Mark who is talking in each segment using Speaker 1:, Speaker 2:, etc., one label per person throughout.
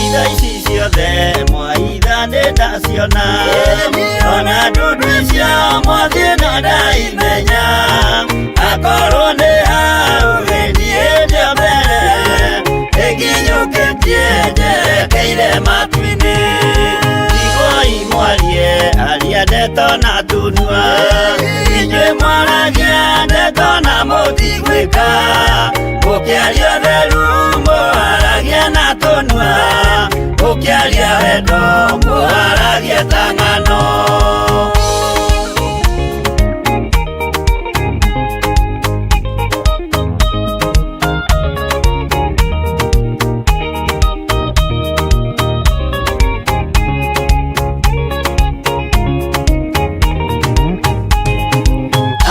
Speaker 1: Itha ici ciothe mwaitha nĩ ndaciona, ona ndundu icio mwathiĩ no ndaimenya. Akorwo nĩ hau gĩthiĩ ndio mbere ĩkinyũkĩtie njerekeire matu-inĩ. Iguai mwarie aria ndeto na tunua, inyuĩ mwaragia ndeto na mũtigwĩka. Mũkĩaria ũtheru mũharagia na tũnua, mũkĩaria wendo mũharagia ta ng'ano.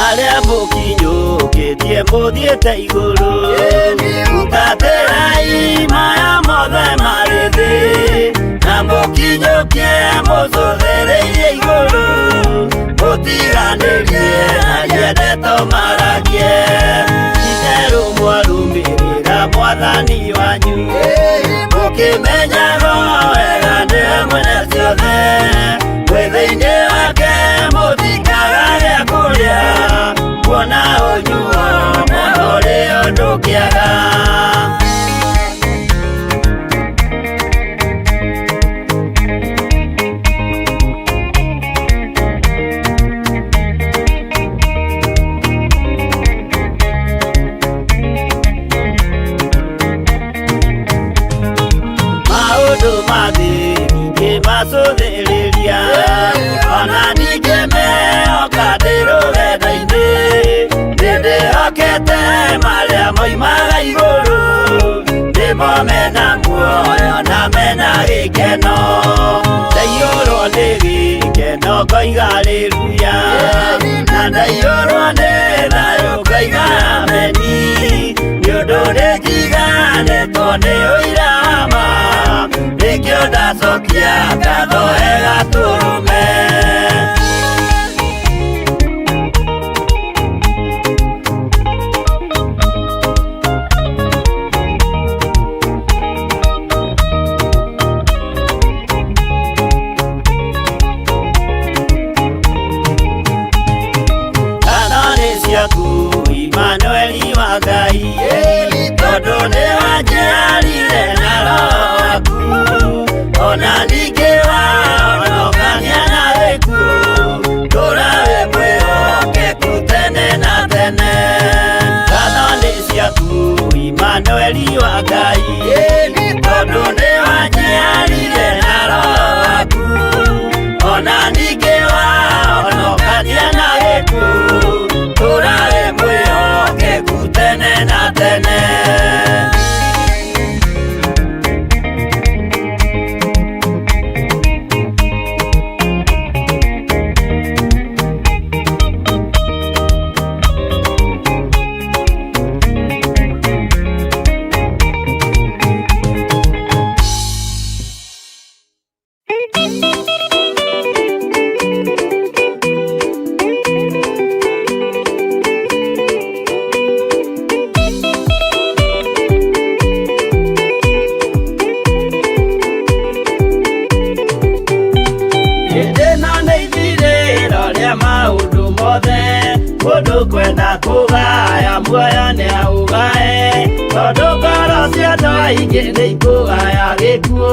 Speaker 1: Arĩa mũkinyũkĩtie mũthiĩte igũrũ, hutatĩrai maya mothe marĩ thĩ, na mũkinyũkie mũcũthĩrĩirie igũrũ. Mũtiganĩrie aria ndeto maragie, itherũ mwarũmĩrĩra mwathani wanyu, mũkĩmenyaga wega nĩwe mwene ciothe. Mwĩ thĩinĩ wake mũtikaga gĩa kũrĩa, kuona ũnyuo na ũrĩo ndũkĩaga. Maũndũ ma thĩ ndingĩmacũthĩrĩria, ona ndingĩmehoka ndĩ rũgendo-inĩ. Nĩndĩhokete marĩa moimaga igũrũ, nĩmo mena muoyo na mena gĩkeno. Ndaiyũrwo nĩ gĩkeno ngoiga haleluya, na ndaiyũrwo nĩ thayũ ngoiga ameni. Nĩ ũndũ nĩnjiganĩtwo nĩ ũira wa ma, nĩkĩo ndacokia ngatho he Gatũrũme. Ngatho nĩ ciaku Imanueli wa Ngai, tondũ nĩ wanjiarire na roho waku, ona ningĩ wahonokania na gĩkuũ. Tũũra wĩ mwĩhokeku tene na tene. Ngatho nĩ ciaku Imanueli wa Ngai, tondũ nĩ wanjiarire na roho waku, ona ningĩ wahonokania na gĩkuũ. Tũũra wĩ mwĩhokeku tene na tene. Hĩndĩ ĩno nĩ ithirĩro rĩa maũndũ mothe, mũndũ kwenda kũgaya muoyo nĩ aũgae, tondũ ngoro cia andũ aingĩ nĩ ikũgaya gĩkuũ,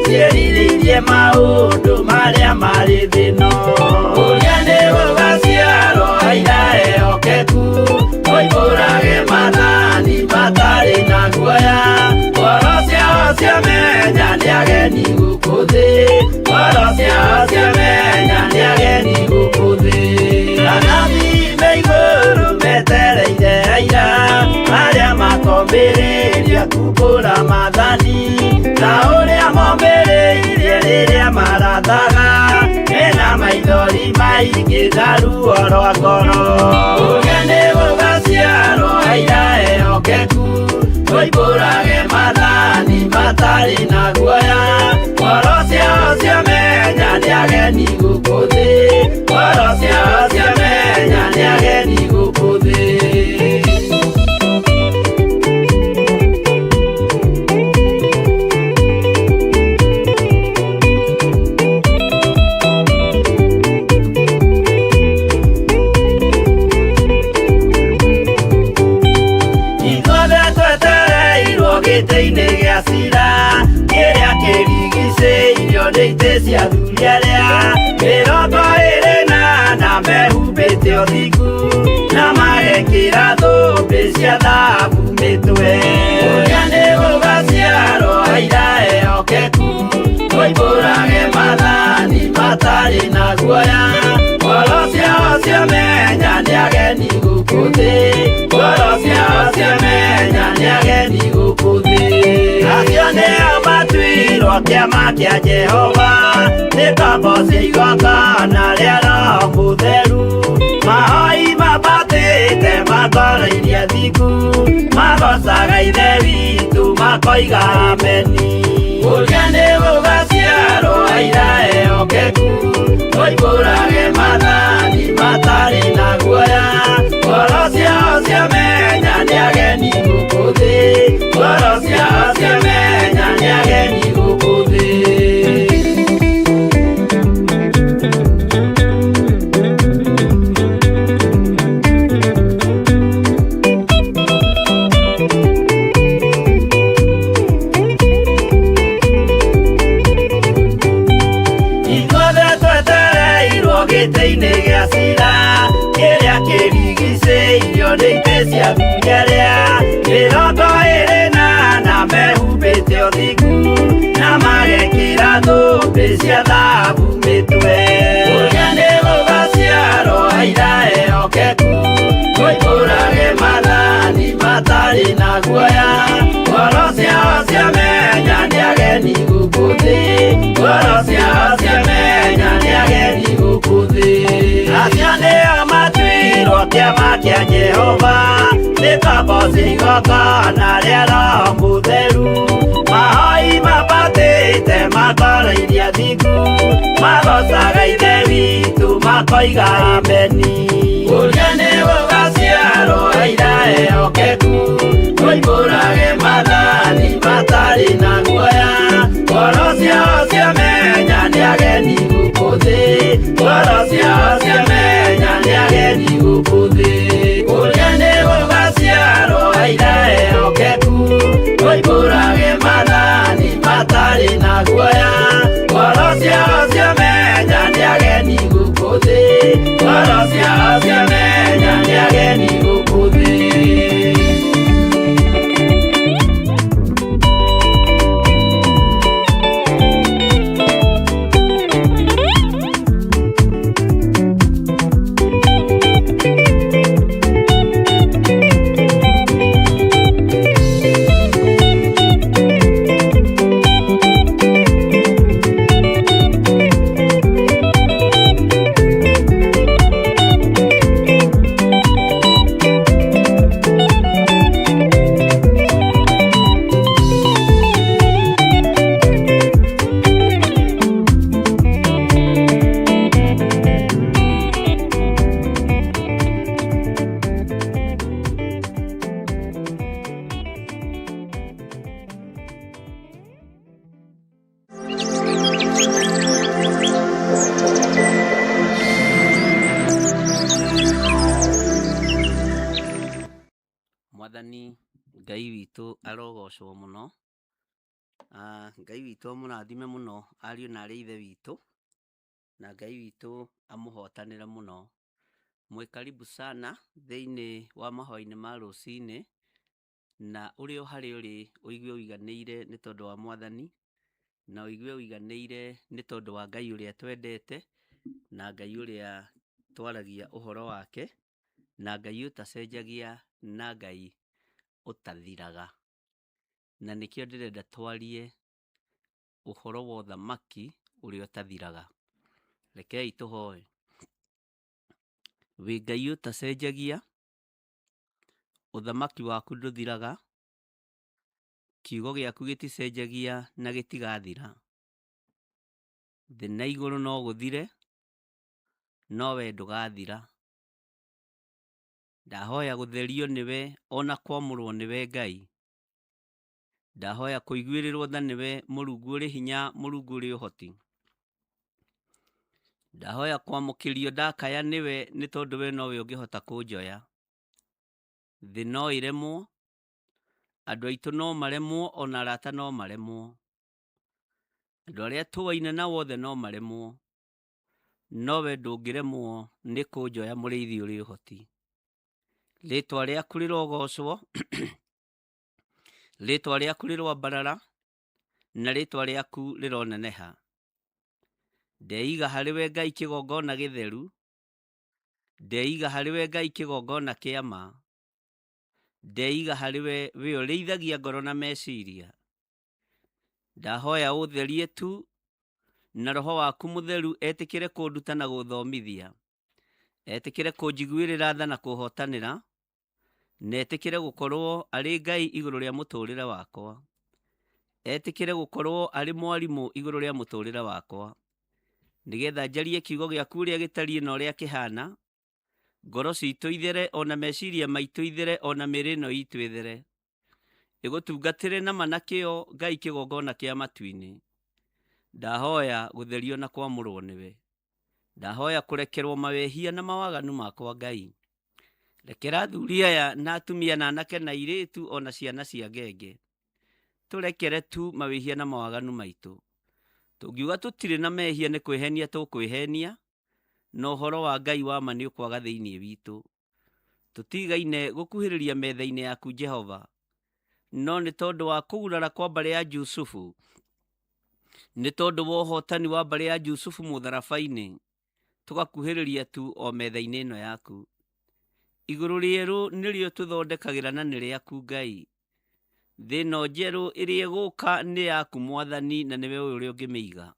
Speaker 1: ciĩrirĩirie maũndũ marĩa marĩ thĩ ĩno. Ũrĩa nĩ gũgaciarwo aira ehokeku, moimbũrage maathani matarĩ na guoya. Ngoro ciao ciamenya nĩ ageni gũkũ thĩ, ngoro ciao ciamenya nĩ ageni gũkũ thĩ. Anabii me igũrũ metereire aira arĩa makombĩrĩria kumbũra maathani, ta ũrĩa mombĩrĩirie rĩrĩa mara mathaga mena maithori maingĩ na ruo rwa ngoro. Ũrĩa nĩ gũgaciarwo aira ehokeku, moimbũrage maathani matarĩ na guoya. Ngoro ciao ciamenya nĩ ageni gũkũ thĩ, ngoro ciao ciamenya nĩ ageni gũkũ thĩ. Ithuothe twetereirwo gĩtĩ-inĩ gĩa cira, kĩrĩa kĩrigicĩirio nĩ itĩ cia athuri arĩa 24 mehumbĩte ũthingu na magekĩra thũmbĩ cia thahabu mĩtwe. Ũrĩa nĩ gũgaciarwo aira ehokeku, moimbũrage maathani matarĩ na guoya. Ngoro ciao ciamenya nĩ ageni gũkũ thĩ, ngoro ciao ciamenya nĩ ageni gũkũ thĩ. Acio nĩo matuirwo kĩama kĩa Jehova, nĩ ngombo cia igongona rĩa Roho Mũtheru. Mahoi mambatĩte ma ngoro iria thingu, magocaga Ithe witũ makoiga ameni. Ũrĩa nĩ gũgaciarwo aira ehokeku, moimbũrage maathani matarĩ na guoya. Ngoro ciao ciamenya nĩ ageni gũkũ thĩ, ngoro ciao ciamenya nĩ ageni gũkũ thĩ. Ithuothe twetereirwo gĩtĩ-inĩ gĩa cira, kĩrĩa kĩrigicĩirio nĩ itĩ cia athuri arĩa 24 mehumbĩte ũthingu na magekĩra thũmbĩ cia thahabu mĩtwe. Ũrĩa nĩ gũgaciarwo aira ehokeku, moimbũrage maathani matarĩ na guoya. Ngoro ciao ciamenya nĩ ageni gũkũ thĩ, ngoro ciao ciamenya nĩ ageni gũkũ thĩ. Acio nĩo matuirwo kĩama kĩa Jehova, nĩ ngombo cia igongona rĩa Roho Mũtheru. Mahoi mambatĩte ma ngoro iria thingu, magocaga Ithe witũ makoiga ameni. Ũrĩa nĩ gũgaciarwo aira ehokeku, moimbũrage maathani matarĩ na guoya. Ngoro ciao ciamenya nĩ ageni gũkũ thĩ, ngoro ciao ciamenya nĩ ageni gũkũ thĩ. Ũrĩa nĩ gũgaciarwo aira ehokeku, moimbũrage maathani matarĩ na guoya. Ngoro ciao ciamenya nĩ ageni gũkũ thĩ, ngoro ciao ciamenya nĩ ageni gũkũ thĩ.
Speaker 2: Mwathani Ngai witũ arogocwo mũno. Ngai witũ amũrathime mũno ariũ na arĩ ithe witũ, na Ngai witũ amũhotanĩre mũno. Mwĩ karibu sana thĩinĩ wa mahoya-inĩ ma rũcinĩ, na ũrĩ o harĩa ũrĩ ũigue ũiganĩire nĩ tondũ wa Mwathani, na ũigue ũiganĩire nĩ tondũ wa Ngai ũrĩa twendete, na Ngai ũrĩa twaragia ũhoro wake, na Ngai ũtacenjagia, na Ngai ũtathiraga. Na nĩkĩo ndĩrenda twarie ũhoro wa ũthamaki ũrĩa ũtathiraga. Rekei tũhoe. Wĩ Ngai ũtacenjagia, ũthamaki waku ndũthiraga, kiugo gĩaku gĩticenjagia na gĩtigathira. Thĩ na igũrũ no gũthire, no we ndũgathira. Ndahoya gũtherio nĩwe ona kwamũrwo nĩwe Ngai. Ndahoya kũiguĩrĩrwo tha nĩwe Mũrungu ũrĩ hinya, Mũrungu ũrĩ ũhoti. Ndahoya kwamũkĩrio ndakaya nĩwe nĩ tondũ we nowe ũngĩhota kũnjoya. Thĩ no ĩremwo, andũ aitũ no maremwo ona arata no maremwo. Andũ arĩa tũaine nao othe no maremwo, no we ndũngĩremwo nĩ kũnjoya mũrĩithi ũrĩ ũhoti. Rĩtwa rĩaku rĩrogocwo, rĩtwa rĩaku rĩroambarara, na rĩtwa rĩaku rĩroneneha. Ndeiga harĩ we Ngai kĩgongona gĩtheru, ndeiga harĩ we Ngai kĩgongona kĩa ma, ndeiga harĩ we we ũrĩithagia ngoro na meciria. Ndahoya ũtherie tu na roho waku mũtheru etĩkĩre kũnduta na gũthomithia, etĩkĩre kũnjiguĩrĩra tha na kũhotanĩra, na etĩkĩre gũkorwo arĩ Ngai igũrũ rĩa mũtũrĩre wakwa, etĩkĩre gũkorwo arĩ mwarimũ igũrũ rĩa mũtũrĩre wakwa, nĩgetha njarie kiugo gĩaku ũrĩa gĩtariĩ na ũrĩa kĩhana, ngoro citũ ithere ona meciria maitũ ithere ona mĩĩrĩ ĩno itũ ĩthere, ĩgũtungatĩre na ma na kĩo Ngai kĩgongona kĩa matu-inĩ. Ndahoya gũtherio na kwamũrwo nĩwe. Ndahoya kũrekerwo mawehia na mawaganu makwa Ngai. Rekera athuri aya na atumia na anake na airĩtu ona ciana cia ngenge. Tũrekere tu mawĩhia na mawaganu maitũ. Tũngiuga tũtirĩ na mehia nĩ kwĩhenia tũkwĩhenia, na ũhoro wa Ngai wa ma nĩ ũkwaga thĩinĩ witũ. Tũtigaine gũkuhĩrĩria metha-inĩ yaku Jehova, no nĩ tondũ wa kũgurara kwa mbarĩ ya Jusufu, nĩ tondũ wa ũhotani wa mbarĩ ya Jusufu mũtharaba-inĩ, tũgakuhĩrĩria tu o metha-inĩ ĩno yaku. Igũrũ rĩerũ nĩrĩo tũthondekagĩra na nĩ rĩaku Ngai. Thĩ ĩno njerũ ĩrĩa ĩgũka nĩ yaku Mwathani na nĩwe ũĩ ũrĩa ũngĩmĩiga.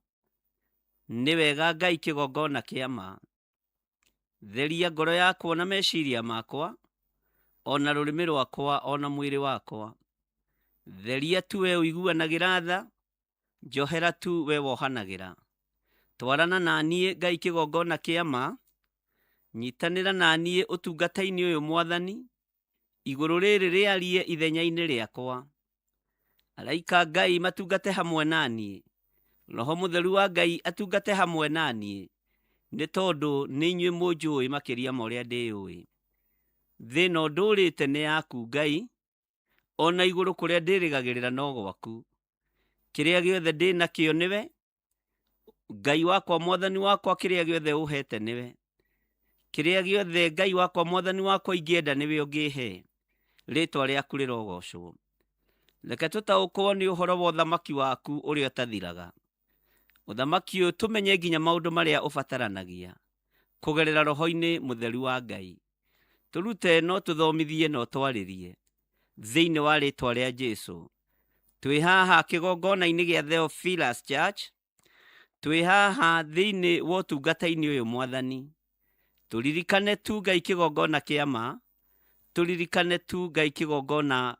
Speaker 2: Nĩ wega Ngai kĩgongona kĩa ma. Theria ngoro yakwa na meciria makwa, ona rũrĩmĩ rwakwa ona mwĩrĩ wakwa. Theria tu we ũiguanagĩra tha, njohera tu we wohanagĩra. Twarana na niĩ Ngai kĩgongona kĩa ma, nyitanĩra na niĩ ũtungata-inĩ ũyũ Mwathani, igũrũ rĩrĩ rĩarie ithenya-inĩ rĩakwa. Araika Ngai matungate hamwe na niĩ, Roho Mũtheru wa Ngai atungate hamwe na niĩ, nĩ tondũ nĩ inyuĩ mũnjũĩ makĩria ma ũrĩa ndĩyũĩ. Thĩ ĩno ndũrĩte nĩ yaku Ngai, ona igũrũ kũrĩa ndĩrĩgagĩrĩra no gwaku. Kĩrĩa gĩothe ndĩ nakĩo nĩwe, Ngai wakwa mwathani wakwa kĩrĩa gĩothe ũhete nĩwe. Kĩrĩa gĩothe Ngai wakwa mwathani wakwa ingĩenda nĩwe ũngĩhe. Rĩtwa rĩaku rĩrogocwo. Reke tũtaũkwo nĩ ũhoro wa ũthamaki waku ũrĩa ũtathiraga. Ũthamaki ũyũ tũmenye nginya maũndũ marĩa ũbataranagia kũgerera roho-inĩ mũtheru wa Ngai. Tũrute no tũthomithie na ũtwarĩrie thĩinĩ wa rĩtwa rĩa Jesu. Twĩ haha kĩgongona-inĩ gĩa Theophilus Church, twĩ haha thĩinĩ wa ũtungata-inĩ ũyũ Mwathani. Tũririkane tu Ngai kĩgongona kĩa ma, tũririkane tu Ngai kĩgongona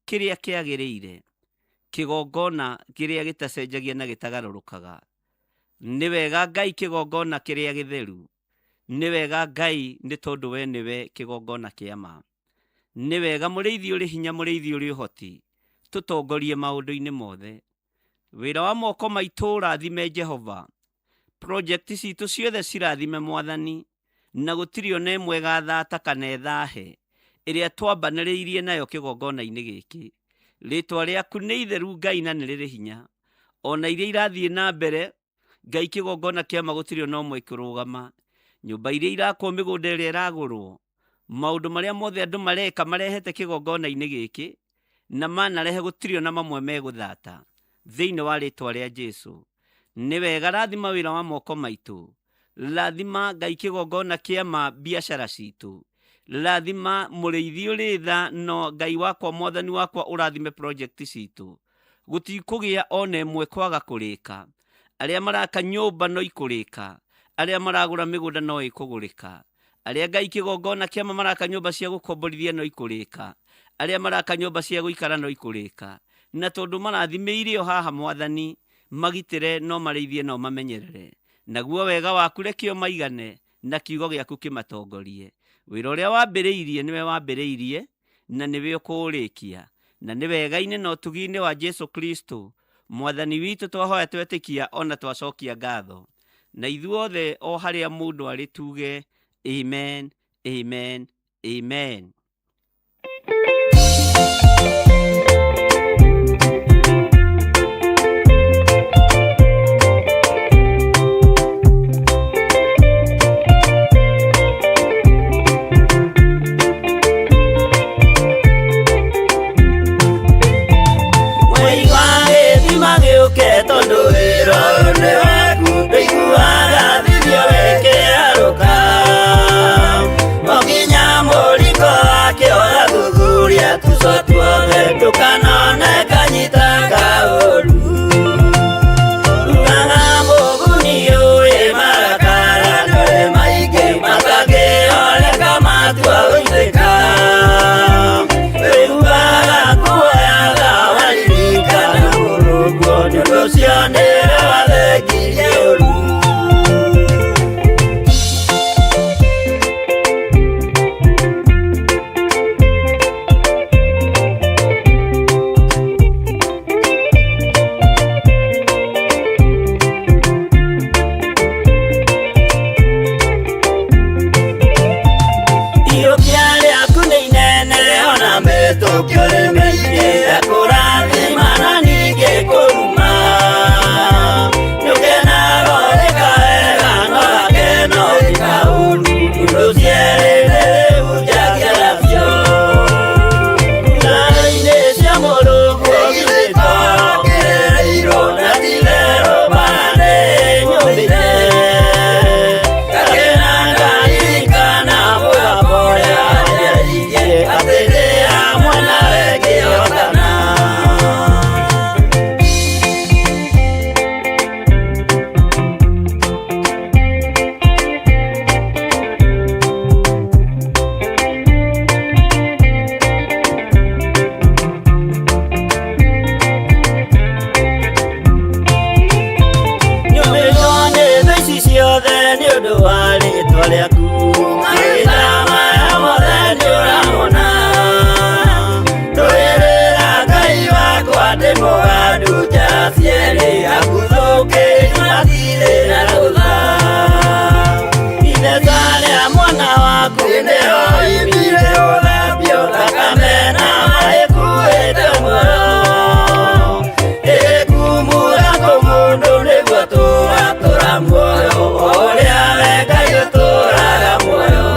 Speaker 2: kĩrĩa kĩagĩrĩire, kĩgongona kĩrĩa gĩtacenjagia na gĩtagarũrũkaga. Nĩ wega Ngai kĩgongona kĩrĩa gĩtheru, nĩ wega Ngai nĩ tondũ we nĩwe kĩgongona kĩa ma. Nĩ wega mũrĩithi ũrĩ hinya, mũrĩithi ũrĩ ũhoti, tũtongorie maũndũ-inĩ mothe. Wĩra wa moko maitũ ũrathime Jehova, project citũ ciothe cirathime Mwathani, na gũtirĩ ona ĩmwe ĩgathata kana ĩthahe ĩrĩa twambanĩrĩirie nayo kĩgongona-inĩ gĩkĩ. Rĩtwa rĩaku nĩ itheru Ngai na nĩ rĩrĩ hinya. Ona iria irathiĩ na mbere Ngai kĩgongona kĩa ma gũtirĩ ona ũmwe ĩkũrũgama. Nyũmba iria irakwo, mĩgũnda ĩrĩa ĩragũrwo, maũndũ marĩa mothe andũ mareka marehete kĩgongona-inĩ gĩkĩ na manarehe gũtirĩ ona mamwe megũthata thĩinĩ wa rĩtwa rĩa Jesu. Nĩ wega rathima wĩra wa moko maitũ, rathima Ngai kĩgongona kĩa ma biacara citũ, rathima mũrĩithi ũrĩ tha no Ngai wakwa mwathani wakwa ũrathime project citũ. Gũtikũgĩa ona ĩmwe kwaga kũrĩka. Arĩa maraka nyũmba no ikũrĩka, arĩa maragũra mĩgũnda no ĩkũgũrĩka, arĩa Ngai kĩgongona kĩama maraka nyũmba cia gũkomborithia no ikũrĩka, arĩa maraka nyũmba cia gũikara no ikũrĩka. Na tondũ marathimĩire o haha Mwathani, magitĩre no marĩithie no mamenyerere. Naguo wega waku reke ũmaigane na kiugo gĩaku kĩmatongorie. Wĩra ũrĩa wambĩrĩirie nĩwe wambĩrĩirie na nĩwe ũkũũrĩkia. Na nĩ wega-inĩ na ũtugi-inĩ wa Jesu Kristo Mwathani witũ twahoya twetĩkia ona twacokia ngatho. Na ithuothe o harĩa mũndũ arĩ tuge amen, amen, amen.
Speaker 1: Mũigua gĩthima gĩũke tondũ wĩra ũyũ nĩ waku, ndũiguaga thithio wĩkĩarũka. O nginya mũriko wake ũgathuthuria tuco tuothe, ndũkanone kanyita kaũru. Ugaga mũguni ũyĩ marakara ndũrĩ maingĩ, matangĩoleka matua gũitĩka. Wĩiguaga kuoyaga waririkana mũrũguo, nĩ ũndũ ũcio nĩwe wathengirie ũru. Iyũkia rĩaku nĩ inene ona mĩtũkio nĩ mĩingĩ, ekũrathima na ningĩ kũruma. Nĩũkenaga ũrĩka wega no gakeno ũrĩka ũru, indo cierĩ rĩu nacio. Ngari-inĩ cia mũrũguo githĩ to kĩrĩirwo na ti-itherũ mbara nĩ nyũmire. Gakena ngaririkana mũgambo ũrĩa wanjaririe, atĩ ndĩ hamwe nawe ngĩhotana. Nyũmĩtwo nĩ thũ ici ciothe nĩ ũndũ wa rĩtwa rĩaku, mahinda maya mothe nĩũramona. Ndũĩrĩra Ngai wakwa ndĩ mũgandu njara cierĩ, aguthũkĩri matirĩ na rũtha. Ithesa rĩa mwana waku nĩho oimire gũthambio thakame na maĩ kuĩte muoyo. Ĩkumura kũmũndũ nĩguo tũgatũra muoyo, o ũrĩa we Ngai ũtũraga muoyo.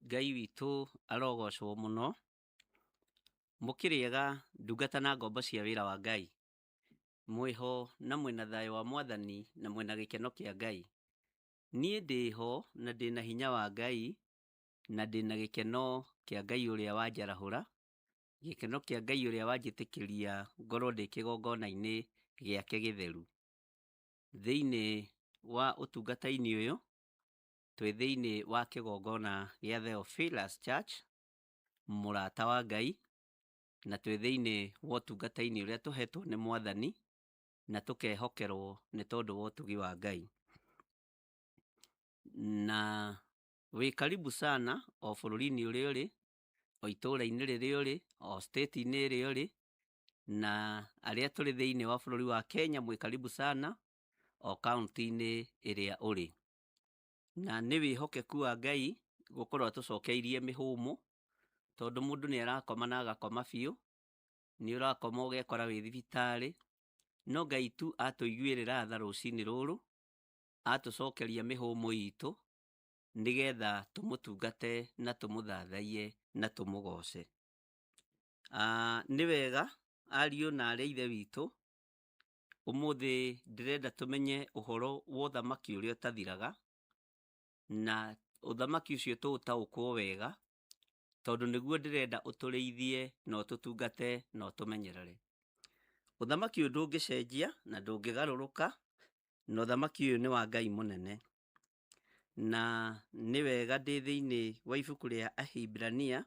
Speaker 2: Ngai witũ arogocwo mũno. Mũkĩrĩega ndungata na ngombo cia wĩra wa Ngai. Mwĩho na mwĩna thayũ wa Mwathani na mwĩna gĩkeno kĩa Ngai. Niĩ ndĩho na ndĩna hinya wa Ngai na ndĩna gĩkeno kĩa Ngai ũrĩa wanjarahũra, gĩkeno kĩa Ngai ũrĩa wanjĩtĩkĩria ngorwo ndĩ kĩgongona-inĩ gĩake gĩtheru. Thĩinĩ wa ũtungata-inĩ ũyũ, twĩ thĩinĩ wa kĩgongona gĩa Theophilus Church, mũrata wa Ngai, na twĩ thĩinĩ wa ũtungata-inĩ ũrĩa tũhetwo nĩ Mwathani na tũkehokerwo nĩ tondũ wa ũtugi wa Ngai. Na wĩ karibu sana o bũrũri-inĩ ũrĩa ũrĩ, o itũũra-inĩ rĩrĩa ũrĩ, o state-inĩ ĩrĩa ũrĩ, na arĩa tũrĩ thĩinĩ wa bũrũri wa Kenya mwĩ karibu sana o kaũntĩ-inĩ ĩrĩa ũrĩ. Na nĩ wĩhokeku wa Ngai gũkorwo atũcokeirie mĩhũmũ, tondũ mũndũ nĩ arakoma na agakoma biũ, nĩ ũrakoma ũgekora wĩ thibitarĩ, no Ngai tu atũiguĩrĩra tha rũcinĩ rũrũ, atũcokeria mĩhũmũ itũ, nĩgetha tũmũtungate na tũmũthathaiye na tũmũgoce. Nĩ wega ariũ na arĩ a ithe witũ, ũmũthĩ ndĩrenda tũmenye ũhoro wa ũthamaki ũrĩa ũtathiraga, na ũthamaki ũcio tũũtaũkwo wega, tondũ nĩguo ndĩrenda ũtũrĩithie na ũtũtungate na ũtũmenyerere. Ũthamaki ũyũ ndũngĩcenjia na ndũngĩgarũrũka, na ũthamaki ũyũ nĩ wa Ngai mũnene. Na nĩ wega ndĩ thĩinĩ wa ibuku rĩa Ahibirania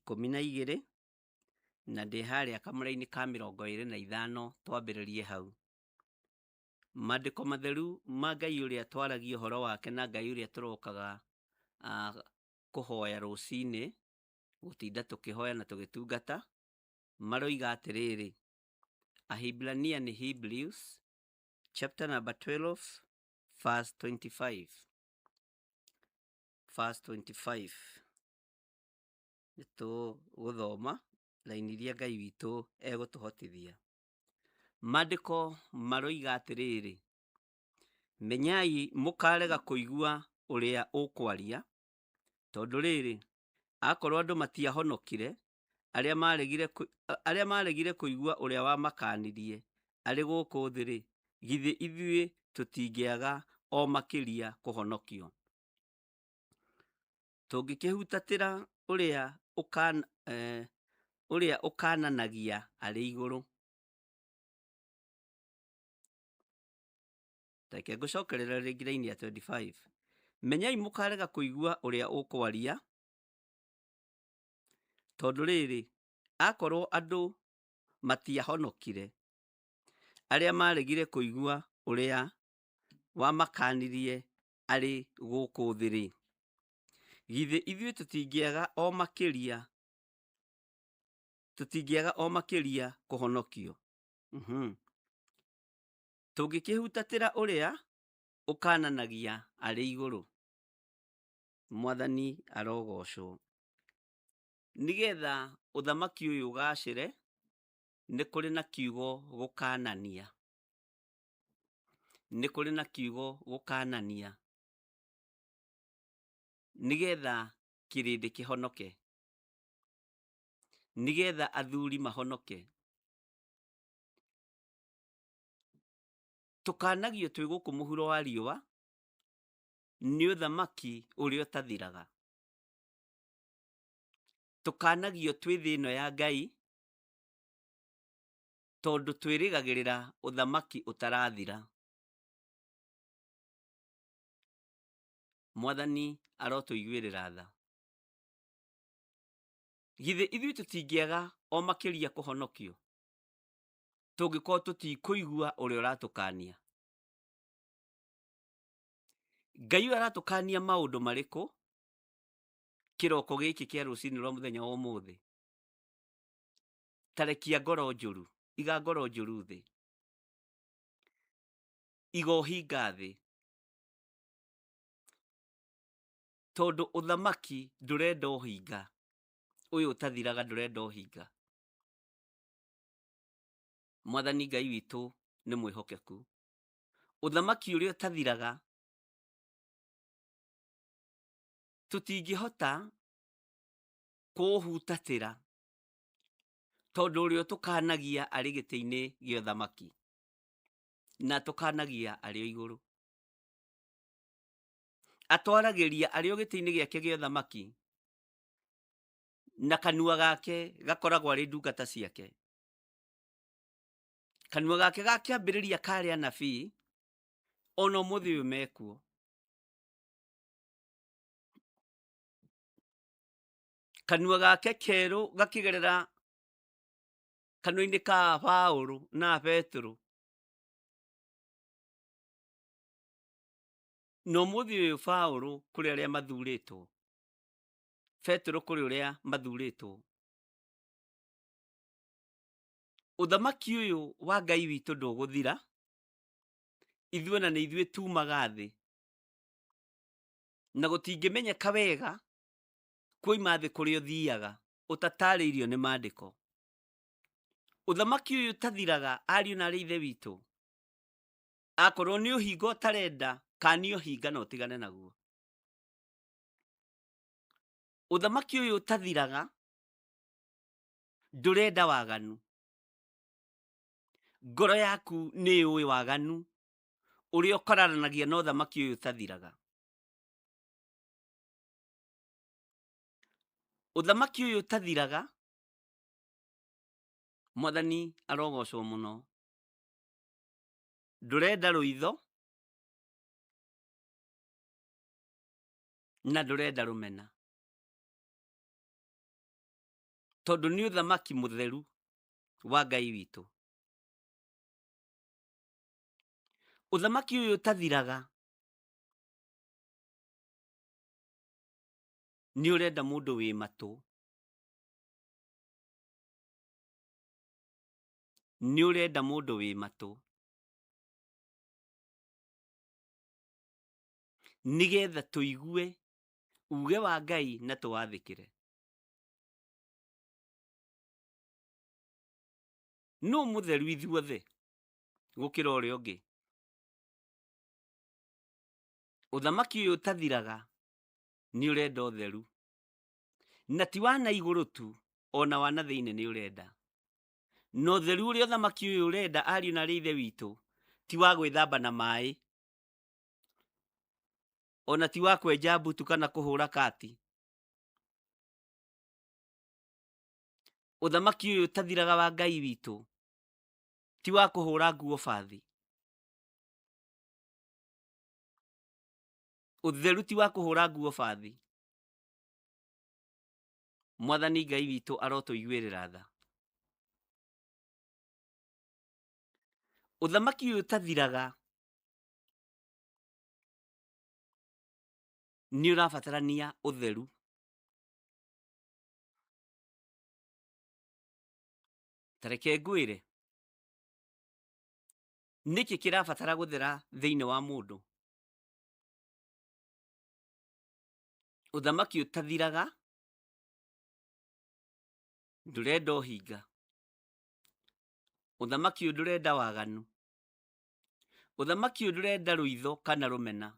Speaker 2: 12, na ndĩ harĩa kamũra-inĩ ka 25, twambĩrĩrie hau. Maandĩko matheru ma Ngai ũrĩa twaragia ũhoro wake na Ngai ũrĩa tũrokaga kũhoya rũcinĩ, gũtinda tũkĩhoya na tũgĩtungata, maroiga atĩrĩrĩ, Ahibirania nĩ Hebrews chapter number 12 verse 25. Verse 25. Nĩ tũgũthoma raini iria Ngai witũ egũtũhotithia. Maandĩko maroiga atĩrĩrĩ, menyai mũkarega kũigua ũrĩa ũkwaria, tondũ rĩrĩ, akorwo andũ matiahonokire, arĩa maregire kũigua ũrĩa wamakanirie arĩ gũkũ thĩ-rĩ, githĩ ithuĩ tũtingĩaga o makĩria kũhonokio? Tũngĩkĩhutatĩra ũrĩa ũkananagia arĩ igũrũ. Reke ngũcokerere rĩngĩ raini ya 25. Menyai mũkarega kũigua ũrĩa ũkwaria, tondũ rĩrĩ, akorwo andũ matiahonokire, arĩa maregire kũigua ũrĩa wamakanirie arĩ gũkũ thĩ-rĩ, githĩ ithuĩ tũtingĩaga o makĩria kũhonokio? Tũngĩkĩhutatĩra ũrĩa ũkananagia arĩ igũrũ. Mwathani arogocwo. Nĩgetha ũthamaki ũyũ ũgacĩre, nĩ kũrĩ na kiugo gũkanania. Nĩ kũrĩ na kiugo gũkanania. Nĩgetha kĩrĩndĩ kĩhonoke. Nĩgetha athuri mahonoke. Tũkanagio twĩ gũkũ mũhuro wa riũa nĩ ũthamaki ũrĩa ũtathiraga. Tũkanagio twĩ thĩ ĩno ya Ngai tondũ twĩrĩgagĩrĩra ũthamaki ũtarathira. Mwathani arotũiguĩrĩra tha. Githĩ ithuĩ tũtingĩaga o makĩria kũhonokio tũngĩkorwo tũtikũigua ũrĩa ũratũkania? Ngai ũyũ aratũkania maũndũ marĩkũ kĩroko gĩkĩ kĩa rũcinĩ rwa mũthenya wa ũmũthĩ? Tarekia ngoro njũru, iga ngoro njũru thĩ, iga ũhinga thĩ, tondũ ũthamaki ndũrenda ũhinga, ũyũ ũtathiraga ndũrenda ũhinga. Mwathani Ngai witũ nĩ mwĩhokeku. Ũthamaki ũrĩa ũtathiraga tũtingĩhota kũũhutatĩra tondũ ũrĩa ũtũkanagia arĩ gĩtĩ-inĩ gĩa ũthamaki na atũkanagia arĩ o igũrũ. Atwaragĩria arĩ o gĩtĩ-inĩ gĩake gĩa ũthamaki na kanua gake gakoragwo arĩ ndungata ciake. Kanua gake gakĩambĩrĩria karĩ anabii ona ũmũthĩ ũyũ mekuo. Kanua gake kerũ gakĩgerera kanua-inĩ ka Paũlũ na Petero. Na ũmũthĩ ũyũ Paũlũ kũrĩ arĩa mathurĩtwo, Petero kũrĩ ũrĩa mathurĩtwo. Ũthamaki ũyũ wa Ngai witũ ndũgũthira, ithuĩ ona nĩ ithuĩ tumaga thĩ, na gũtingĩmenyeka wega kuoima thĩ kũrĩa ũthiaga ũtatarĩirio nĩ maandĩko. Ũthamaki ũyũ ũtathiraga, ariũ na arĩ ithe witũ, akorwo nĩ ũhinga ũtarenda, kania ũhinga na ũtigane naguo. Ũthamaki ũyũ ũtathiraga Ndũrenda waganu. Ngoro yaku nĩ yũĩ waganu ũrĩa ũkararanagia na ũthamaki ũyũ ũtathiraga. Ũthamaki ũyũ ũtathiraga, Mwathani arogocwo mũno. Ndũrenda rũitho na ndũrenda rũmena, tondũ nĩ ũthamaki mũtheru wa Ngai witũ. Ũthamaki ũyũ ũtathiraga nĩ ũrenda mũndũ wĩ matũ, nĩ ũrenda mũndũ wĩ matũ, nĩgetha tũigue uge wa Ngai na tũwathĩkĩre. Nũ mũtheru ithuothe gũkĩra ũrĩa ũngĩ? Ũthamaki ũyũ ũtathiraga nĩ ũrenda ũtheru, na ti wa na igũrũ tu, ona wa na thĩinĩ nĩ ũrenda. Na ũtheru ũrĩa ũthamaki ũyũ ũrenda, ariũ na arĩ ithe witũ, ti wa gwĩthamba na maĩ, ona ti wa kwenja mbutu kana kũhũra kati. Ũthamaki ũyũ ũtathiraga wa Ngai witũ ti wa kũhũra nguo bathi. Ũtheru ti wa kũhũra nguo bathi. Mwathani Ngai witũ arotũiguĩrĩra tha. Ũthamaki ũyũ ũtathiraga nĩ ũrabatarania ũtheru. Ta reke ngwĩre nĩkĩ kĩrabatara gũthera thĩinĩ wa mũndũ. Ũthamaki ũtathiraga ndũrenda ũhinga. Ũthamaki ũyũ ndũrenda waganu. Ũthamaki ũyũ ndũrenda rũitho kana rũmena.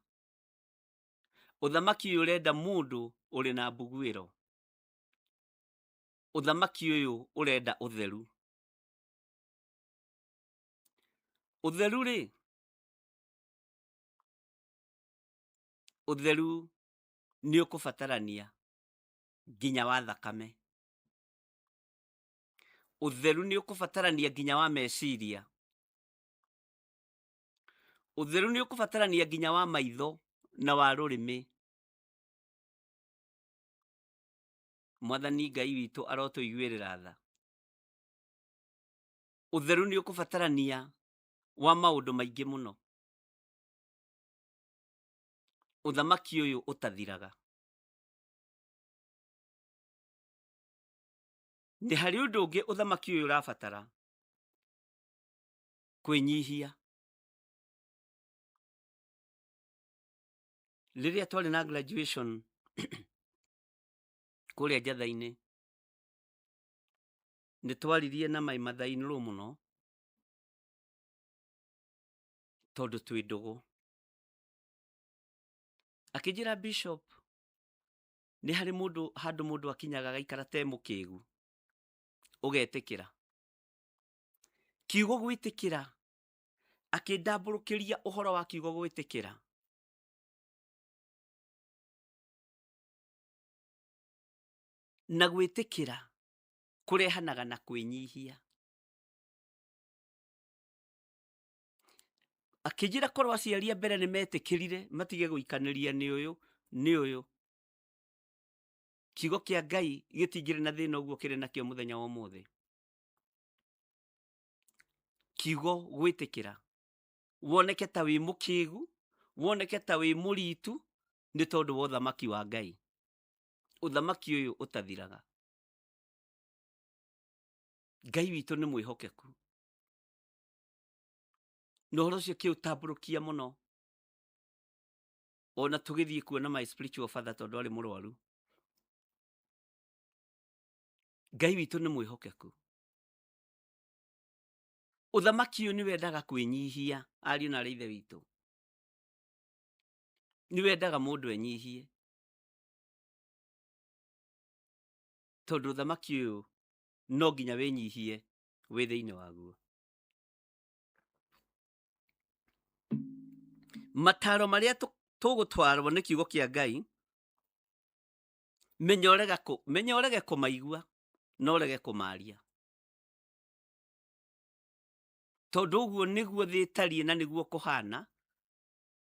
Speaker 2: Ũthamaki ũyũ ũrenda mũndũ ũrĩ na mbuguĩro. Ũthamaki ũyũ ũrenda ũtheru. Ũtheru rĩ, ũtheru nĩ ũkũbatarania nginya wa thakame. Ũtheru nĩ ũkũbatarania nginya wa meciria. Ũtheru nĩ ũkũbatarania nginya wa maitho na wa rũrĩmĩ. Mwathani Ngai witũ arotũiguĩrĩra tha. Ũtheru nĩ ũkũbatarania wa maũndũ maingĩ mũno. Ũthamaki ũyũ ũtathiraga. Nĩ harĩ ũndũ ũngĩ ũthamaki ũyũ ũrabatara, kwĩnyihia. Rĩrĩa twarĩ na graduation kũrĩa Njatha-inĩ, nĩ twaririe na my mother in law mũno, tondũ twĩ ndũgũ. Akĩnjĩra Bishop, nĩ harĩ mũndũ handũ mũndũ akinyaga agaikara te mũkĩgu, ũgetĩkĩra. Kiugo gwĩtĩkĩra, akĩndambũrũkĩria ũhoro wa kiugo gwĩtĩkĩra. Na gwĩtĩkĩra kũrehanaga na kwĩnyihia. Akĩnjĩra korwo aciari a mbere nĩ metĩkĩrire matige gũikanĩria nĩ ũyũ nĩ ũyũ, kiugo kĩa Ngai gĩtingĩrĩ na thĩna ũguo kĩrĩ nakĩo mũthenya wa ũmũthĩ. Kiugo gwĩtĩkĩra, woneke ta wĩ mũkĩgu, woneke ta wĩ mũritu, nĩ tondũ wa ũthamaki wa Ngai. Ũthamaki ũyũ ũtathiraga. Ngai witũ nĩ mwĩhokeku. Na ũhoro ũcio kĩũtambũrũkia mũno. Ona tũgĩthiĩ kuona my spiritual father tondũ arĩ mũrwaru. Ngai witũ nĩ mwĩhokeku. Ũthamaki ũyũ nĩ wendaga kwĩnyihia, ariũ na arĩ ithe witũ. Nĩ wendaga mũndũ enyihie. Tondũ ũthamaki ũyũ No nginya wĩnyihie wĩ thĩinĩ waguo. Mataro marĩa tũgũtwarwo nĩ kiugo kĩa Ngai, menya ũrege menya ũrege kũmaigua na ũrege kũmaria, tondũ ũguo nĩguo thĩ ĩtariĩ na nĩguo kũhana.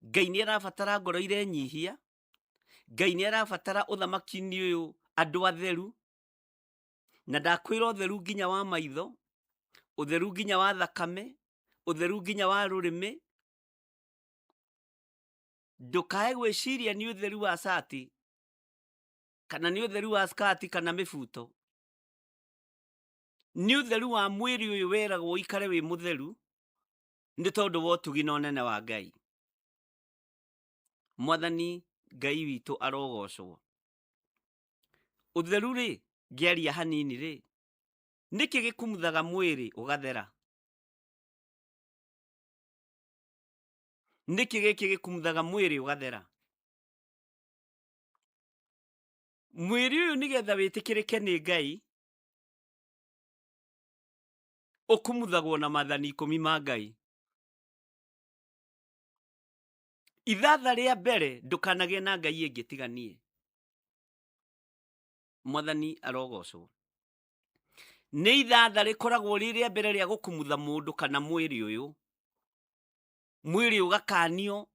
Speaker 2: Ngai nĩ arabatara ngoro irenyihia. Ngai nĩ arabatara ũthamaki-inĩ ũyũ andũ atheru, na ndakwĩra ũtheru nginya wa maitho, ũtheru nginya wa thakame, ũtheru nginya wa rũrĩmĩ. Ndũkae gwĩciria nĩ ũtheru wa cati kana nĩ ũtheru wa skati kana mĩbuto. Nĩ ũtheru wa mwĩrĩ ũyũ weragwo ũikare wĩ mũtheru nĩ tondũ wa ũtugi na ũnene wa Ngai. Mwathani Ngai witũ arogocwo. Ũtheru rĩ, ngĩaria hanini rĩ, nĩkĩ gĩkumuthaga mwĩrĩ ũgathera? Nĩkĩ gĩkĩ gĩkumuthaga mwĩrĩ ũgathera? Mwĩrĩ ũyũ nĩgetha wĩtĩkĩrĩke nĩ Ngai, ũkumuthagwo na maathani 10 ma Ngai. Ithatha rĩa mbere, ndũkanagĩe na Ngai ĩngĩ tiga niĩ. Mwathani arogocwo. Nĩ ithatha rĩkoragwo rĩ rĩa mbere rĩa gũkumutha mũndũ kana mwĩrĩ ũyũ. Mwĩrĩ ũgakanio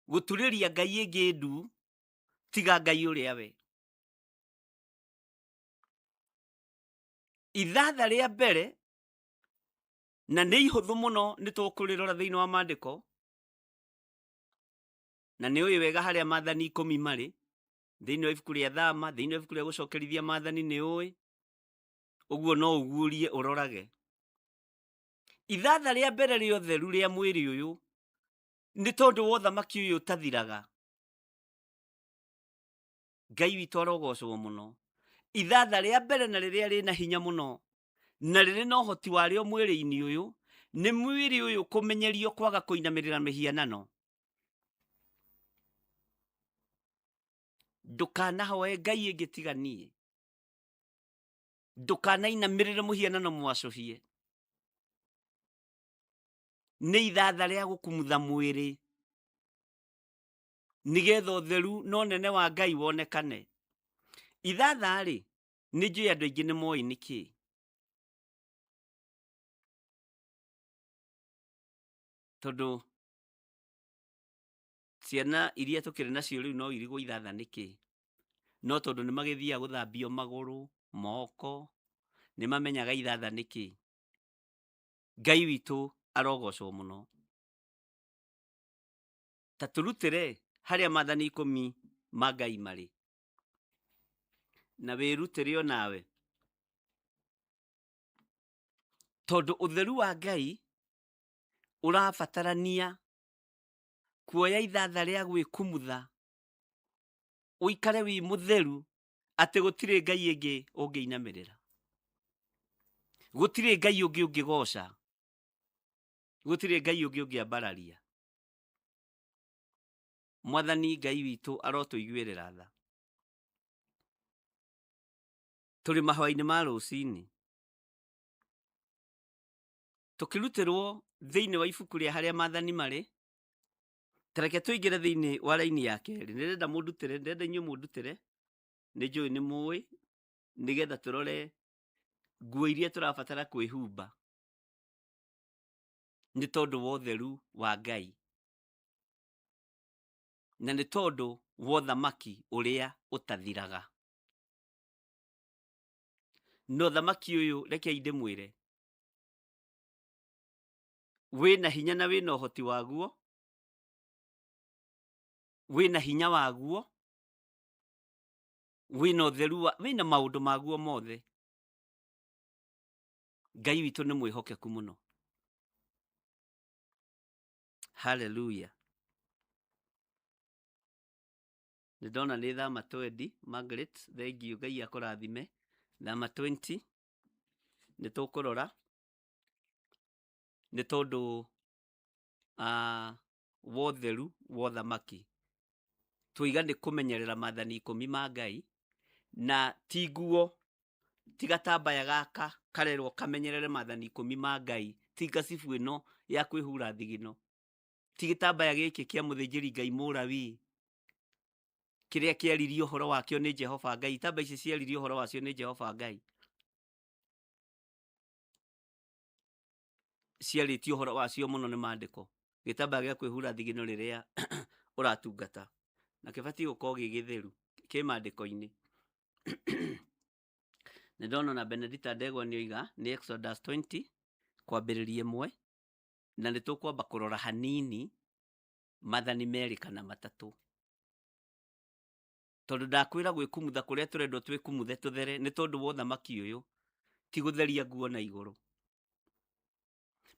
Speaker 2: gũturĩria Ngai ĩngĩ ndu tiga Ngai ũrĩa we. Ithatha rĩa mbere, na nĩ ihũthũ mũno, nĩ tũkũrĩrora thĩinĩ wa maandĩko, na nĩ ũĩ wega harĩa maathani 10 marĩ thĩinĩ wa ibuku rĩa Thama, thĩinĩ wa ibuku rĩa gũcokerithia maathani, nĩ ũĩ ũguo, no ũguũrie ũrorage. Ithatha rĩa mbere rĩa ũtheru rĩa mwĩrĩ ũyũ nĩ tondũ wa ũthamaki ũyũ ũtathiraga. Ngai witũ arogocwo mũno. Ithatha rĩa mbere na rĩrĩa rĩna hinya mũno na rĩrĩ na ũhoti warĩo mwĩrĩ-inĩ ũyũ nĩ mwĩrĩ ũyũ kũmenyerio kwaga kũinamĩrĩra mĩhianano. Ndũkanahoe Ngai ĩngĩ tiga niĩ. Ndũkanainamĩrĩre mũhianano mwacũhie. Nĩ ithatha rĩa gũkumutha mwĩrĩ nĩgetha ũtheru na ũnene wa Ngai wonekane. Ithatha-rĩ, nĩ njũĩ andũ aingĩ nĩ moĩ nĩkĩ. Tondũ ciana iria tũkĩrĩ nacio rĩu no irigwo ithatha nĩkĩ. No tondũ nĩ magĩthiaga gũthambio magũrũ, moko, nĩ mamenyaga ithatha nĩkĩ. Ngai witũ arogocwo mũno. Ta tũrutĩre harĩa maathani 10 ma Ngai marĩ, na wĩrutĩre o nawe, tondũ ũtheru wa Ngai ũrabatarania kuoya ithatha rĩa gwĩkumutha, ũikare wĩ mũtheru atĩ gũtirĩ Ngai ĩngĩ ũngĩinamĩrĩra, gũtirĩ Ngai ũngĩ ũngĩgoca, gũtirĩ Ngai ũngĩ ũngĩambararia. Mwathani Ngai witũ arotũiguĩrĩra tha. Tũrĩ mahoya-inĩ ma rũcinĩ, tũkĩrutĩrwo thĩinĩ wa ibuku rĩa harĩa maathani marĩ. Ta reke tũingĩre thĩinĩ wa raini ya kerĩ. Nĩndĩrenda mũndutĩre, ndĩrenda inyuĩ mũndutĩre, nĩ njũĩ nĩ mũĩ, nĩgetha tũrore nguo iria tũrabatara kwĩhumba nĩ tondũ wa ũtheru wa Ngai na nĩ tondũ wa ũthamaki ũrĩa ũtathiraga. Na ũthamaki ũyũ, rekei ndĩmwĩre, wĩna hinya na wĩna ũhoti waguo, wĩna hinya waguo, wĩna ũtheru wa, wĩna maũndũ maguo mothe. Ngai witũ nĩ mwĩhokeku mũno. Haleluya. Nĩ ndona nĩ thama 20. Margaret, thengiũ, Ngai akũrathime. Thama 20 nĩ tũkũrora nĩ tondũ wa ũtheru wa ũthamaki. Twoiga nĩ kũmenyerera maathani 10 ma Ngai, na ti nguo. Ti gatambaya gaka karerwo kamenyerere maathani 10 ma Ngai, ti ngacibu ĩno ya kwĩhura thigino, ti gĩtambaya gĩkĩ kĩa mũthĩnjĩri Ngai Mũlawii kĩrĩa kĩaririe ũhoro wakĩo nĩ Jehova Ngai. Itambaya ici ciaririe ũhoro wacio nĩ Jehova Ngai, ciarĩtie ũhoro wacio mũno nĩ maandĩko. Gĩtambaya gĩa kwĩhura thigino rĩrĩa ũratungata, na kĩbatiĩ gũkorwo gĩ gĩtheru kĩ maandĩko-inĩ. Nĩ ndona na Benedita Ndegwa nĩ oiga nĩ Exodus 20 kwambĩrĩria 1, na nĩ tũkwamba kũrora hanini maathani 2 kana 3, tondũ ndakwĩra gwĩkumutha kũrĩa tũrendwo twĩkumuthe tũthere nĩ tondũ wa ũthamaki ũyũ, ti gũtheria nguo na igũrũ.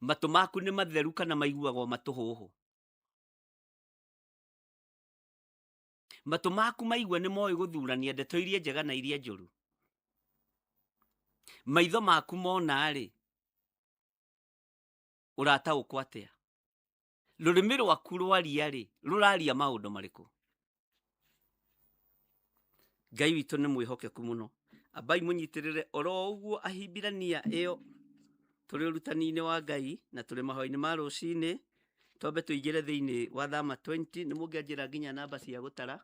Speaker 2: Matũ maku nĩ matheru kana maiguagwo matũhũhũ? Matũ maku maigua nĩ moĩ gũthurania ndeto iria njega na iria njũru? Maitho maku mona-rĩ, ũrataũkwo atĩa? Rũrĩmĩ rwaku rwaria-rĩ, rũraria maũndũ marĩkũ? Ngai witũ nĩ mwĩhokeku mũno. Ambai mũnyitĩrĩre oro ũguo Ahibirania ĩyo, tũrĩ ũrutani-inĩ wa Ngai na tũrĩ mahoya-inĩ ma rũcinĩ. Twambe tũingĩre thĩinĩ wa Thama 20. Nĩ mũngĩanjĩra nginya namba cia gũtara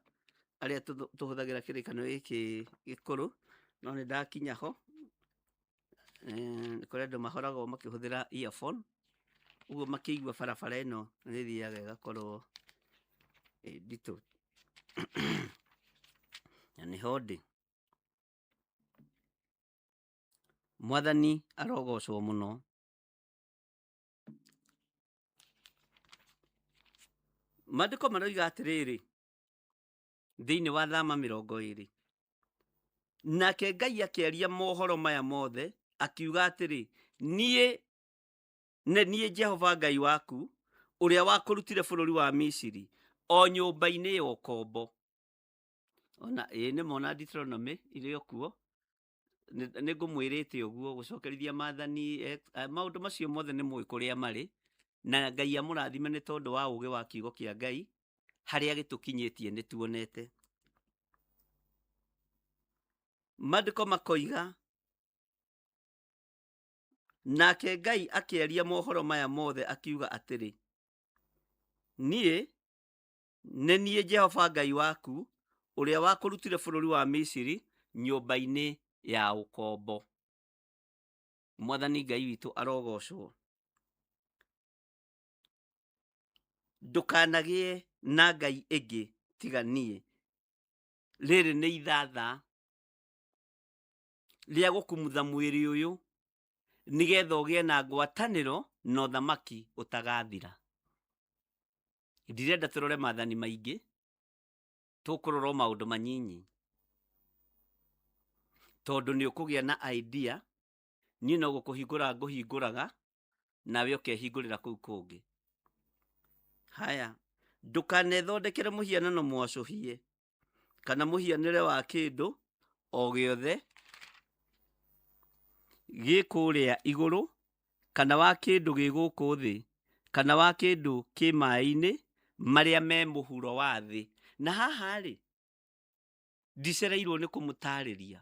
Speaker 2: arĩa tũhũthagĩra kĩrĩkanĩro gĩkĩ gĩkũrũ, no nĩ ndakinya ho. Nĩ kũrĩ andũ mahoragwo makĩhũthĩra earphone, ũguo makĩigua barabara ĩno nĩ ĩthiaga ĩgakorwo ĩ nditũ. Na nĩho ndĩ. Mwathani arogocwo mũno. Maandĩko maroiga atĩrĩrĩ thĩinĩ wa Thama 20, nake Ngai akĩaria mohoro maya mothe akiuga atĩrĩ, niĩ nĩ niĩ Jehova Ngai waku ũrĩa wakũrutire bũrũri wa Misiri, o nyũmba-inĩ ya ũkombo. Ona ĩĩ nĩ mona Deuteronomy irĩ o kuo, nĩ ngũmwĩrĩte ũguo gũcokerithia maathani, maũndũ macio mothe nĩ mũĩ kũrĩa marĩ, na Ngai amũrathime nĩ tondũ wa ũũgĩ wa kiugo kĩa Ngai harĩa gĩtũkinyĩtie nĩ tuonete. Maandĩko makoiga, nake Ngai akĩaria mohoro maya mothe akiuga atĩrĩ, niĩ nĩ niĩ Jehova Ngai waku ũrĩa wakũrutire bũrũri wa Misiri nyũmba-inĩ ya ũkombo. Mwathani Ngai witũ arogocwo. Ndũkanagĩe na Ngai ĩngĩ tiga niĩ. Rĩrĩ nĩ ithatha rĩa gũkumutha mwĩrĩ ũyũ nĩgetha ũgĩe na ngwatanĩro na ũthamaki ũtagathira. Ndirenda tũrore maathani maingĩ, tũkũrora o maũndũ manyinyi, tondũ nĩ ũkũgĩa na idea. Niĩ no gũkũhingũra ngũhingũraga, nawe ũkehingũrĩra kũu kũngĩ. Haya, ndũkanethondekere mũhianano mwacũhie kana mũhianĩre wa kĩndũ o gĩothe gĩ kũrĩa igũrũ, kana wa kĩndũ gĩ gũkũ thĩ, kana wa kĩndũ kĩ maĩ-inĩ marĩa me mũhuro wa thĩ. Na haha rĩ, ndicereirwo nĩ kũmũtarĩria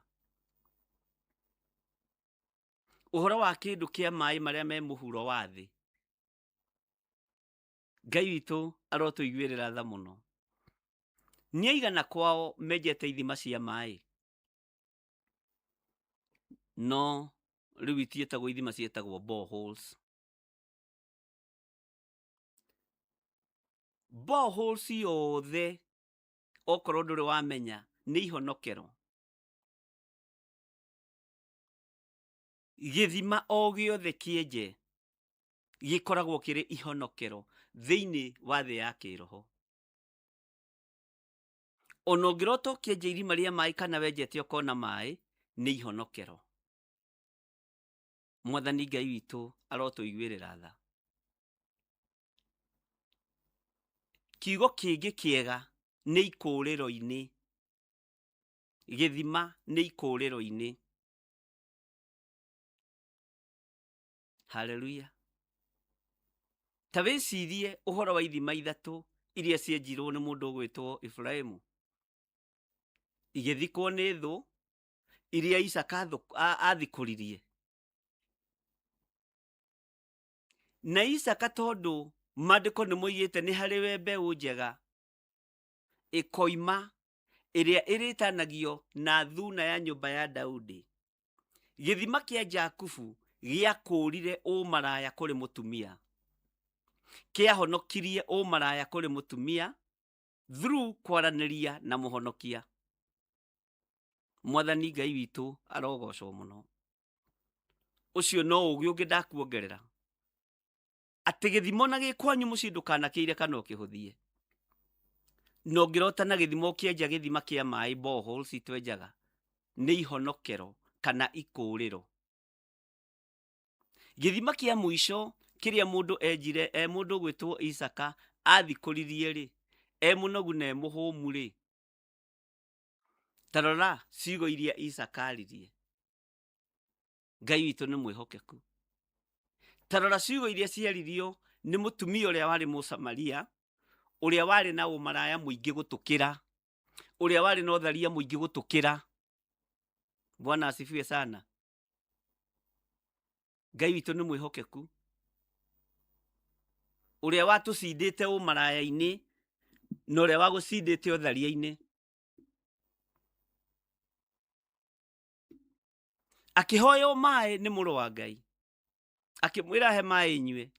Speaker 2: ũhoro wa kĩndũ kĩa maĩ marĩa me mũhuro wa thĩ. Ngai witũ arotũiguĩrĩra tha mũno. Nĩ aigana kwao menjete ithima cia maĩ, no rĩu itiĩtagwo ithima, ciĩtagwo boreholes. Boreholes ciothe okorwo ndũrĩ wamenya nĩ ihonokero. Gĩthima o gĩothe kĩenje gĩkoragwo kĩrĩ ihonokero thĩinĩ wa thĩ ya kĩroho. Ona ũngĩrota ũkĩenja irima rĩa maĩ kana wenjete ũkona maĩ, nĩ ihonokero. Mwathani Ngai witũ arotũiguĩrĩra tha. Kiugo kĩngĩ kĩega nĩ ikũrĩro-inĩ. Gĩthima nĩ ikũrĩro-inĩ. Haleluya. Ta wĩcirie ũhoro wa ithima 3 iria cienjirwo nĩ mũndũ ũgwĩtwo Iburahĩmu, igĩthikwo nĩ thũ, Iria Isaka athikũririe. Na Isaka tondũ maandĩko nĩ moigĩte nĩ harĩ we mbeũ njega ĩkoima ĩrĩa ĩrĩtanagio na thuna ya nyũmba ya Daudi. Gĩthima kĩa Jakubu gĩakũũrire ũmaraya kũrĩ mũtumia. Kĩahonokirie ũmaraya kũrĩ mũtumia through kwaranĩria na mũhonokia. Mwathani Ngai witũ arogocwo mũno. Ũcio no ũgĩ ũngĩ ndakuongerera. Atĩ gĩthimo na gĩ kwanyu mũciĩ ndũkanakĩire kana ũkĩhũthie. Na ũngĩrota na gĩthimo ũkĩenja gĩthima kĩa maĩ boreholes twenjaga nĩ ihonokero kana ikũrĩro. Gĩthima kĩa mũico kĩrĩa mũndũ enjire e mũndũ ũgwĩtwo Isaka athikũririe rĩ, e mũnogu na e mũhũmu rĩ, ta rora ciugo iria Isaka aririe. Ngai witũ nĩ mwĩhokeku. Ta rora ciugo iria ciaririo nĩ mũtumia ũrĩa warĩ Mũsamaria, ũrĩa warĩ na ũmaraya mũingĩ gũtũkĩra, ũrĩa warĩ na ũtharia mũingĩ gũtũkĩra. Bwana asifiwe sana. Ngai witũ nĩ mwĩhokeku. Ũrĩa watũcindĩte ũmaraya-inĩ na ũrĩa wagũcindĩte ũtharia-inĩ. Akĩhoywo maĩ nĩ mũrũ wa Ngai, akĩmwĩra he maĩ nyue.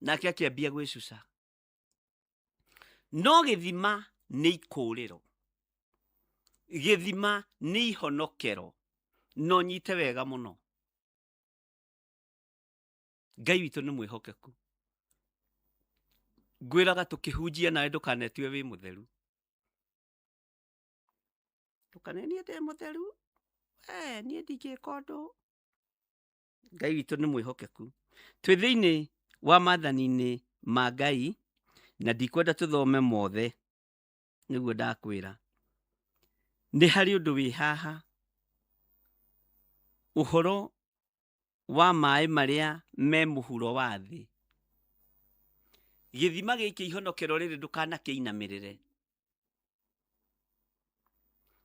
Speaker 2: Nake akĩambia gwĩcuca. No gĩthima nĩ ikũrĩro, gĩthima nĩ ihonokero. No nyite wega mũno, Ngai witũ nĩ mwĩhokeku. Ngwĩraga tũkĩhunjia nawe ndũkanetue wĩ mũtheru. Ndũkane niĩ ndĩ mũtheru, niĩ ndingĩka ũndũ. Ngai witũ nĩ mwĩhokeku. Twĩ thĩinĩ wa maathani-inĩ ma Ngai, na ndikwenda tũthome mothe, nĩguo ndakwĩra. Nĩ harĩ ũndũ wĩ haha, ũhoro wa maĩ marĩa me mũhuro wa thĩ. Gĩthima gĩkĩ ihonokero rĩrĩ ndũkanakĩinamĩrĩre.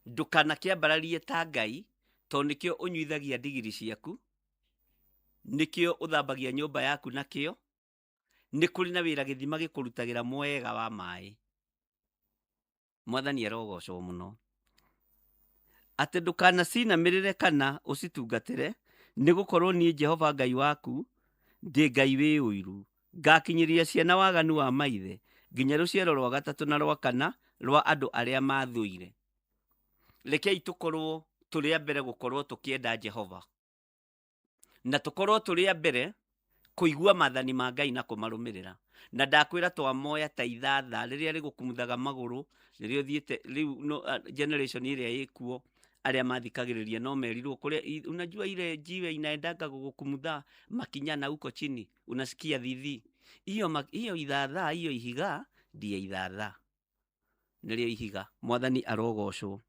Speaker 2: Ndũkanakĩambararie ta Ngai, tondũ nĩkĩo ũnyuithagia ndigiri ciaku, nĩkĩo ũthambagia nyũmba yaku nakĩo, nĩ kũrĩ na wĩra gĩthima gĩkũrutagĩra mwega wa maĩ. Mwathani arogocwo mũno. Atĩ ndũkanacinamĩrĩre kana ũcitungatĩre, nĩ gũkorwo niĩ Jehova Ngai waku ndĩ Ngai wĩ ũiru, Ngakinyĩria ciana waganu wa maithe, nginya rũciaro rwa gatatũ na rwa kana rwa andũ arĩa maathũire. Rekei tũkorũo tũrĩ a mbere gũkorũo tũkĩenda Jehova, na tũkorũo tũrĩ a mbere kũigua maathani ma Ngai na kũmarũmĩrĩra. Na ndakwĩra twamoya ta ithatha rĩrĩa rĩgũkumuthaga magũrũ, rĩrĩa ũthiĩte rĩu no, generation ĩrĩa ĩkuo arĩa mathikagĩrĩria no merirwo kũrĩa, unajua ile jiwe inaendanga gũgũkumutha makinya na huko chini unasikia thithi hiyo hiyo ithatha hiyo ihiga ndiye ithatha nĩrĩo ihiga. Mwathani arogocwo.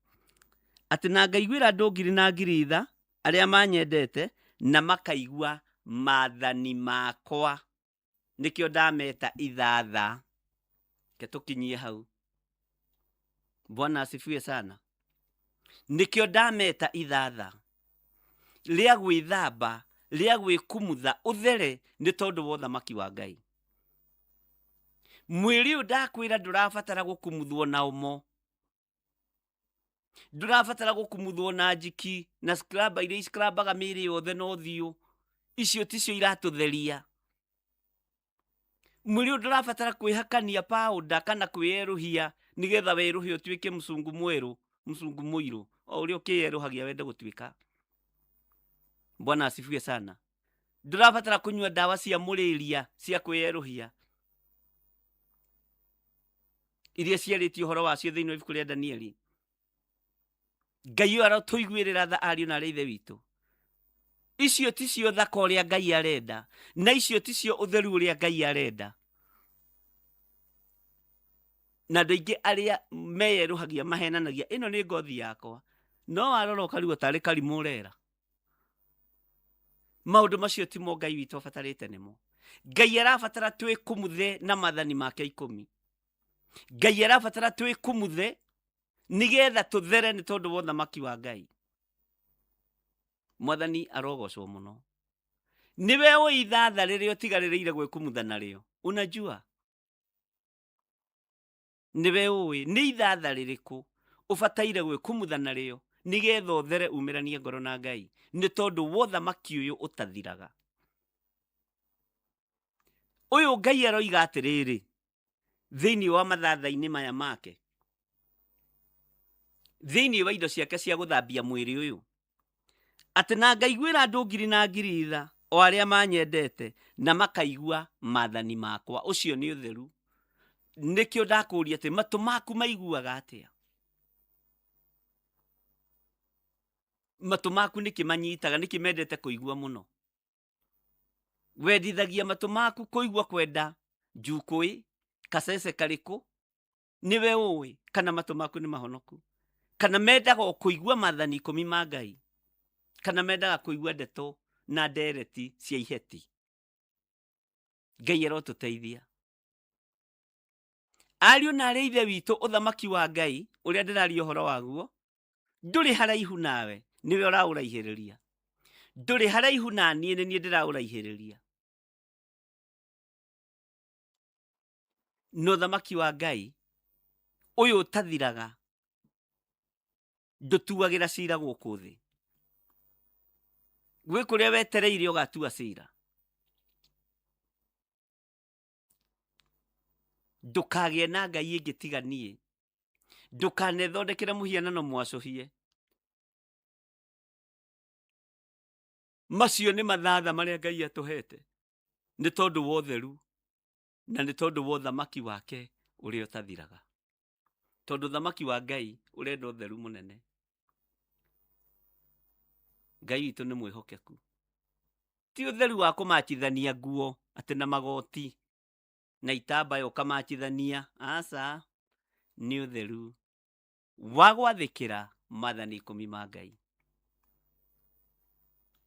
Speaker 2: Atĩ na ngaiguĩra andũ ngiri na ngiri tha arĩa manyendete na makaigua maathani makwa, nĩkĩo ndameta ithatha. Reke tũkinyie hau. Bwana asifiwe sana. Nĩkĩo ndameta ithatha rĩa gwĩthamba, rĩa gwĩkumutha ũthere nĩ tondũ wa ũthamaki wa Ngai. Mwĩrĩ ũyũ ndakwĩra ndũrabatara gũkumuthwo na ũmo, ndũrabatara gũkumuthwo na njiki na scrubber iria ickrabaga mĩĩrĩ yothe na ũthiũ, icio ticio iratũtheria. Mwĩrĩ ũyũ ndũrabatara kwĩhakania powder kana kwĩyerũhia nĩgetha werũhe ũtuĩke mũcungu mwerũ, mũcungu mũirũ, o ũrĩa ũkĩyerũhagia wende gũtuĩka. Bwana asifiwe sana. Ndũrabatara kũnyua ndawa cia mũrĩria cia kwĩyerũhia iria ciarĩtie ũhoro wacio thĩinĩ wa ibuku rĩa Danieli. Ngai ũyũ arotũiguĩrĩra tha ariũ na arĩ ithe witũ. Icio ticio thaka ũrĩa Ngai arenda, na icio ticio ũtheru ũrĩa Ngai arenda. Na andũ aingĩ arĩa meyerũhagia mahenanagia ĩno nĩ ngothi yakwa, no warora ũkarigwo tarĩ karimũ ũrera. Maũndũ macio timo Ngai witũ abatarĩte nĩmo. Ngai arabatara twĩkumuthe na mathani make ikũmi. Ngai arabatara twĩkumuthe nĩgetha tũthere nĩ tondũ wa ũthamaki wa Ngai. Mwathani arogocwo mũno. Nĩwe ũĩ ithatha rĩrĩa ũtigarĩrĩire gwĩkumutha narĩo. Unajua? Nĩwe ũĩ nĩ ithatha rĩrĩkũ ũbataire gwĩkumutha narĩo nĩgetha ũthere umĩranie ngoro na Ngai nĩ tondũ wa ũthamaki ũyũ ũtathiraga. Ũyũ Ngai aroiga atĩrĩrĩ thĩinĩ wa mathatha-inĩ maya make, thĩinĩ wa indo ciake cia gũthambia mwĩrĩ ũyũ, atĩ na ngaiguĩra andũ ngiri na ngiri tha o arĩa manyendete na makaigua maathani makwa. Ũcio nĩ ũtheru. Nĩkĩo ndakũria atĩ matũ maku maiguaga atĩa? Matũ maku nĩkĩ manyitaga? Nĩkĩ mendete kũigua mũno? Wendithagia matũ maku kũigua kwenda njukũĩ, kacece karĩkũ? Nĩwe ũĩ kana matũ maku nĩ mahonoku, kana mendaga o kũigua maathani ikũmi ma Ngai, kana mendaga kũigua ndeto na ndereti cia iheti. Ngai arotũteithia. Ariũ na arĩ ithe witũ, ũthamaki wa Ngai ũrĩa ndĩraria ũhoro waguo ndũrĩ haraihu nawe, nĩwe ũraũraihĩrĩria. Ndũrĩ haraihu na niĩ, nĩ niĩ ndĩraũraihĩrĩria. Na ũthamaki wa Ngai ũyũ ũtathiraga ndũtuagĩra cira gũkũ thĩ. Gwĩ kũrĩa wetereire ũgatua cira. Ndũkagĩe na ngai ĩngĩ tiga niĩ. Ndũkanethondekere mũhianano mwacũhie. Macio nĩ mathatha marĩa Ngai atũhete nĩ tondũ wa ũtheru na nĩ tondũ wa ũthamaki wake ũrĩa ũtathiraga. Tondũ ũthamaki wa Ngai ũrenda ũtheru mũnene. Ngai witũ nĩ mwĩhokeku. Ti ũtheru wa kũmachithania nguo atĩ na magoti na itambaya ũkamachithania, aca, nĩ ũtheru wa gwathĩkĩra maathani ikũmi ma Ngai.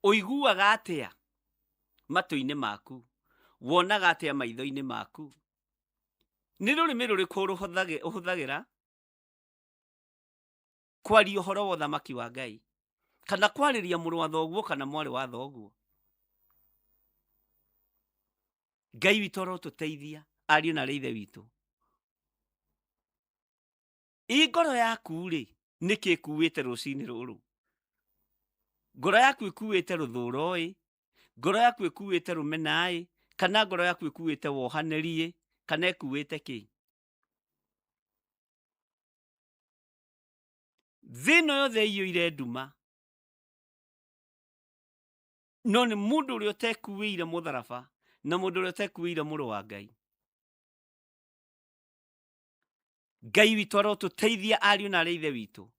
Speaker 2: Ũiguaga atĩa matũ-inĩ maku? Wonaga atĩa maitho-inĩ maku? Nĩ rũrĩmĩ rũrĩkũ ũhũthagĩra kwaria ũhoro wa ũthamaki wa Ngai, kana kwarĩria mũrũ wa thoguo kana mwarĩ wa thoguo? Ngai witũ arotũteithia, ariũ na arĩ ithe witũ. Ĩ ngoro yaku-rĩ, nĩkĩ ĩkuĩte rũcinĩ rũrũ? Ngoro yaku ĩkuĩte rũthũro-ĩ, ngoro yaku ĩkuĩte rũmena-ĩ, kana ngoro yaku ĩkuĩte wohanĩri-ĩ, kana ĩkuĩte kĩ? Thĩ ĩno yothe ĩiyũire nduma, no nĩ mũndũ ũrĩa ũtekuĩire mũtharaba na mũndũ ũrĩa ũtekuĩire mũrũ wa Ngai. Ngai witũ arotũteithia ariũ na arĩ ithe witũ.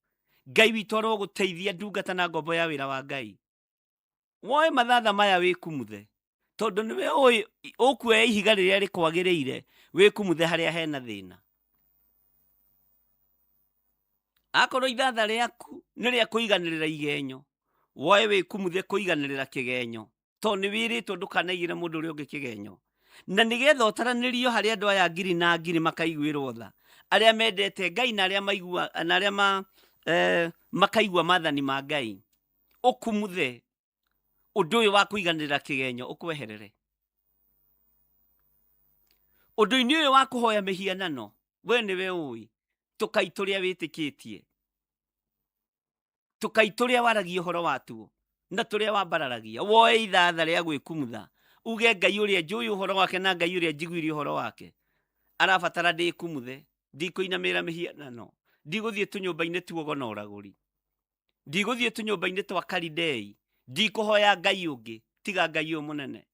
Speaker 2: Ngai witũ arogũteithia ndungata na ngombo ya wĩra wa Ngai. Woe mathatha maya wĩkumuthe, tondũ nĩwe ũĩ ũkuoya ihiga rĩrĩa rĩkwagĩrĩire wĩkumuthe harĩa hena thĩna. Akorwo ithatha rĩaku nĩ rĩa kũiganĩrĩra igenyo, woe wĩkumuthe kũiganĩrĩra kĩgenyo, tondũ nĩ wĩrĩtwo ndũkanaigĩre mũndũ ũrĩa ũngĩ kĩgenyo. Na nĩgetha ũtaranĩrio harĩ andũ aya ngiri na ngiri makaiguĩrwo tha, arĩa mendete Ngai na arĩa maigua, na arĩa ma, makaigua maathani ma Ngai, ũkumuthe ũndũ ũyũ wa kũiganĩrĩra kĩgenyo ũkweherere. Ũndũ-inĩ ũyũ wa kũhoya mĩhianano, we nĩwe ũĩ tũkai tũrĩa wĩtĩkĩtie, tũkai tũrĩa waragia ũhoro watuo na tũrĩa wambararagia. Woe ithatha rĩa gwĩkumutha, uge Ngai ũrĩa njũĩ ũhoro wake na Ngai ũrĩa njiguire ũhoro wake arabatara ndĩkumuthe, ndikũinamĩrĩra mĩhianano, ndigũthiĩ tũnyũmba-inĩ tuogo na ũragũri, ndigũthiĩ tũnyũmba-inĩ twa Kalidei, ndikũhoya Ngai ũngĩ tiga Ngai ũyũ mũnene.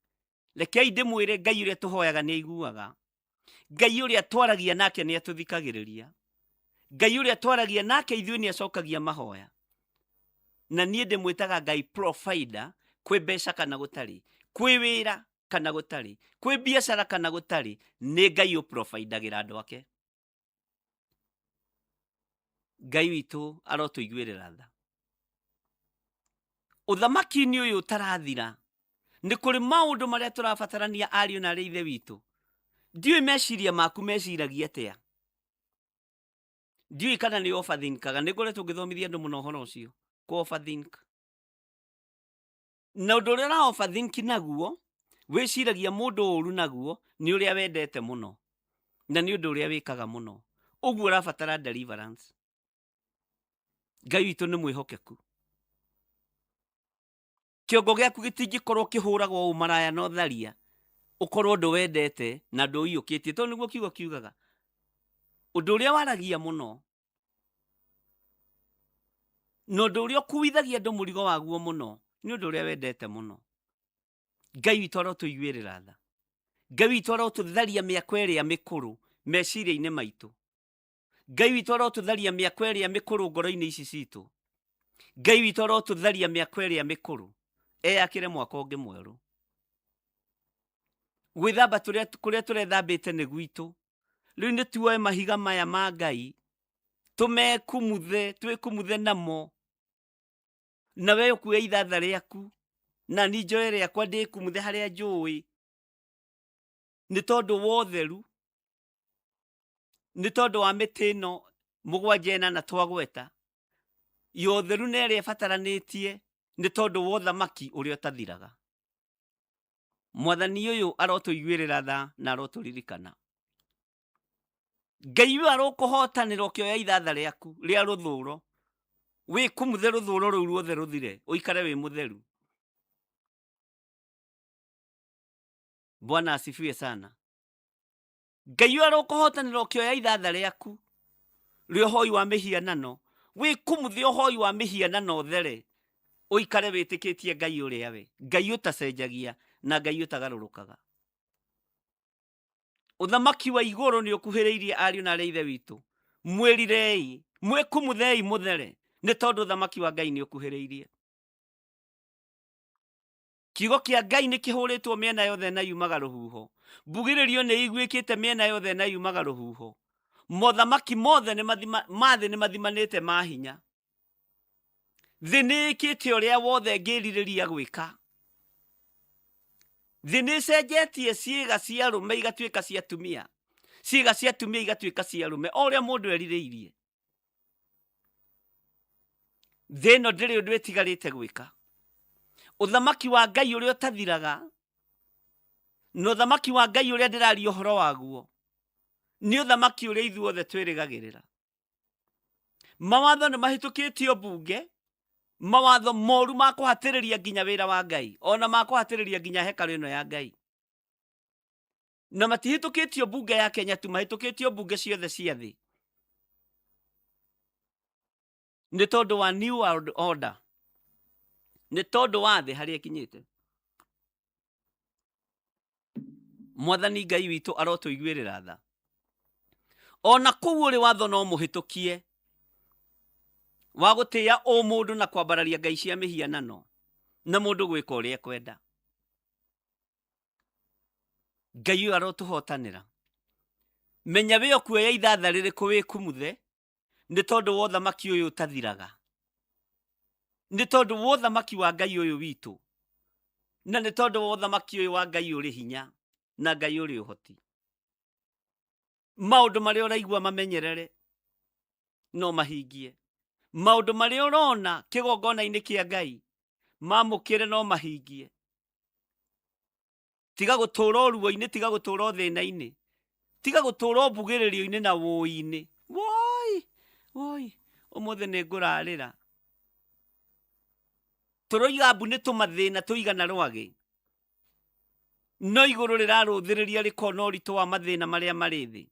Speaker 2: Rekei ndĩmwĩre Ngai ũrĩa tũhoyaga nĩ aiguaga. Ngai ũrĩa twaragia nake nĩ atũthikagĩrĩria. Ngai ũrĩa twaragia nake ithuĩ nĩ acokagia mahoya. Na niĩ ndĩmwĩtaga Ngai provider, kwĩ mbeca kana gũtarĩ, kwĩ wĩra kana gũtarĩ, kwĩ biacara kana gũtarĩ, nĩ Ngai ũprovidagĩra andũ ake. Ngai witũ arotũiguĩrĩra tha. Ũthamaki-inĩ ũyũ ũtarathira, nĩ kũrĩ maũndũ marĩa tũrabatarania ariũ na arĩ ithe witũ. Ndiũĩ meciria maku meciragia atĩa. Ndiũĩ kana nĩ overthinkaga. Nĩ ngoretwo ngĩthomithia andũ mũno ũhoro ũcio, kũ overthink. Na ũndũ ũrĩa ũra overthink naguo, wĩciragia mũndũ ũru naguo, nĩ ũrĩa wendete mũno, na nĩ ũndũ ũrĩa wĩkaga mũno. Ũguo ũrabatara deliverance. Ngai witũ nĩ mwĩhokeku. Kĩongo gĩaku gĩtingĩkorwo kĩhũragwo ũmaraya na ũtharia, ũkorwo ndũwendete na ndũũiyũkĩtie, tondũ nĩguo kiugo kiugaga. Ũndũ ũrĩa waragia mũno na ũndũ ũrĩa ũkuithagia andũ mũrigo waguo mũno nĩ ũndũ ũrĩa wendete mũno. Ngai witũ arotũiguĩrĩra tha. Ngai witũ arotũtharia mĩako ĩrĩa mĩkũrũ meciria-inĩ maitũ. Ngai witũ arotũtharia mĩako ĩrĩa mĩkũrũ ngoro-inĩ ici citũ. Ngai witũ arotũtharia mĩako ĩrĩa mĩkũrũ eyakĩre mwako ũngĩ mwerũ. Gwĩthamba kũrĩa tũrethambĩte nĩ gwitũ. Rĩu nĩ tuoe mahiga maya ma Ngai tũmekumuthe, twĩkumuthe namo, na we ũkue ithatha rĩaku na ni njoe rĩakwa ndĩkumuthe harĩa njũĩ, nĩ tondũ wa ũtheru, nĩ tondũ wa mĩtĩ ĩno mũgwanja ĩnana twagweta ya ũtheru na ĩrĩa ĩbataranĩtie, nĩ tondũ wa ũthamaki ũrĩa ũtathiraga. Mwathani ũyũ arotũiguĩrĩra tha na arotũririkana. Ngai ũyũ arokũhotanĩra ũkĩoya ithatha rĩaku rĩa rũthũro, wĩkumuthe rũthũro rũu ruothe rũthire, ũikare wĩ mũtheru. Bwana asifiwe sana. Ngai ũyũ arokũhotanĩra ũkĩoya ithatha rĩaku rĩa ũhoi wa mĩhianano, wĩkumuthe ũhoi wa mĩhianano ũthere, ũikare wĩtĩkĩtie Ngai ũrĩa we, Ngai ũtacenjagia na Ngai ũtagarũrũkaga. Ũthamaki wa igũrũ nĩ ũkuhĩrĩirie ariũ na arĩa ithe witũ. Mwĩrirei, mwĩkumuthei mũthere, nĩ tondũ ũthamaki wa Ngai nĩ ũkuhĩrĩirie. Kiugo kĩa Ngai nĩ kĩhũrĩtwo mĩena yothe na yumaga rũhuho. Mbugĩrĩrio nĩ iguĩkĩte mĩena yothe na yumaga rũhuho. Mothamaki mothe ma thĩ nĩ mathimanĩte ma hinya. Thĩ nĩ ĩkĩte ũrĩa wothe ĩngĩrirĩria gwĩka. Thĩ nĩ ĩcenjetie ciĩga cia arũme igatuĩka cia atumia, ciĩga cia atumia igatuĩka cia arũme, o ũrĩa mũndũ erirĩirie. Thĩ ĩno ndĩrĩ ũndũ ĩtigarĩte gwĩka. Ũthamaki wa Ngai ũrĩa ũtathiraga na ũthamaki wa Ngai ũrĩa ndĩraria ũhoro waguo nĩ ũthamaki ũrĩa ithuothe twĩrĩgagĩrĩra. Mawatho nĩ mahĩtũkĩtio mbunge, mawatho moru ma kũhatĩrĩria nginya wĩra wa Ngai, ona ma kũhatĩrĩria nginya hekarũ ĩno ya Ngai. Na matihĩtũkĩtio mbunge ya Kenya tu, mahĩtũkĩtio mbunge ciothe cia thĩ. Nĩ tondũ wa New World Order, nĩ tondũ wa thĩ harĩa ĩkinyĩte. Mwathani Ngai witũ arotũiguĩrĩra tha. Ona kũu ũrĩ watho no mũhĩtũkie wa gũtĩĩa ũmũndũ na kwambararia ngai cia mĩhianano na mũndũ gwĩka ũrĩa ekwenda. Ngai ũyũ arotũhotanĩra. Menya wĩ ũkuoya ithatha rĩrĩkũ wĩkumuthe, nĩ tondũ wa ũthamaki ũyũ ũtathiraga, nĩ tondũ wa ũthamaki wa Ngai ũyũ witũ, na nĩ tondũ wa ũthamaki ũyũ wa Ngai ũrĩ hinya na Ngai ũrĩ ũhoti. Maũndũ marĩa ũraigua mamenyerere no mahingie, maũndũ marĩa ũrona kĩgongona-inĩ kĩa Ngai mamũkĩre no mahingie. Tiga gũtũra ũruo-inĩ, tiga gũtũra ũthĩna-inĩ, tiga gũtũra ũmbugĩrĩrio-inĩ na wũi-inĩ. Woi, woi, ũmũthĩ nĩ ngũrarĩra. Tũroiga mbu nĩ tũmathĩna tũigana rwagĩ, no igũrũ rĩrarũthĩrĩria rĩkona ũritũ wa mathĩna marĩa marĩ thĩ,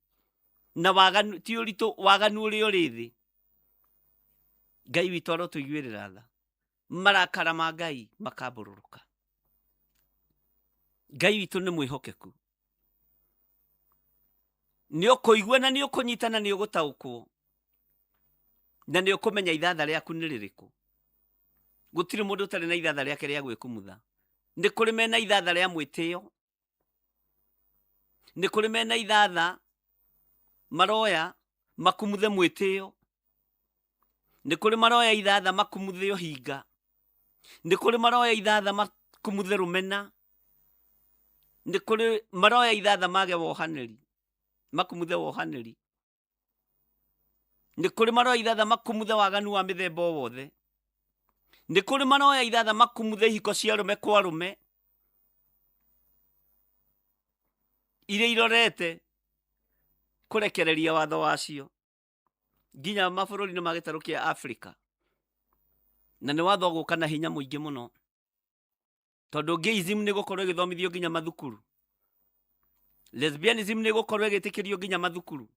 Speaker 2: na waganu, ti ũritũ, waganu ũrĩa ũrĩ thĩ. Ngai witũ arotũiguĩrĩra tha. Marakara ma Ngai makambũrũrũka. Ngai witũ nĩ mwĩhokeku. Nĩ ũkũigua na nĩ ũkũnyita na nĩ ũgũtaũkwo na nĩ ũkũmenya ithatha rĩaku nĩ rĩrĩkũ. Gũtirĩ mũndũ ũtarĩ na ithatha rĩake rĩa gwĩkumutha. Nĩ kũrĩ mena ithatha rĩa mwĩtĩo, nĩ kũrĩ mena ithatha maroya makumuthe mwĩtĩo, nĩ kũrĩ maroya ithatha makumuthe ũhinga, nĩ kũrĩ maroya ithatha makumuthe rũmena, nĩ kũrĩ maroya ithatha mage wohanĩri, makumuthe wohanĩri. Nĩ kũrĩ maroya ithatha makumuthe waganu wa mĩthemba o wothe. Nĩ kũrĩ maroya ithatha makumuthe ihiko cia arũme kwa arũme iria irorete kũrekereria watho wacio nginya mabũrũri-inĩ ma gĩtarũ kĩa Afrika. Na nĩ watho ũgũka na hinya mũingĩ mũno, tondũ gayism nĩ gũkorwo ĩgĩthomithio nginya mathukuru, lesbianism nĩ gũkorwo ĩgĩtĩkĩrio nginya mathukuru.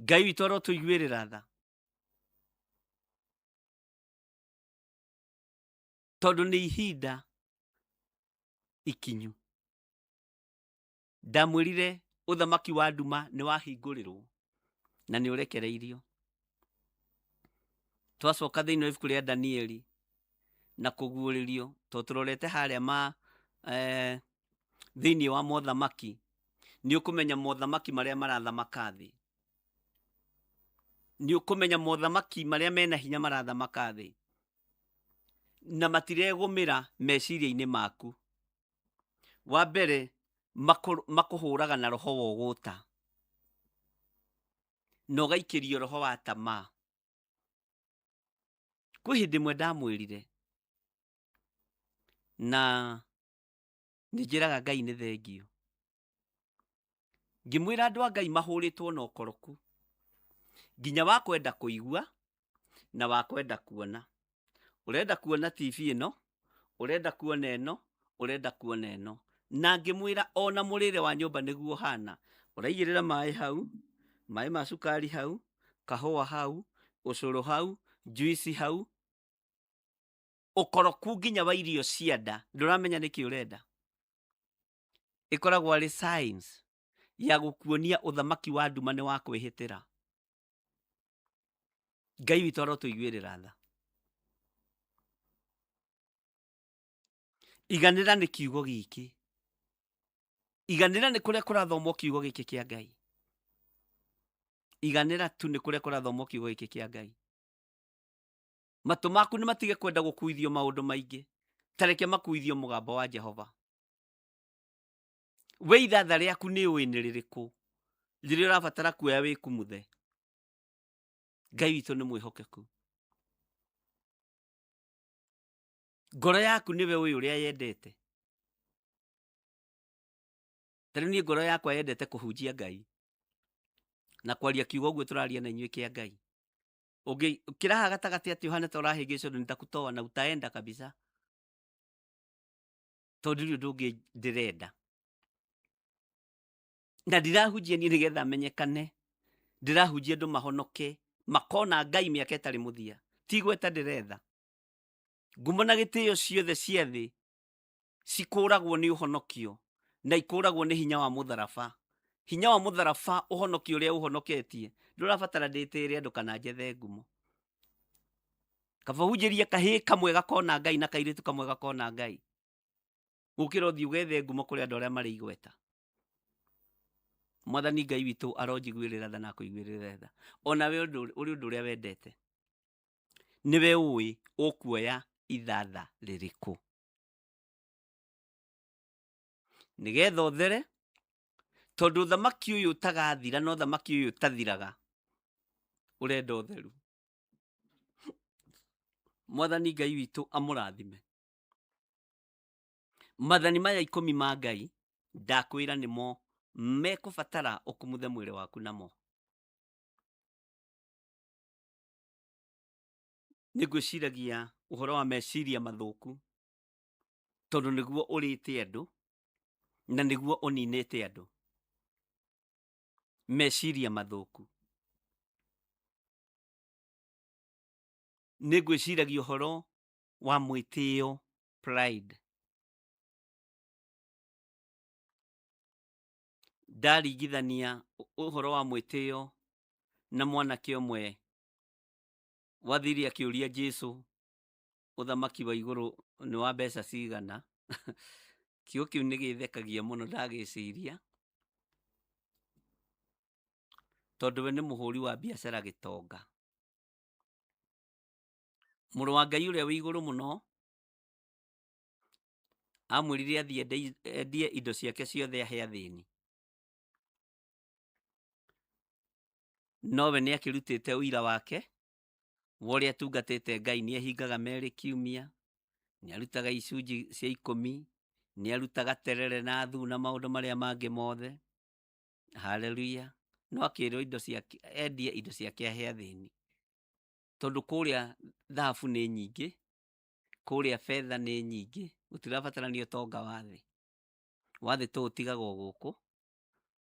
Speaker 2: Ngai witũ arotũiguĩrĩra tha, tondũ nĩ ihinda ikinyu. Ndamwĩrire ũthamaki wa nduma nĩ wahingũrĩrwo na nĩ ũrekereirio. Twacoka thĩinĩ wa ibuku rĩa Danieli na kũguũrĩrio, tondũ tũrorete harĩa ma thĩinĩ wa mothamaki, nĩ ũkũmenya mothamaki marĩa marathamaka thĩ, nĩ ũkũmenya mothamaki marĩa mena hinya marathamaka thĩ, na matiregũmĩra meciria-inĩ maku. Wa mbere makũhũraga na roho wa ũgũta, na ũgaikĩrio roho wa tamaa. Kwĩ hĩndĩ ĩmwe ndamwĩrire, na nĩ njĩraga Ngai nĩ thengio, ngĩmwĩra andũ a Ngai mahũrĩtwo na ũkoroku nginya wa kwenda kũigua na wa kwenda kuona. Ũrenda kuona TV ĩno, ũrenda kuona ĩno, ũrenda kuona ĩno. Na ngĩmwĩra ona mũrĩre wa nyũmba nĩguo ũhana. Ũraigĩrĩra maĩ hau, maĩ ma cukari hau, kahũa hau, ũcũrũ hau, juice hau, ũkoroku nginya wa irio cia nda, ndũramenya nĩkĩ ũrenda. Ĩkoragwo arĩ science ya gũkuonia ũthamaki wa nduma nĩ wa kwĩhĩtĩra. Ngai witũ arotũiguĩrĩra tha. Iganĩra nĩ kiugo gĩkĩ, iganĩra nĩ kũrĩa kũrathomwo kiugo gĩkĩ kĩa Ngai. Iganĩra tu nĩ kũrĩa kũrathomwo kiugo gĩkĩ kĩa Ngai. Matũ maku nĩ matige kwenda gũkuithio maũndũ maingĩ, ta reke makuithio mũgambo wa Jehova. We ithatha rĩaku nĩ ũĩ nĩ rĩrĩkũ rĩrĩa ũrabatara kuoya wĩkumuthe. Ngai witũ nĩ mwĩhokeku. Ngoro yaku nĩwe ũĩ ũrĩa yendete. Ta rĩu niĩ ngoro yakwa yendete kũhunjia Ngai na kwaria kiugo ũguo tũraria na inyuĩ kĩa Ngai. Ũngĩkĩra haha gatagatĩ atĩ ũhane ta ũrahĩngĩcwo, nitakutoa na utaenda kabisa, tondũ ndirĩ ũndũ ũngĩ ndĩrenda. Na ndirahunjia niĩ nĩgetha menyekane, ndĩrahunjia andũ mahonoke, makona Ngai mĩaka ĩtarĩ mũthia. Ti igweta ndĩretha. Ngumo na gĩtĩo ciothe cia thĩ cikũragwo nĩ ũhonokio na ikũragwo nĩ hinya wa mũtharaba. Hinya wa mũtharaba, ũhonokio ũrĩa ũhonoketie, ndũrabatara ndĩtĩre andũ kana njethe ngumo. Kaba hunjĩrie kahĩĩ kamwe gakona Ngai na kairĩtu kamwe gakona Ngai, gũkĩra ũthiĩ ũgethe ngumo kũrĩ andũ arĩa marĩ igweta. Mwathani Ngai witũ aronjiguĩrĩra tha na akũiguĩrĩre tha. Ona we ũrĩ ũndũ ũrĩa wendete, nĩwe ũĩ ũkuoya ithatha rĩrĩkũ nĩgetha ũthere, tondũ thamaki ũyũ ũtagathira no thamaki ũyũ ũtathiraga ũrenda ũtheru. Mwathani Ngai witũ amũrathime. Mathani maya 10 ma Ngai ndakwĩra nĩmo mekũbatara ũkumuthe mwĩrĩ waku namo. Nĩ ngwĩciragia ũhoro wa meciria mathũku, tondũ nĩguo ũrĩte andũ na nĩguo ũninĩte andũ. Meciria mathũku. Nĩ ngwĩciragia ũhoro wa mwĩtĩo, pride. Ndaringithania ũhoro wa mwĩtĩo na mwanake ũmwe wathire akĩũria Jesu ũthamaki wa igũrũ nĩ wa mbeca cigana. Kiugo kĩu nĩ gĩthekagia mũno ndagĩciria, tondũ we nĩ mũhũri wa biacara gĩtonga. Mũrũ wa Ngai ũrĩa wĩ igũrũ mũno amwĩrire athiĩ endie indo ciake ciothe ahe athĩni. Nowe nĩ akĩrutĩte ũira wake wa ũrĩa atungatĩte Ngai. Nĩ ehingaga merĩ kiumia, nĩ arutaga icunjĩ cia 10, nĩ arutaga terere na thu na maũndũ marĩa mangĩ mothe. Haleluya. No akĩrwo indo ciake, endie indo ciake ahe athĩni, tondũ kũrĩa thahabu nĩ nyingĩ, kũrĩa betha nĩ nyingĩ, gũtirabatarania ũtonga wa thĩ. Wa thĩ tũũtigaga o gũkũ,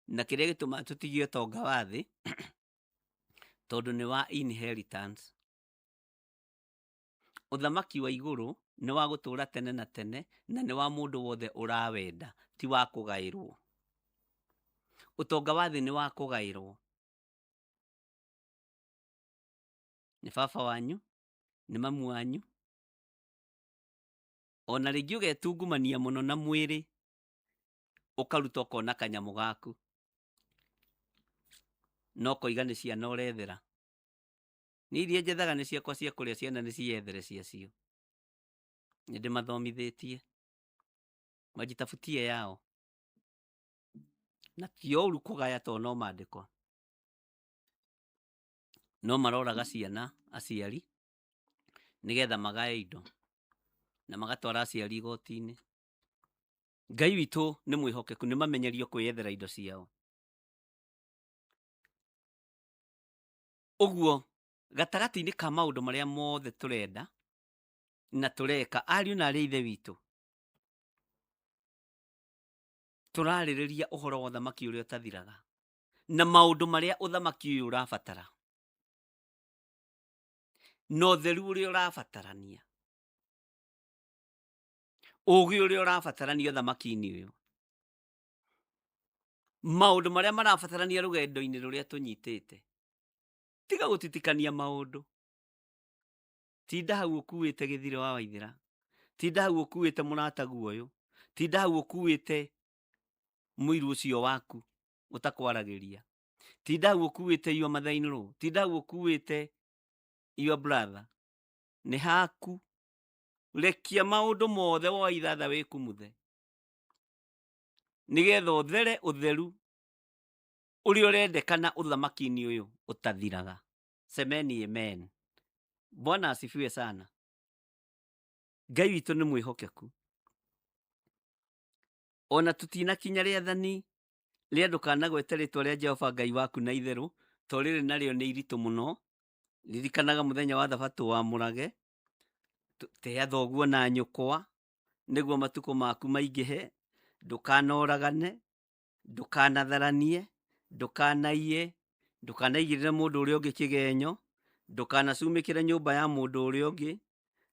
Speaker 2: na kĩrĩa gĩtũmaga tũtige ũtonga wa thĩ tondũ nĩ wa inheritance. Ũthamaki wa igũrũ nĩ wa gũtũũra tene na tene, na nĩ wa mũndũ wothe ũrawenda, ti wa kũgaĩrwo. Ũtonga wa thĩ nĩ wa kũgaĩrwo. Nĩ baba wanyu, nĩ mamu wanyu. Ona rĩngĩ ũgetungumania mũno na mwĩrĩ, ũkaruta ũkona kanyamũ gaku, no ũkoiga nĩ ciana ũrethera. Niĩ iria njethaga nĩ ciakwa cia kũrĩa, ciana nĩ ciĩyethere ciacio. Nĩ ndĩmathomithĩtie, majitafutie yao. Na ti ũru kũgaya tondũ no maandĩko. No maroraga ciana aciari nĩgetha magae indo na magatwara aciari igoti-inĩ. Ngai witũ nĩ mwĩhokeku, nĩ mamenyerio kwĩyethera indo ciao. Ũguo gatagatĩ-inĩ ka maũndũ marĩa mothe tũrenda na tũreka, ariũ na arĩ ithe witũ, tũrarĩrĩria ũhoro wa ũthamaki ũrĩa ũtathiraga na maũndũ marĩa ũthamaki ũyũ ũrabatara na ũtheru ũrĩa ũrabatarania, ũgĩ ũrĩa ũrabatarania ũthamaki-inĩ ũyũ, maũndũ marĩa marabatarania rũgendo-inĩ rũrĩa tũnyitĩte. Tiga gũtitikania maũndũ. Tinda hau ũkuĩte gĩthirĩ wa Waithĩra, tinda hau ũkuĩte mũrataguo ũyũ, tinda hau ũkuĩte mũiru ũcio waku ũtakwaragĩria, tinda hau ũkuĩte your mother in law, tinda hau ũkuĩte your brother. Nĩ haku. Rekia maũndũ mothe woe ithatha wĩkumuthe, nĩgetha ũthere ũtheru ũrĩa ũrendekana ũthamaki-inĩ ũyũ ũtathiraga. Semeni amen. Bwana asifiwe sana. Ngai witũ nĩ mwĩhokeku. Ona tũtinakinya rĩathani rĩa ndũkanagwete rĩtwa rĩa Jehova Ngai waku na itherũ, to rĩrĩ narĩo nĩ iritũ mũno. Ririkanaga mũthenya wa thabatũ wamũrage, tĩa thoguo na nyũkwa nĩguo matukũ maku maingĩhe, ndũkanoragane, ndũkanatharanie, ndũkanaiye, ndũkanaigĩrĩre mũndũ ũrĩa ũngĩ kĩgenyo, ndũkanacumĩkĩre nyũmba ya mũndũ ũrĩa ũngĩ,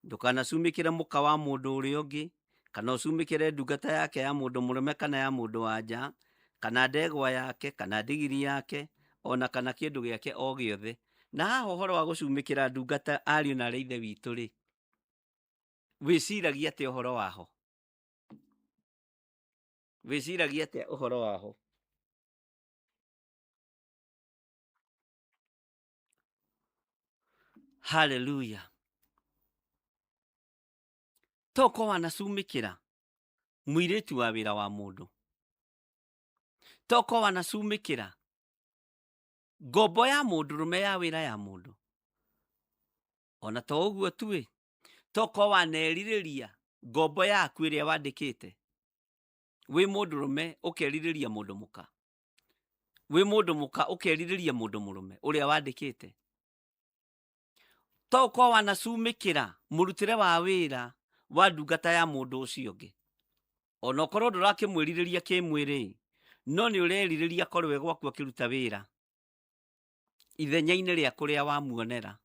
Speaker 2: ndũkanacumĩkĩre mũka wa mũndũ ũrĩa ũngĩ, kana ũcumĩkĩre ndungata yake ya mũndũ mũrũme kana ya mũndũ wa nja, kana ndegwa yake, kana ndigiri yake, ona kana kĩndũ gĩake o gĩothe. Na haha ũhoro wa gũcumĩkĩra ndungata ariũ na arĩ ithe witũ rĩ, wĩciragia atĩa ũhoro waho? Wĩciragia atĩa ũhoro waho? Haleluya. Toko wanacumĩkĩra mũirĩtu wa wĩra wa mũndũ, toko wanacumĩkĩra ngombo ya mũndũrũme ya wĩra ya mũndũ, ona to ũguo tu ĩ, toko wanerirĩria ngombo yaku ĩrĩa wandĩkĩte wĩ mũndũrũme ũkerirĩria mũndũ mũka, wĩ mũndũ mũka ũkerirĩria mũndũ mũrũme ũrĩa wandĩkĩte. To ũkorwo wanacumĩkĩra mũrutĩre wa wĩra wa ndungata ya mũndũ ũcio ũngĩ, ona ũkorwo ndũrakĩmwĩrirĩria kĩmwĩrĩ, no nĩ ũrerirĩria akorwo e gwaku akĩruta wĩra ithenya-inĩ rĩa kũrĩa wamuonera.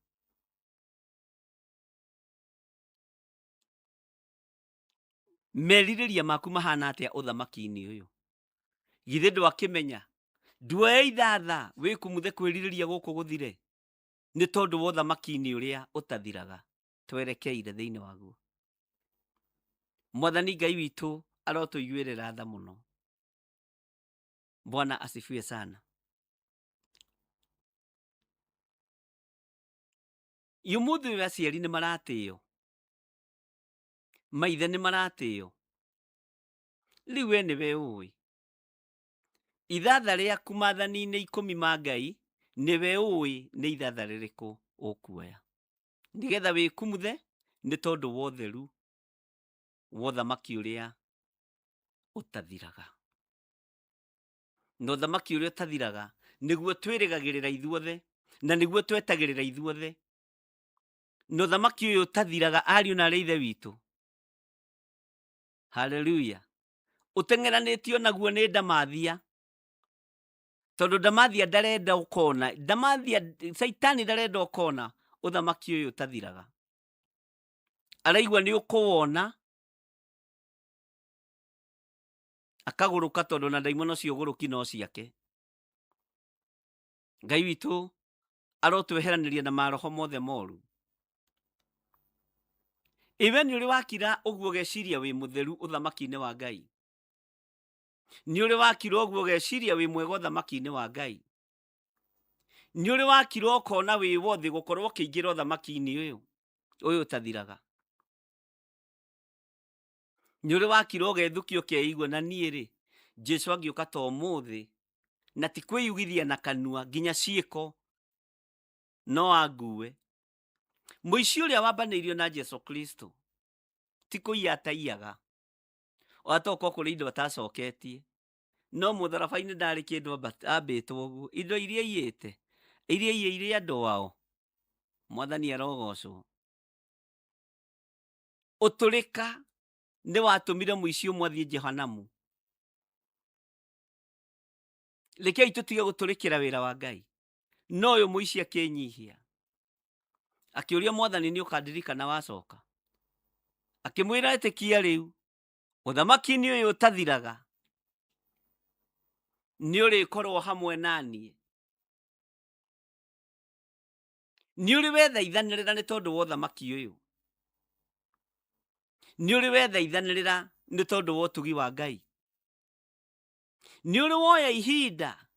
Speaker 2: Merirĩria maku mahana atĩa ũthamaki-inĩ ũyũ? Githĩ ndwakĩmenya nduoe ithatha wĩkumuthe kwĩrirĩria gũkũ gũthire nĩ tondũ wa ũthamaki-inĩ ũrĩa ũtathiraga twerekeire thĩinĩ waguo. Mwathani Ngai witũ arotũiguĩrĩra tha mũno. Bwana asifiwe sana. Ũmũthĩ ũyũ aciari nĩ maratĩo, maithe nĩ maratĩo. Rĩu we nĩwe ũĩ ithatha rĩaku maathani-inĩ 10 ma Ngai Nĩwe ũĩ nĩ ithatha rĩrĩkũ ũkuoya nĩgetha wĩkumuthe nĩ tondũ wa ũtheru wa ũthamaki ũrĩa ũtathiraga. Na ũthamaki ũrĩa ũtathiraga nĩguo twĩrĩgagĩrĩra ithuothe na nĩguo twetagĩrĩra ithuothe. Na ũthamaki ũyũ ũtathiraga, ariũ na arĩ ithe witũ, haleluya, ũteng'eranĩtio naguo nĩ ndamathia, tondũ ndamathia ndarenda ũkona, ndamathia caitani ndarenda ũkona ũthamaki ũyũ ũtathiraga. Araigua nĩ ũkũwona akagũrũka, tondũ na ndaimono cia ũgũrũki no ciake. Ngai witũ arotweheranĩria na maroho mothe moru. Iwe nĩ ũrĩ wakira ũguo ũgeciria wĩ mũtheru ũthamaki-inĩ wa Ngai? Nĩ ũrĩ wakira ũguo ũgeciria wĩ mwega ũthamaki-inĩ wa Ngai? Nĩ ũrĩ wakira ũkona wĩ wothĩ gũkorwo ũkĩingĩra ũthamaki-inĩ ũyũ ũyũ ũtathiraga? Nĩ ũrĩ wakira ũgethukia ũkeigua na niĩ rĩ, Jesu angĩũka ta ũmũthĩ, na ti kwĩyugithia na kanua nginya ciĩko no angue. Mũici ũrĩa wambanĩirio na Jesu Kristo ti kũiya ataiyaga, o atokorwo kũrĩ indo atacoketie, no mũtharaba-inĩ ndarĩ kĩndũ ambĩtwo ũguo. Indo iria aiyĩte, iria aiyĩire andũ ao, Mwathani arogocwo. Ũtũrĩka nĩ watũmire mũici ũmwe athiĩ Jehanamu. Rekei tũtige gũtũrĩkĩra wĩra wa Ngai. No ũyũ mũici akĩnyihia, akĩũria Mwathani, nĩ ũkandirikana wacoka? Akĩmwĩra, ĩtĩkia rĩu ũthamaki-inĩ ũyũ ũtathiraga nĩ ũrĩkorwo hamwe na niĩ. Nĩ ũrĩ wethaithanĩrĩra nĩ tondũ wa ũthamaki ũyũ? Nĩ ũrĩ wethaithanĩrĩra nĩ tondũ wa ũtugi wa Ngai? Nĩ ũrĩ woya ihinda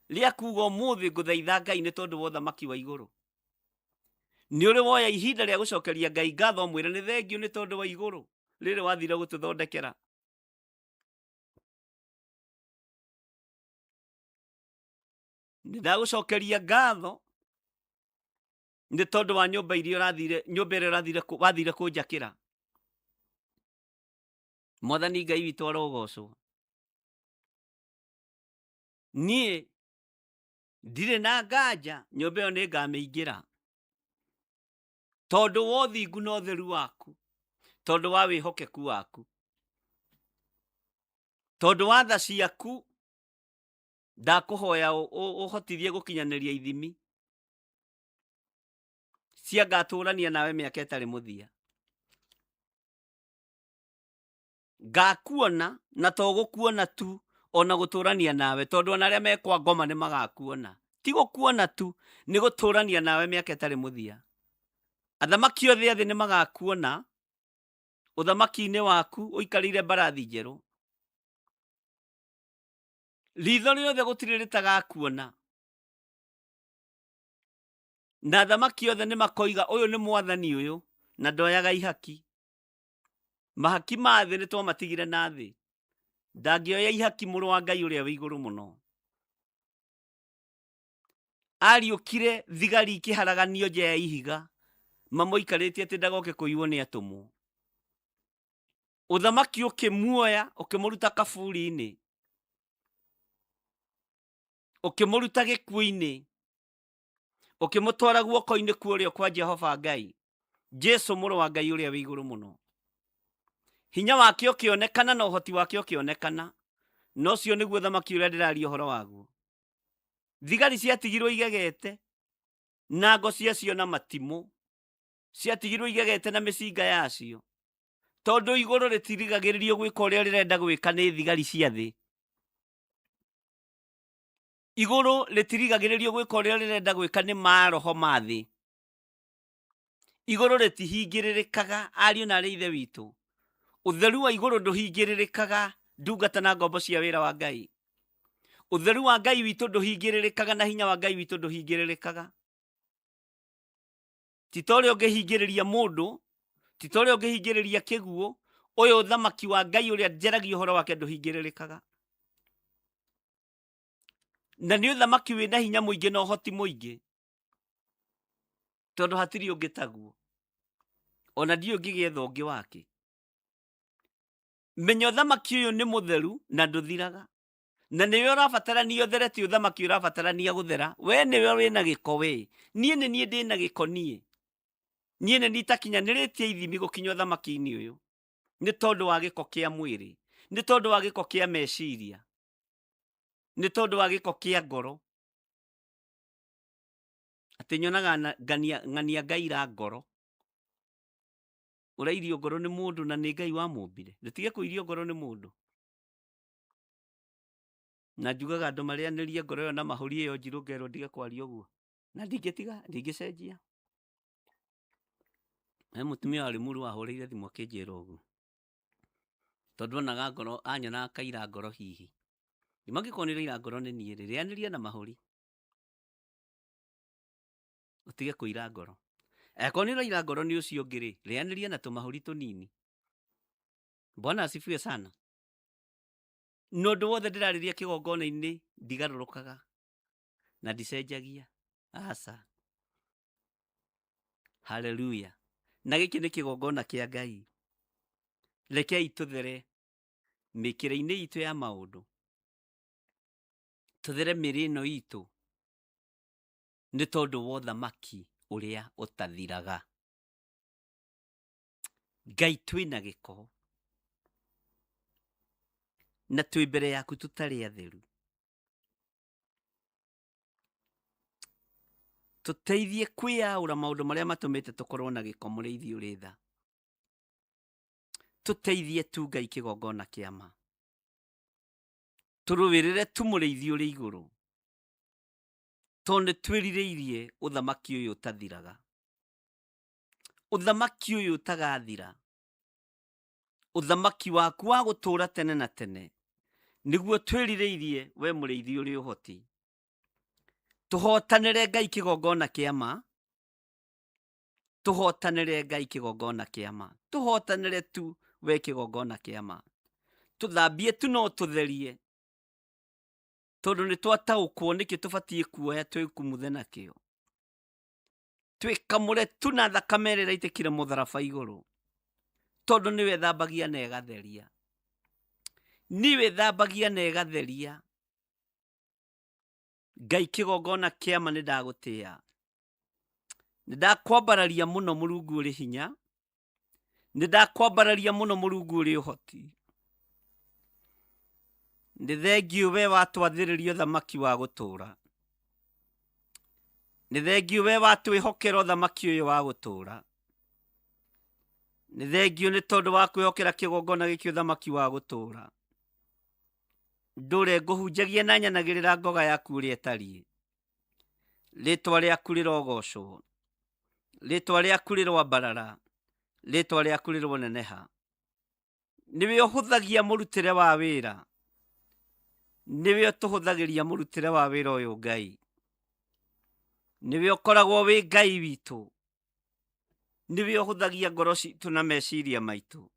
Speaker 2: rĩa kuga ũmũthĩ ngũthaitha Ngai nĩ tondũ wa ũthamaki wa igũrũ? Nĩ ũrĩ woya ihinda rĩa gũcokeria Ngai ngatho ũmwĩre nĩ thengiũ nĩ tondũ wa igũrũ rĩrĩ wathire gũtũthondekera? Nĩ ndagũcokeria ngatho nĩ tondũ wa nyũmba iria ũrathire, nyũmba ĩrĩa ũrathire wathire kũnjakĩra. Mwathani Ngai witũ arogocwo. Niĩ ndirĩ na nganja nyũmba ĩyo nĩ ngamĩingĩra, tondũ wa ũthingu na ũtheru waku, tondũ wa wĩhokeku waku, tondũ wa tha ciaku. Ndakũhoya ũhotithie gũkinyanĩria ithimi cia ngatũrania nawe mĩaka ĩtarĩ mũthia. Ngakuona na to gũkuona tu, ona gũtũrania nawe, tondũ ona arĩa mekwa ngoma nĩ magakuona. Ti gũkuona tu, nĩ gũtũrania nawe mĩaka ĩtarĩ mũthia. Athamaki othe a thĩ nĩ magakuona ũthamaki-inĩ waku ũikarĩire mbarathi njerũ. Ritho rĩothe gũtirĩ rĩtagakuona, na athamaki othe nĩ makoiga, ũyũ nĩ mwathani ũyũ, na ndoyaga ihaki. Mahaki ma thĩ nĩ twamatigire na thĩ, ndangĩoya ihaki mũrũ wa Ngai ũrĩa wĩ igũrũ mũno. Ariũkire thigari ikĩharaganio nja ya ihiga, mamũikarĩtie atĩ ndagoke kũiywo nĩ atũmwo. Ũthamaki ũkĩmuoya ũkĩmũruta kaburi-inĩ, ũkĩmũruta gĩkuũ-inĩ, ũkĩmũtwara guoko-inĩ kwa ũrĩo kwa Jehova Ngai, Jesu mũrũ wa Ngai ũrĩa wĩ igũrũ mũno. Hinya wake ũkĩonekana na ũhoti wake ũkĩonekana, na ũcio nĩguo ũthamaki ũrĩa ndĩraria ũhoro waguo. Thigari ciatigirwo igegete na ngo ciacio na matimũ, ciatigirwo igegete na mĩcinga yacio, tondũ igũrũ rĩtirigagĩrĩrio gwĩka ũrĩa rĩrenda gwĩka nĩ thigari cia thĩ. Igũrũ rĩtirigagĩrĩrio gwĩka ũrĩa rĩrenda gwĩka nĩ maroho ma thĩ. Igũrũ rĩtihingĩrĩrĩkaga, ariũ na arĩ ithe witũ. Ũtheru wa igũrũ ndũhingĩrĩrĩkaga, ndungata na ngombo cia wĩra wa Ngai. Ũtheru wa Ngai witũ ndũhingĩrĩrĩkaga na hinya wa Ngai witũ ndũhingĩrĩrĩkaga. Ti ta ũrĩa ũngĩhingĩrĩria mũndũ, ti ta ũrĩa ũngĩhingĩrĩria kĩguũ. Ũyũ ũthamaki wa Ngai ũrĩa njaragia ũhoro wake ndũhingĩrĩrĩkaga. Na nĩ ũthamaki wĩna hinya mũingĩ na ũhoti mũingĩ, tondũ hatirĩ ũngĩ taguo, ona ndiũĩ ũngĩgĩetha ũngĩ wake. Menya ũthamaki ũyũ nĩ mũtheru na ndũthiraga, na nĩwe ũrabatarania ũthere, ti ũthamaki ũrabatarania gũthera. We nĩwe wĩna gĩko, we niĩ nĩ niĩ ndĩna gĩko, niĩ niĩ nĩ nitakinyanĩrĩtie ithimi gũkinya ũthamaki-inĩ ũyũ, nĩ tondũ wa gĩko kĩa mwĩrĩ, nĩ tondũ wa gĩko kĩa meciria, nĩ tondũ wa gĩko kĩa ngoro. Atĩ nyonaga ng'ania ngaira ngoro. Ũrairio ngoro nĩ mũndũ na nĩ Ngai wamũmbire. Ndũtige kũirio ngoro nĩ mũndũ. Na njugaga andũ marĩanĩrie ngoro ĩyo na mahũri ĩyo njirũ, ngerwo ndige kwaria ũguo. Na ndingĩtiga, ndingĩcenjia. He mũtumia wa Limuru wahũrĩire thimũ akĩnjĩra ũguo. Tondũ onaga ngoro, anyonaga kaira ngoro hihi. Mangĩkorwo nĩ ũraira ngoro nĩ niĩ rĩ, rĩanĩria na mahũri. Ũtige kũira ngoro. Angĩkorwo nĩ ũraira ngoro nĩ ũcio ũngĩ rĩ, rĩanĩria na tũmahũri tũnini. Bwana asifiwe sana. Na ũndũ wothe ndĩrarĩria kĩgongona-inĩ ndigarũrũkaga na ndicenjagia. Aca. Haleluya. Na gĩkĩ nĩ kĩgongona kĩa Ngai. Rekei tũthere mĩkĩre-inĩ itũ ya maũndũ. Tũthere mĩrĩ ĩno itũ nĩ tondũ wa ũthamaki ũrĩa ũtathiraga. Ngai twĩna gĩko na twĩ mbere yaku tũtarĩ atheru. Tũteithie kwĩyaũra maũndũ marĩa matũmĩte tũkorwo na gĩko, mũrĩithi ũrĩ tha. Tũteithie tu Ngai kĩgongona kĩa ma. Tũrũĩrĩre tu mũrĩithi ũrĩ igũrũ, tondũ nĩ twĩrirĩirie ũthamaki ũyũ ũtathiraga, ũthamaki ũyũ ũtagathira, ũthamaki waku wa gũtũũra tene na tene, nĩguo twĩrirĩirie we mũrĩithi ũrĩ ũhoti. Tũhotanĩre Ngai kĩgongona kĩa ma, tũhotanĩre Ngai kĩgongona kĩa ma, tũhotanĩre tu we kĩgongona kĩa ma. Tũthambie tu no tũtherie, tondũ nĩ twataũkwo nĩkĩ tũbatiĩ kuoya twĩkumuthe nakĩo. Twĩkamũre tu na thakame ĩrĩa ĩraitĩkire mũtharaba igũrũ, tondũ nĩwe ĩthambagia na ĩgatheria. Nĩwe ĩthambagia na ĩgatheria. Ngai kĩgongona kĩa ma nĩ ndagũtĩa, nĩ ndakwambararia mũno Mũrungu ũrĩ hinya, nĩ ndakwambararia mũno Mũrungu ũrĩ ũhoti. Nĩ thengiũ we watwathĩrĩria ũthamaki wa gũtũũra, nĩ thengiũ we watwĩhokera ũthamaki ũyũ wa gũtũũra, nĩ thengiũ nĩ tondũ wa kwĩhokera kĩgongona gĩkĩ ũthamaki wa gũtũũra. Ndũre ngũhunjagia na nyanagĩrĩra ngoga yaku ũrĩa ĩtariĩ. Rĩtwa rĩaku rĩrogocwo, rĩtwa rĩaku rĩroambarara, rĩtwa rĩaku rĩroneneha. Nĩwe ũhũthagia mũrutĩre wa wĩra, nĩwe ũtũhũthagĩria mũrutĩre wa wĩra ũyũ Ngai. Nĩwe ũkoragwo wĩ Ngai witũ, nĩwe ũhũthagia ngoro citũ na meciria maitũ,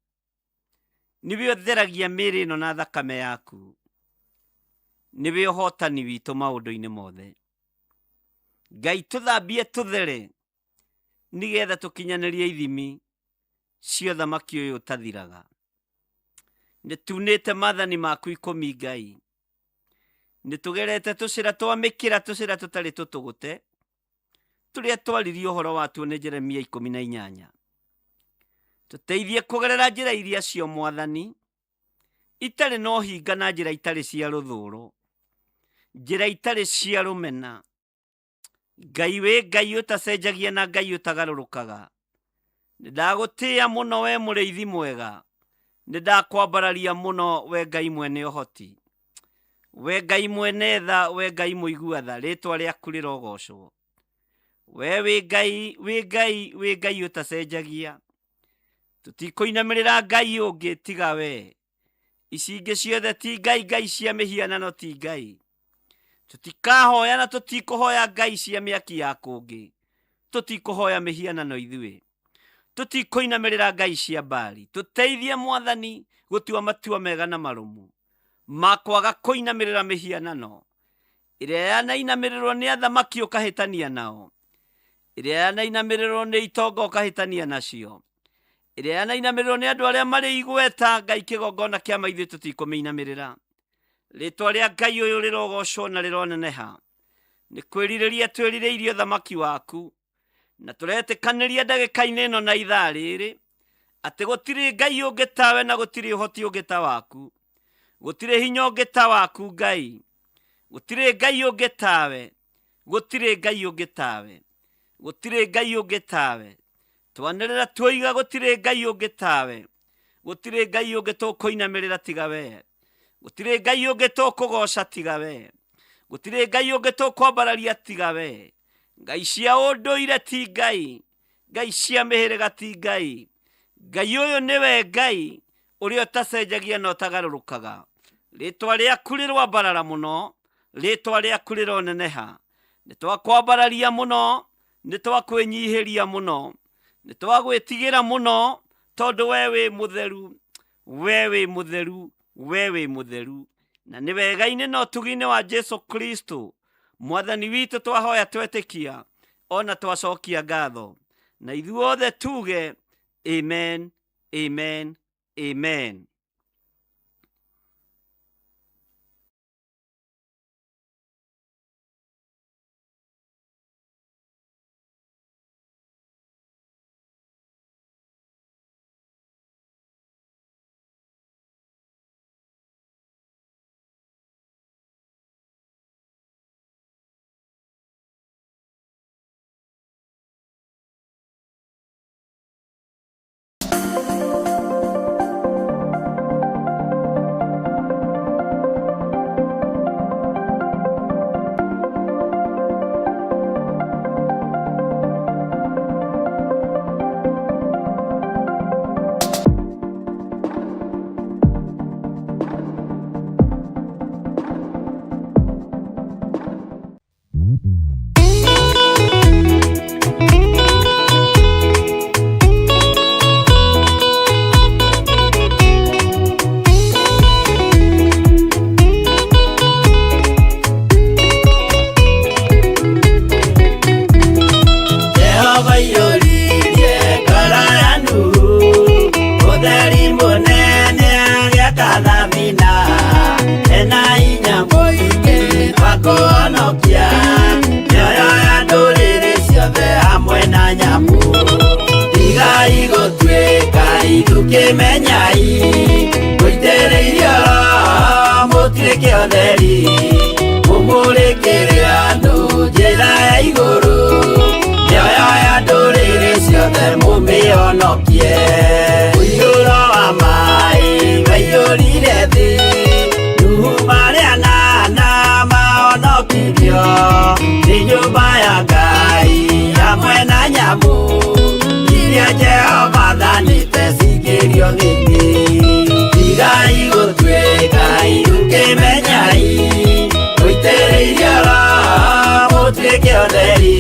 Speaker 2: nĩwe ũtheragia mĩĩrĩ ĩno na thakame yaku, nĩwe ũhotani witũ maũndũ-inĩ mothe. Ngai tũthambie tũthere nĩgetha tũkinyanĩrie ithimi cia ũthamaki ũyũ ũtathiraga. Nĩ tunĩte maathani maku ikũmi Ngai, nĩ tũgerete tũcĩra twa mĩkĩra, tũcĩra tũtarĩ tũtũgũte, tũrĩa twaririe ũhoro watuo nĩ Jeremia 18. Tũteithie kũgerera njĩra iria cio Mwathani, itarĩ na ũhinga na njĩra itarĩ cia rũthũũro, njĩra itarĩ cia rũmena. Ngai wĩ Ngai ũtacenjagia na Ngai ũtagarũrũkaga. Nĩ ndagũtĩĩa mũno we mũrĩithi mwega, nĩ ndakwambararia mũno we Ngai mwene ũhoti, we Ngai mwene tha, we Ngai mũigua tha, rĩtwa rĩaku rĩrogocwo. We wĩ Ngai, wĩ Ngai, wĩ Ngai ũtacenjagia. Tũtikũinamĩrĩra Ngai ũngĩ tiga we. Ici ingĩ ciothe ti Ngai, Ngai cia mĩhianano ti Ngai. Tũtikahoya na tũtikũhoya Ngai cia mĩaki ya kũngĩ. Tũtikũhoya mĩhianano ithuĩ. Tũtikũinamĩrĩra Ngai cia Baali. Tũteithie Mwathani gũtua matua mega na marũmu ma kwaga kũinamĩrĩra mĩhianano. Ĩrĩa yanainamĩrĩrwo nĩ athamaki ũkahĩtania nao, ĩrĩa yanainamĩrĩrwo nĩ itonga ũkahĩtania nacio, ĩrĩa yanainamĩrĩrwo nĩ andũ arĩa marĩ igweta, Ngai kĩgongona kĩa ma ithuĩ tũtikũmĩinamĩrĩra. Rĩtwa rĩa Ngai ũyũ rĩrogocwo na rĩroneneha. Nĩ kwĩrirĩria twĩrirĩirie ũthamaki waku, na tũretĩkanĩria ndagĩka-inĩ ĩno na ithaa rĩrĩ atĩ gũtirĩ Ngai ũngĩ tawe na gũtirĩ ũhoti ũngĩ ta waku, gũtirĩ hinya ũngĩ ta waku Ngai, gũtirĩ Ngai ũngĩ tawe, gũtirĩ Ngai ũngĩ tawe, gũtirĩ Ngai ũngĩ tawe. Twanĩrĩra tuoiga gũtirĩ Ngai ũngĩ tawe, gũtirĩ Ngai ũngĩ tũkũinamĩrĩra tiga we, gũtirĩ Ngai ũngĩ tũkũgoca tiga we, gũtirĩ Ngai ũngĩ tũkwambararia tiga we. Ngai cia ũndũire ti Ngai, Ngai cia mĩhĩrĩga ti Ngai. Ngai ũyũ nĩwe Ngai ũrĩa ũtacenjagia na ũtagarũrũkaga. Rĩtwa rĩaku rĩroambarara mũno, rĩtwa rĩaku rĩroneneha. Nĩ twakwambararia mũno, nĩ twakwĩnyihĩria mũno, nĩ twagwĩtigĩra mũno, tondũ we wĩ mũtheru, we wĩ mũtheru, we wĩ mũtheru. Na nĩ wega-inĩ na ũtugi-inĩ wa Jesu Kristo Mwathani witũ twahoya twetĩkia ona twacokia ngatho, na ithuothe tuge amen, amen, amen.
Speaker 1: Jehova aiyũririe ngoro ya Nuhu ũtheri mũnene agĩaka thabina ena hinya mũingĩ wa kũhonokia mĩoyo ya ndũrĩrĩ ciothe hamwe na nyamũ. Tigai gũtuĩka ithukĩmenyai mũitĩrĩirio Roho mũtuĩke ũtheri mũmũrĩkĩre andũ njĩra ya igũrũ mĩoyo ya ndũrĩrĩ ciothe mũmĩhonokie. Mũiyũro wa maĩ waiyũrire thĩ, Nuhu marĩ anana mahonokirio nĩ nyũmba ya Ngai hamwe na nyamũ iria Jehova athanĩte cingĩrio thĩinĩ. Tigai gũtuĩka ithukĩmenyai mũitĩrĩirio Roho mũtuĩke ũtheri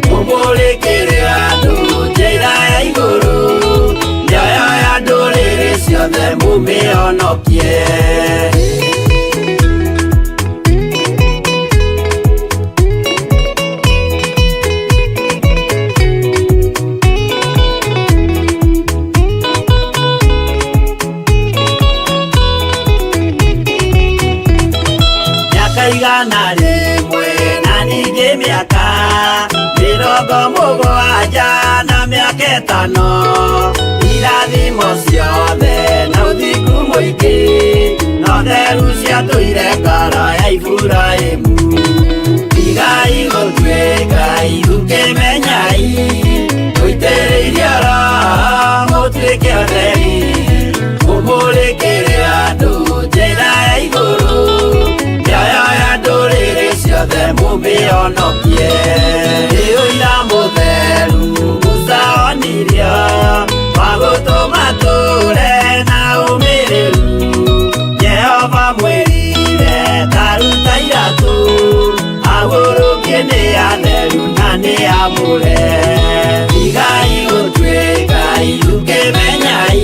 Speaker 1: mũmũrĩkĩre andũ njĩra ya igũrũ mĩoyo ya ndũrĩrĩ ciothe mũmĩhonokie. Mĩaka 100 na ningĩ mĩaka 70 na mĩaka 5, irathimo ciothe na ũthingu mũingĩ na ũtheru ciatũire ngoro ya Iburahĩmu. Tigai gũtuĩka ithukĩmenyai mũitĩrĩirio Roho mũtuĩke ũtheri mũmũrĩkĩre andũ njĩra ya igũrũ mĩoyo ya ndũrĩrĩ ciothe mũmĩhonokie. Nĩ ũira mũtheru Musa onirio wa gũtũma tũre na ũmĩrĩru. Jehova mwĩrire taruta iratũ agũrũkie nĩ atheru na nĩ amũre. Tigai gũtuĩka ithukĩmenyai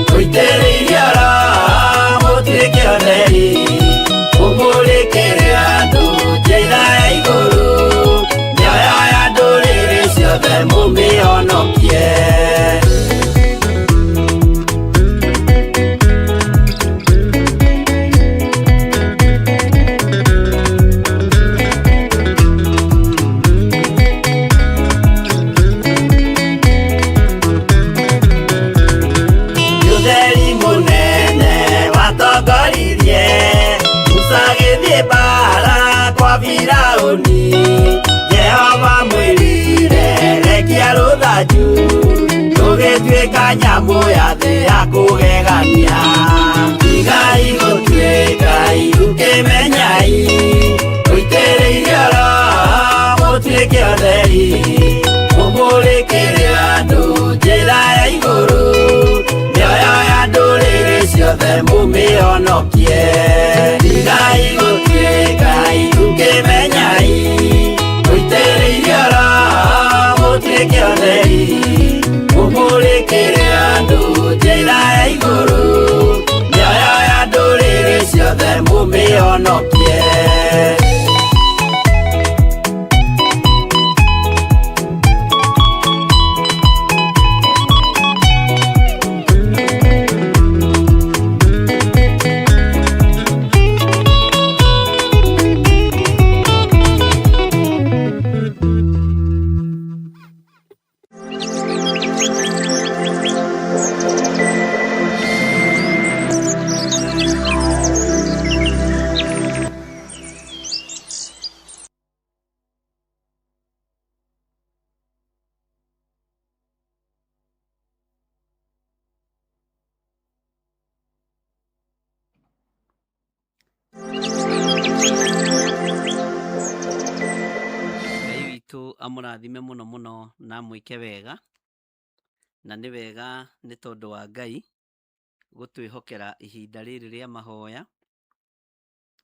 Speaker 1: mũitĩrĩirio Roho mũtuĩke ũtheri mũmũrĩkĩre andũ Nyamũ ya thĩ ya kũgegania. Tigai gũtuĩka irukĩmenyai, mũitĩrĩirio Roho mũtuĩke atheri, mũmũrĩkĩre andũ njĩra ya igũrũ, mĩoyo ya ndũrĩrĩ ciothe mũmĩhonokie. Tigai gũtuĩka irukĩmenyai, mũitĩrĩirio Roho mũtuĩke atheri, mũmũrĩkĩre andũ njĩra ya igũrũ, mĩoyo ya ndũrĩrĩ ciothe mũmĩhonokie.
Speaker 2: Ngai witũ amũrathime mũno mũno na amwĩke wega, na nĩ wega nĩ tondũ wa Ngai gũtwĩhokera ihinda rĩrĩ rĩa mahoya,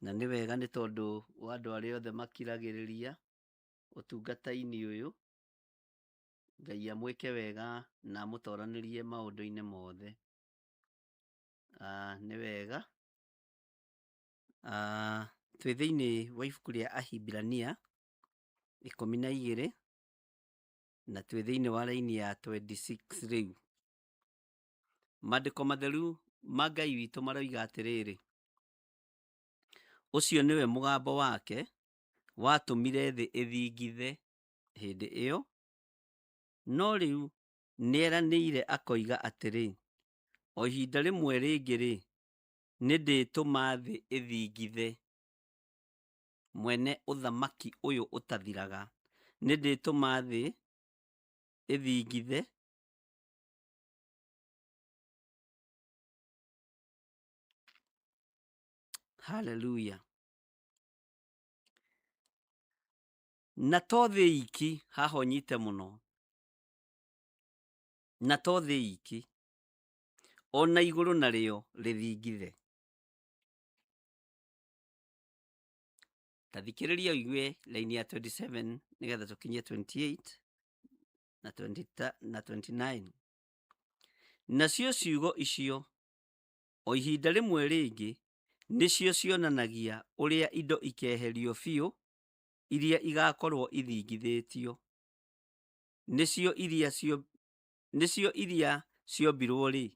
Speaker 2: na nĩ wega nĩ tondũ wa andũ arĩa othe makiragĩrĩria ũtungata-inĩ ũyũ. Ngai amwĩke wega na amũtoranĩrie maũndũ-inĩ mothe. Nĩ wega. Twĩ thĩinĩ wa ibuku rĩa Ahibirania 12, na twĩ thĩinĩ wa raini ya 26 rĩu. Maandĩko matheru ma Ngai witũ maroiga atĩrĩrĩ, ũcio nĩwe mũgambo wake watũmire thĩ ĩthingithe hĩndĩ ĩyo, no rĩu nĩeranĩire akoiga atĩrĩ, o ihinda rĩmwe rĩngĩ-rĩ, nĩndĩtũma thĩ ĩthingithe. Mwene ũthamaki ũyũ ũtathiraga, nĩndĩtũma thĩ ĩthingithe. Haleluya. Na to thĩ iki, haha ũnyite mũno, na to thĩ iki, ona igũrũ narĩo rĩthingithe. Ta thikĩrĩria ũigue raini ya 27 nĩgetha tũkinye 28 na 20 na 29. Nacio ciugo icio o ihinda rĩmwe rĩngĩ nĩcio cionanagia ũrĩa indo ikeherio biũ iria igakorwo ithingithĩtio, nĩcio iria nĩcio iria ciombirwo-rĩ,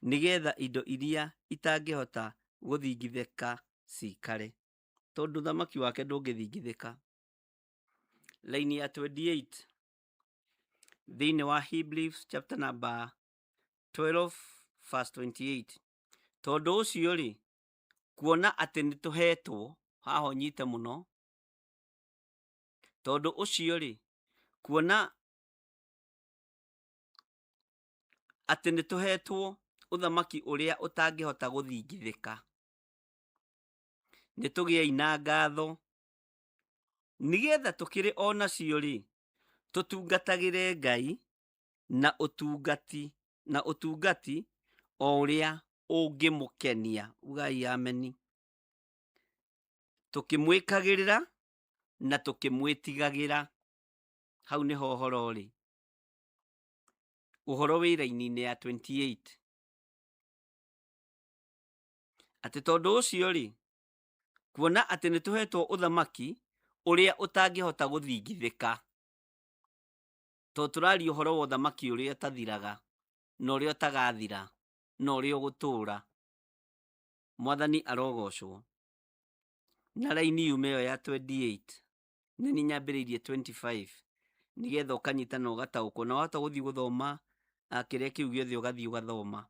Speaker 2: nĩgetha indo iria itangĩhota gũthingithĩka cikare. Tondũ thamaki wake ndũngĩthingithĩka. Laini ya 28 thĩinĩ wa Hebrews chapter number 12 verse 28. Tondũ ũcio-rĩ, kuona atĩ nĩ tũhetwo, haha ũnyite mũno, tondũ ũcio-rĩ, kuona atĩ nĩ tũhetwo ũthamaki ũrĩa ũtangĩhota gũthingithĩka, nĩ tũgĩei na ngatho, nĩgetha tũkĩrĩ o nacio-rĩ, tũtungatagĩre Ngai na ũtungati na ũtungati o ũrĩa ũngĩmũkenia. Ugai ameni. Tũkĩmwĩkagĩrĩra na tũkĩmwĩtigagĩra. Hau nĩho ũhoro ũrĩ. Ũhoro wĩ raini-inĩ ya 28. Atĩ tondũ ũcio-rĩ, kuona atĩ nĩ tũhetwo ũthamaki ũrĩa ũtangĩhota gũthingithĩka, tondũ tũraria ũhoro wa ũthamaki ũrĩa ũtathiraga na ũrĩa ũtagathira na ũrĩa ũgũtũũra. Mwathani arogocwo. Na raini yume ĩyo ya 28 nĩ niĩ nyambĩrĩirie 25 nĩgetha ũkanyita na ũgataũkwo, na wahota gũthiĩ gũthoma kĩrĩa kĩu gĩothe ũgathiĩ ũgathoma.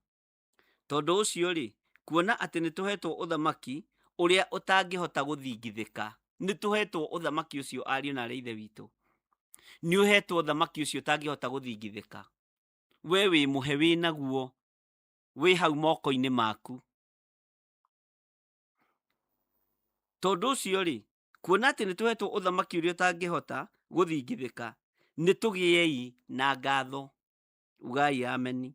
Speaker 2: Tondũ ũcio-rĩ, kuona atĩ nĩ tũhetwo ũthamaki ũrĩa ũtangĩhota gũthingithĩka, nĩ tũhetwo ũthamaki ũcio ariũ na arĩ ithe witũ. Nĩ ũhetwo ũthamaki ũcio ũtangĩhota gũthingithĩka. We wĩ mũhe wĩ naguo wĩ hau moko-inĩ maku. Tondũ ũcio rĩ, kuona atĩ nĩ tũhetwo ũthamaki ũrĩa ũtangĩhota gũthingithĩka, nĩ tũgĩei na ngatho. Ugai ameni.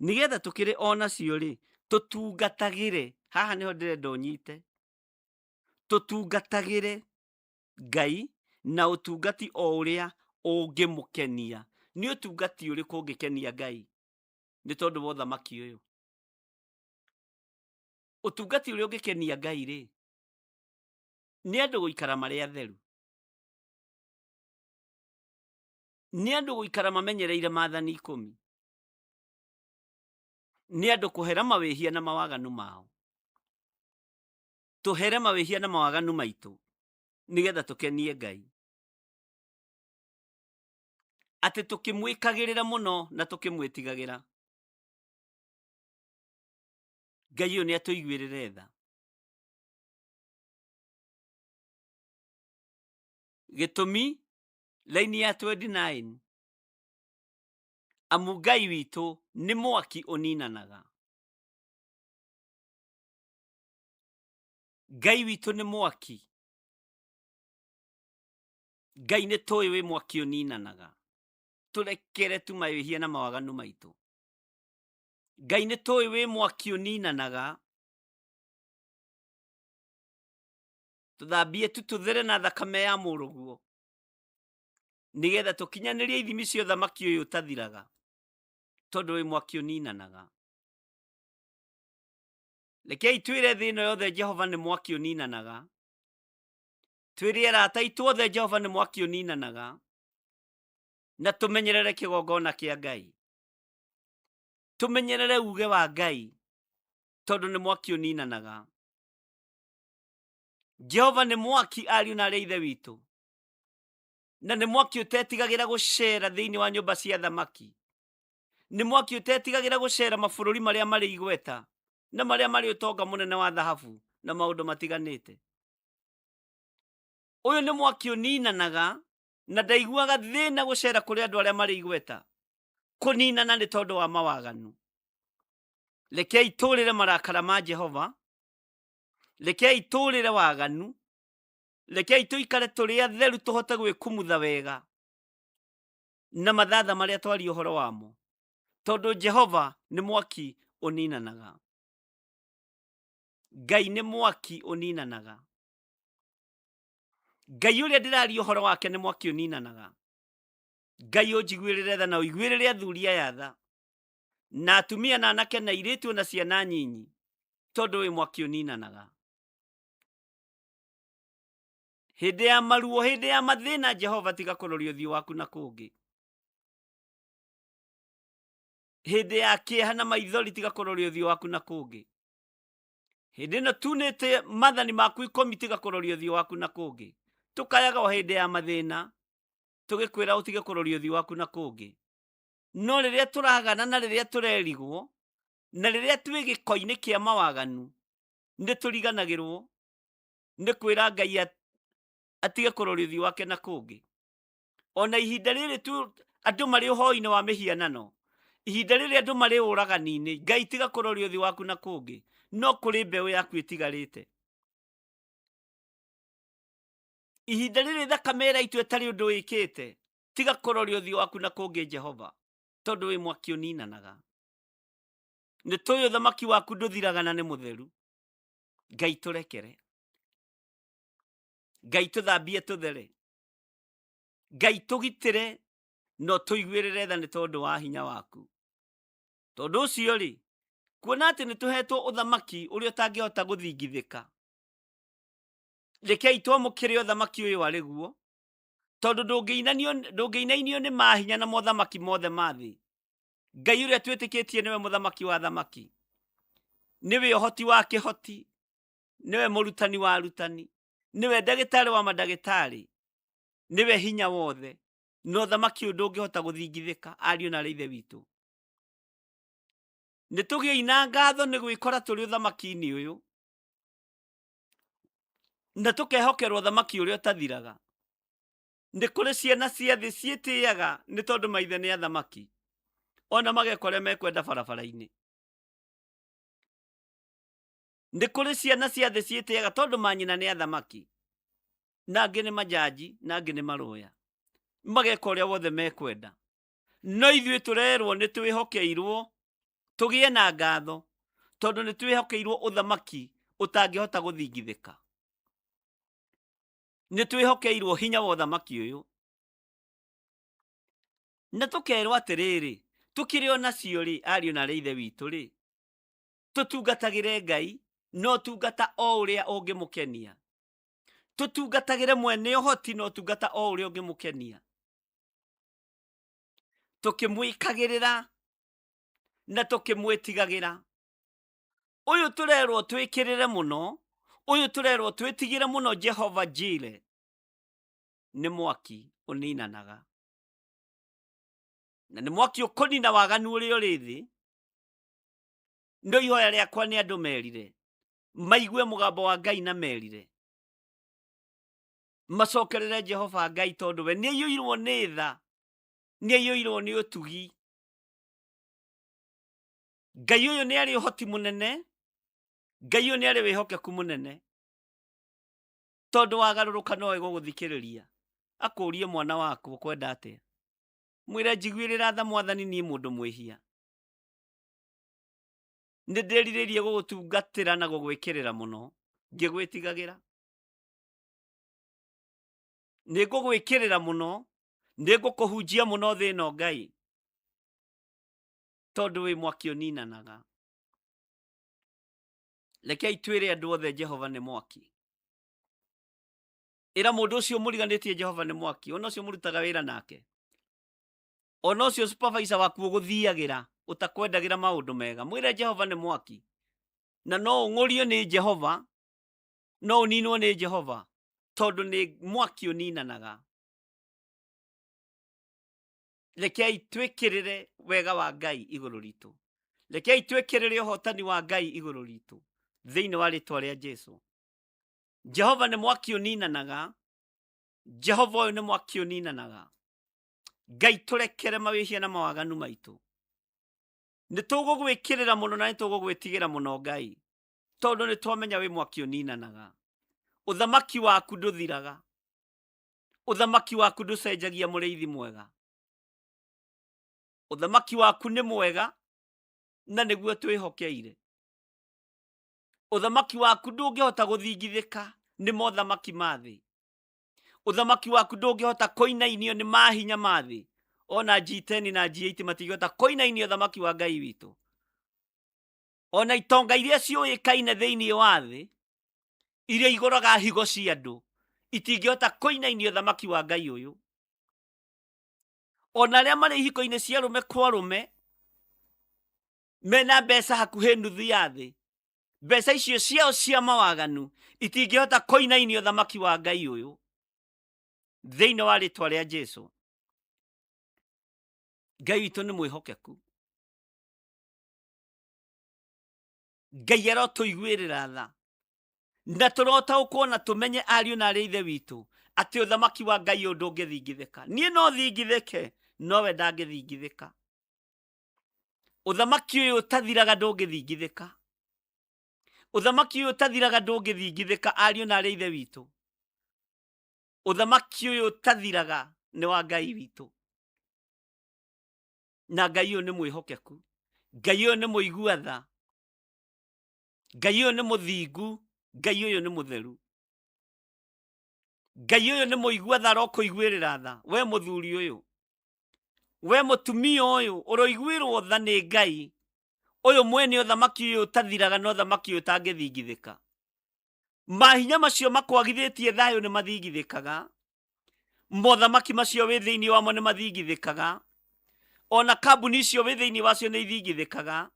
Speaker 2: Nĩgetha tũkĩrĩ o nacio rĩ, tũtungatagĩre, haha nĩho ndĩrenda ũnyite, tũtungatagĩre Ngai na ũtungati o ũrĩa ũngĩmũkenia. Nĩ ũtungati ũrĩkũ ũngĩkenia Ngai? Nĩ tondũ wa ũthamaki ũyũ. Ũtungati ũrĩa ũngĩkenia Ngai rĩ, nĩ andũ gũikara marĩ atheru. Nĩ andũ gũikara mamenyereire maathani ikũmi. Nĩ andũ kũhera mawĩhia na mawaganu mao. Tũhere mawĩhia na mawaganu maitũ nĩgetha tũkenie Ngai. Atĩ tũkĩmwĩkagĩrĩra mũno na tũkĩmwĩtigagĩra. Ngai ũyũ nĩ atũiguĩrĩre tha. Gĩtũmi laini ya 29 amu Ngai witũ nĩ mwaki ũninanaga. Ngai witũ nĩ mwaki. Ngai nĩ tũĩ wĩ mwaki ũninanaga. Tũrekere tu mawĩhia na mawaganu maitũ. Ngai nĩ tũĩ wĩ mwaki ũninanaga. Tũthambie tu tũthere na thakame ya mũrũguo. Nĩgetha tũkinyanĩrie ithimi cia ũthamaki ũyũ ũtathiraga. Tondũ wĩ mwaki ũninanaga. Rekei twĩre thĩ ĩno yothe Jehova nĩ mwaki ũninanaga. Twĩre arata aitũ othe Jehova nĩ mwaki ũninanaga. Na tũmenyerere kĩgongona kĩa Ngai. Tũmenyerere uge wa Ngai tondũ nĩ mwaki ũninanaga. Jehova nĩ mwaki ariũ na arĩa ithe witũ. Na nĩ mwaki ũtetigagĩra gũcera thĩinĩ wa nyũmba cia thamaki. Nĩ mwaki ũtetigagĩra gũcera mabũrũri marĩa marĩ igweta na marĩa marĩ ũtonga mũnene wa thahabu na maũndũ matiganĩte. Ũyũ nĩ mwaki ũninanaga na ndaiguaga thĩna gũcera kũrĩ andũ arĩa marĩ igweta. Kũninana nĩ tondũ wa mawaganu. Rekei tũrĩre marakara ma Jehova. Rekei tũrĩre waganu. Rekei tũikare tũrĩ atheru tũhote gwĩkumutha wega na mathatha marĩa twaria ũhoro wamo, tondũ Jehova nĩ mwaki ũninanaga. Ngai nĩ mwaki ũninanaga. Ngai ũrĩa ndĩraria ũhoro wake nĩ mwaki ũninanaga. Ngai ũnjiguĩrĩre tha na ũiguĩrĩre athuri aya tha na atumia na anake na airĩtu na ciana nyinyi, tondũ wĩ mwaki ũninanaga. Hĩndĩ ya maruo, hĩndĩ ya mathĩna, Jehova tiga kũroria ũthiũ waku na kũngĩ. Hĩndĩ ya kĩeha na maithori, tiga kũroria ũthiũ waku na kũngĩ. Hĩndĩ ĩno tunĩte mathani maku ikũmi, tiga kũroria ũthiũ waku na kũngĩ. Tũkayaga o hĩndĩ ya mathĩna, tũgĩkwĩra ũtige kũroria ũthiũ waku na kũngĩ. No rĩrĩa tũragana na rĩrĩa tũrerigwo, na rĩrĩa twĩ gĩko-inĩ kĩa mawaganu, nĩ tũriganagĩrwo nĩ kwĩra Ngai atige kũroria ũthiũ wake na kũngĩ. Ona ihinda rĩrĩ tu andũ marĩ ũhoi-inĩ wa mĩhianano, ihinda rĩrĩ andũ marĩ ũragani-inĩ, Ngai tiga kũroria ũthiũ waku na kũngĩ, no kũrĩ mbeũ yaku ĩtigarĩte. Ihinda rĩrĩ thakame ĩraitwo ĩtarĩ ũndũ ĩkĩte, tiga kũroria ũthiũ waku na kũngĩ Jehova, tondũ wĩ mwaki ũninanaga. Nĩ tũĩ ũthamaki waku ndũthiraga na nĩ mũtheru. Ngai tũrekere. Ngai tũthambie tũthere. Ngai tũgitĩre na ũtũiguĩrĩre tha nĩ tondũ wa hinya waku. Tondũ ũcio rĩ, kuona atĩ nĩ tũhetwo ũthamaki ũrĩa ũtangĩhota gũthingithĩka, rekei twamũkĩre ũthamaki ũyũ arĩ guo, tondũ ndũngĩinainio nĩ mahinya na mothamaki mothe ma thĩ. Ngai ũrĩa twĩtĩkĩtie nĩwe mũthamaki wa athamaki, nĩwe ũhoti wa kĩhoti, nĩwe mũrutani wa arutani, nĩwe ndagĩtarĩ wa mandagĩtarĩ, nĩwe hinya wothe, na ũthamaki ũyũ ndũngĩhota gũthingithĩka, ariũ na arĩ ithe witũ. Nĩ tũgĩei na ngatho nĩ gwĩkora tũrĩ ũthamaki-inĩ ũyũ, na tũkehokerwo ũthamaki ũrĩa ũtathiraga. Nĩ kũrĩ ciana cia thĩ ciĩtĩaga nĩ tondũ maithe nĩ athamaki. Ona mageka ũrĩa mekwenda barabara-inĩ. Nĩ kũrĩ ciana cia thĩ ciĩtĩaga tondũ manyina nĩ athamaki, na angĩ nĩ majaji, na angĩ nĩ maroya. Mageka ũrĩa wothe mekwenda. No ithuĩ tũrerwo nĩ twĩhokeirwo tũgĩe na ngatho tondũ nĩ twĩhokeirwo ũthamaki ũtangĩhota gũthingithĩka. Nĩ twĩhokeirwo hinya wa ũthamaki ũyũ. Na tũkerwo atĩrĩrĩ, tũkĩrĩ o nacio rĩ, ariũ na arĩ ithe witũ rĩ, tũtungatagĩre Ngai na ũtungata o ũrĩa ũngĩmũkenia. Tũtungatagĩre mwene ũhoti na ũtungata o ũrĩa ũngĩmũkenia. Tũkĩmwĩkagĩrĩra na tũkĩmwĩtigagĩra. Ũyũ tũrerwo twĩkĩrĩre mũno, ũyũ tũrerwo twĩtigĩre mũno Jehova Jire, nĩ mwaki ũninanaga. Na nĩ mwaki ũkũnina waganu ũrĩa ũrĩ thĩ. No ihoya rĩakwa nĩ andũ merire, maigue mũgambo wa Ngai na merire. Macokerere Jehova Ngai tondũ we nĩ aiyũirwo nĩ tha, nĩ aiyũirwo nĩ ũtugi. Ngai ũyũ nĩ arĩ ũhoti mũnene, Ngai ũyũ nĩ arĩ wĩhokeku mũnene. Tondũ wagarũrũka nowe gũgũthikĩrĩria, akũrie mwana waku ũkwenda atĩa. Mwĩre njiguĩrĩra tha mwathani niĩ mũndũ mwĩhia. Nĩ ndĩrirĩirie gũgũtungatĩra na gũgwĩkĩrĩra mũno, ngĩgwĩtigagĩra. Nĩ ngũgwĩkĩrĩra mũno, nĩ ngũkũhunjia mũno thĩ ĩno Ngai, tondũ wĩ mwaki ũninanaga. Rekei twĩre andũ othe Jehova nĩ mwaki. Ĩra mũndũ ũcio mũriganĩtie Jehova nĩ mwaki, ona ũcio mũrutaga wĩra nake, ona ũcio supervisor waku ũgũthiagĩra ũtakwendagĩra maũndũ mega, mwĩre Jehova nĩ mwaki. Na no ũng'ũrio nĩ Jehova, no ũninwo nĩ Jehova, tondũ nĩ mwaki ũninanaga. Rekei twĩkĩrĩre wega wa Ngai igũrũ ritũ. Rekei twĩkĩrĩre ũhotani wa Ngai igũrũ ritũ thĩinĩ wa rĩtwa rĩa Jesu. Jehova nĩ mwaki ũninanaga. Jehova ũyũ nĩ mwaki ũninanaga. Ngai tũrekere mawĩhia na mawaganu maitũ. Nĩ tũgũgwĩkĩrĩra mũno na nĩ tũgũgwĩtigĩra mũno Ngai, tondũ nĩ twamenya wĩ mwaki ũninanaga. Ũthamaki waku ndũthiraga. Ũthamaki waku ndũcenjagia mũrĩithi mwega. Ũthamaki waku nĩ mwega na nĩguo twĩhokeire. Ũthamaki waku ndũngĩhota gũthingithĩka nĩ mothamaki ma thĩ. Ũthamaki waku ndũngĩhota kũinainio nĩ mahinya ma thĩ. Ona G10 na G8 matingĩhota kũinainia ũthamaki wa Ngai witũ. Ona itonga iria ciũĩkaine thĩinĩ wa thĩ, iria igũraga higo cia andũ, itingĩhota kũinainia ũthamaki wa Ngai ũyũ. Ona arĩa marĩ ihiko-inĩ cia arũme kwa arũme, mena mbeca hakuhĩ nuthu ya thĩ, mbeca icio ciao cia mawaganu itingĩhota kũinainia ũthamaki wa Ngai ũyũ. Thĩinĩ wa rĩtwa rĩa Jesu. Ngai witũ nĩ mwĩhokeku. Ngai arotũiguĩrĩra tha na tũrotaũkwo na tũmenye ariũ na arĩ ithe witũ atĩ ũthamaki wa Ngai ũyũ ndũngĩthingithĩka. Niĩ no thingithĩke, nowe ndangĩthingithĩka. Ũthamaki ũyũ ũtathiraga ndũngĩthingithĩka. Ũthamaki ũyũ ũtathiraga ndũngĩthingithĩka, ariũ na arĩ ithe witũ. Ũthamaki ũyũ ũtathiraga nĩ wa Ngai witũ. Na Ngai ũyũ nĩ mwĩhokeku. Ngai ũyũ nĩ mũigua tha. Ngai ũyũ nĩ mũthingu. Ngai ũyũ nĩ mũtheru. Ngai ũyũ nĩ mũigua tha, arokũiguĩrĩra tha. We mũthuri ũyũ, we mũtumia ũyũ, ũroiguĩrwo tha nĩ Ngai ũyũ mwene ũthamaki ũyũ ũtathiraga na ũthamaki ũyũ ũtangĩthingithĩka. Mahinya macio makwagithĩtie thayũ nĩ mathingithĩkaga. Mothamaki macio wĩ thĩinĩ wamo nĩ mathingithĩkaga. Ona kambuni icio wĩ thĩinĩ wacio nĩ ithingithĩkaga.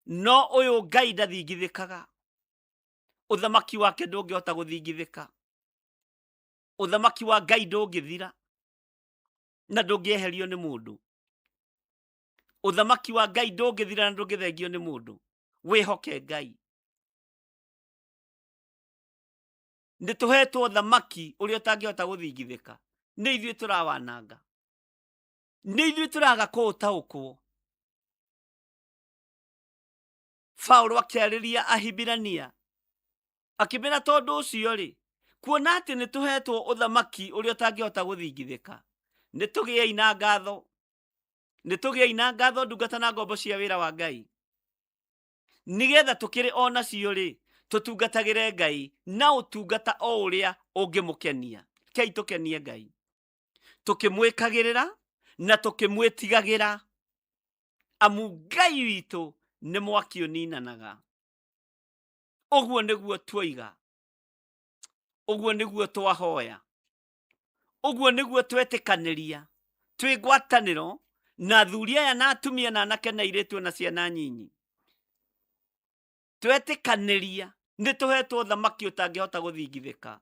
Speaker 2: No ũyũ Ngai ndathingithĩkaga. Ũthamaki wake ndũngĩhota gũthingithĩka. Ũthamaki wa Ngai ndũngĩthira na ndũngĩeherio nĩ mũndũ. Ũthamaki wa Ngai ndũngĩthira na ndũngĩthengio nĩ mũndũ. Wĩhoke Ngai. Nĩ tũhetwo ũthamaki ũrĩa ũtangĩhota gũthingithĩka. Nĩ ithuĩ tũrawananga. Nĩ ithuĩ tũraga kũũtaũkwo. Paulo akĩarĩria Ahibirania akĩmera tondũ ũcio rĩ, kuona atĩ nĩ tũhetwo ũthamaki ũrĩa ũtangĩhota gũthingithĩka, nĩ tũgĩei na ngatho, nĩ tũgĩei na ngatho ndungata na ngombo cia wĩra wa Ngai, nĩgetha tũkĩrĩ o nacio rĩ, tũtungatagĩre Ngai na ũtungata o ũrĩa ũngĩmũkenia. Rekei tũkenie Ngai tũkĩmwĩkagĩrĩra na tũkĩmwĩtigagĩra, amu Ngai witũ nĩ mwaki ũninanaga. Ũguo nĩguo tuoiga, ũguo nĩguo twahoya, ũguo nĩguo twetĩkanĩria twĩ ngwatanĩro na athuri aya na atumia na anake na airĩtu na ciana nyinyi. Twetĩkanĩria nĩ tũhetwo ũthamaki ũtangĩhota gũthingithĩka.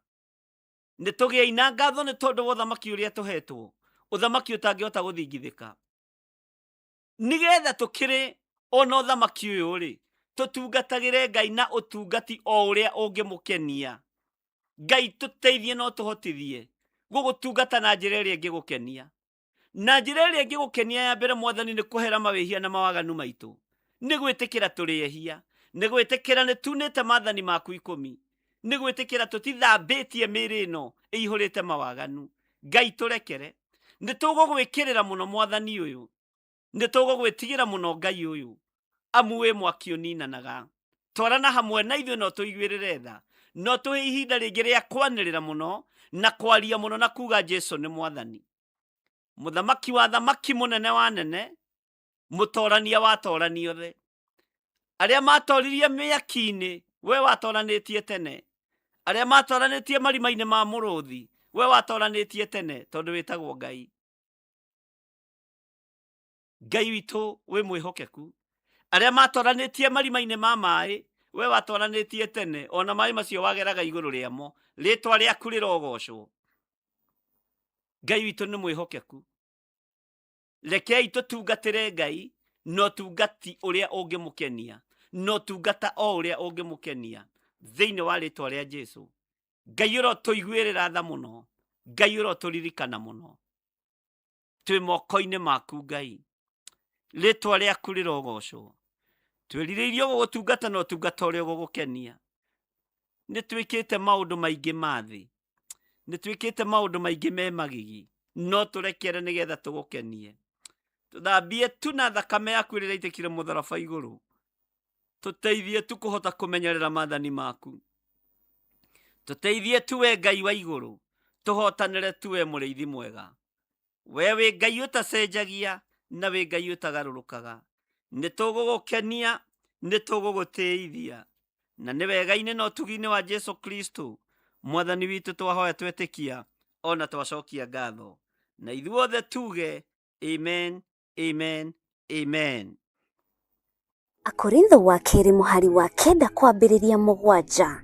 Speaker 2: Nĩ tũgĩei na ngatho nĩ tondũ wa ũthamaki ũrĩa tũhetwo, ũthamaki ũtangĩhota gũthingithĩka. Nĩgetha tũkĩrĩ ona ũthamaki ũyũ rĩ, tũtungatagĩre Ngai na ũtungati o ũrĩa ũngĩmũkenia. Ngai tũteithie na ũtũhotithie gũgũtungata na njĩra ĩrĩa ĩngĩgũkenia. Na njĩra ĩrĩa ĩngĩgũkenia ya mbere Mwathani nĩ kũhera mawĩhia na mawaganu maitũ, nĩ gwĩtĩkĩra tũrĩ ehia, nĩ gwĩtĩkĩra nĩ tunĩte maathani maku ikũmi, nĩ gwĩtĩkĩra tũtithambĩtie mĩĩrĩ ĩno ĩihũrĩte mawaganu. Ngai tũrekere. Nĩ tũgũgwĩkĩrĩra mũno Mwathani ũyũ, nĩ tũgũgwĩtigĩra mũno Ngai ũyũ, amu wĩ mwaki ũninanaga. Twarana hamwe na ithuĩ na ũtũiguĩrĩre tha, na ũtũhe ihinda rĩngĩ rĩa kwanĩrĩra mũno na kwaria mũno na kuga Jesu nĩ Mwathani, Mũthamaki wa thamaki, mũnene wa nene, mũtorania wa atorani othe. Arĩa matoririe mĩaki-inĩ, we watoranĩtie tene. Arĩa matoranĩtie marima-inĩ ma mũrũthi, we watoranĩtie tene, tondũ wĩtagwo Ngai. Ngai witũ wĩ mwĩhokeku. Arĩa matoranĩtie marima-inĩ ma maĩ, we watoranĩtie tene, ona maĩ macio wageraga igũrũ rĩamo. Rĩtwa rĩaku rĩrogocwo. Ngai witũ nĩ mwĩhokeku. Rekei tũtungatĩre Ngai na ũtungati ũrĩa ũngĩmũkenia, na ũtungata o ũrĩa ũngĩmũkenia, thĩinĩ wa rĩtwa rĩa Jesu. Ngai ũrotũiguĩrĩra tha mũno, Ngai ũrotũririkana mũno. Twĩ moko-inĩ maku Ngai, rĩtwa rĩaku rĩrogocwo. Twĩrirĩirie gũgũtungata na ũtungata ũrĩa ũgũgũkenia. Nĩ twĩkĩte maũndũ maingĩ ma thĩ, nĩ twĩkĩte maũndũ maingĩ me magigi, no tũrekere nĩgetha tũgũkenie. Tũthambie tu na thakame yaku ĩrĩa ĩraitĩkire mũtharaba igũrũ. Tũteithie tu kũhota kũmenyerera maathani maku. Tũteithie tu we Ngai wa igũrũ, tũhotanĩre tu we mũrĩithi mwega. We wĩ Ngai ũtacenjagia na wĩ Ngai ũtagarũrũkaga. Nĩ tũgũgũkenia, nĩ tũgũgũtĩithia. Na nĩ wega-inĩ na ũtugi-inĩ wa Jesu Kristo, Mwathani witũ twahoya twetĩkia ona twacokia ngatho. Na ithuothe tuge amen, amen, amen.
Speaker 3: Akorintho wa kerĩ mũhari wa kenda kwambĩrĩria mũgwanja.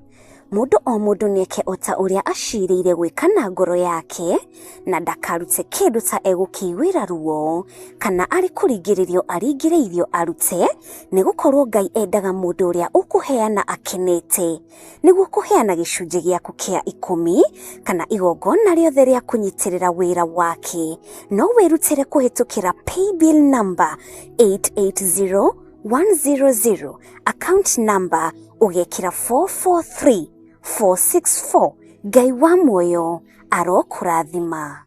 Speaker 3: Mũndũ o mũndũ nĩeke o ta ũrĩa aciirĩire gwĩka na ngoro yake, na ndakarute kĩndũ ta egũkĩiguĩra ruo, kana arĩ kũringĩrĩrio aringĩrĩirio arute, nĩ gũkorũo Ngai endaga mũndũ ũrĩa ũkũheana akenete. Nĩguo kũheana gĩcunjĩ gĩaku kĩa ikũmi kana igongona rĩothe rĩa kũnyitĩrĩra wĩra wake, no wĩrutĩre kũhĩtũkĩra paybill number 880100, account number ũgekĩra 443464. Ngai wa muoyo arokũrathima.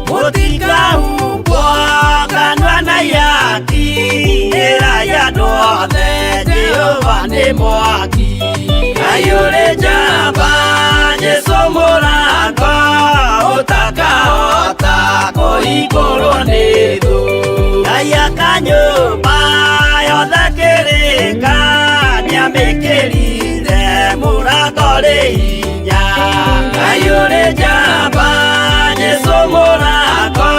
Speaker 1: Mũtikahumbwo kanua na ihaki, ĩrai andũ othe Jehova nĩ mwaki. Ngai ũrĩ njamba, Jesũ mũrango, ũtakahota kũhingũrwo nĩ thũ. Ngai aka nyũmba yothe kĩrĩka, nĩamĩkĩrire. Ũrĩ hinya, Ngai ũrĩ njamba, Jesũ mũrako,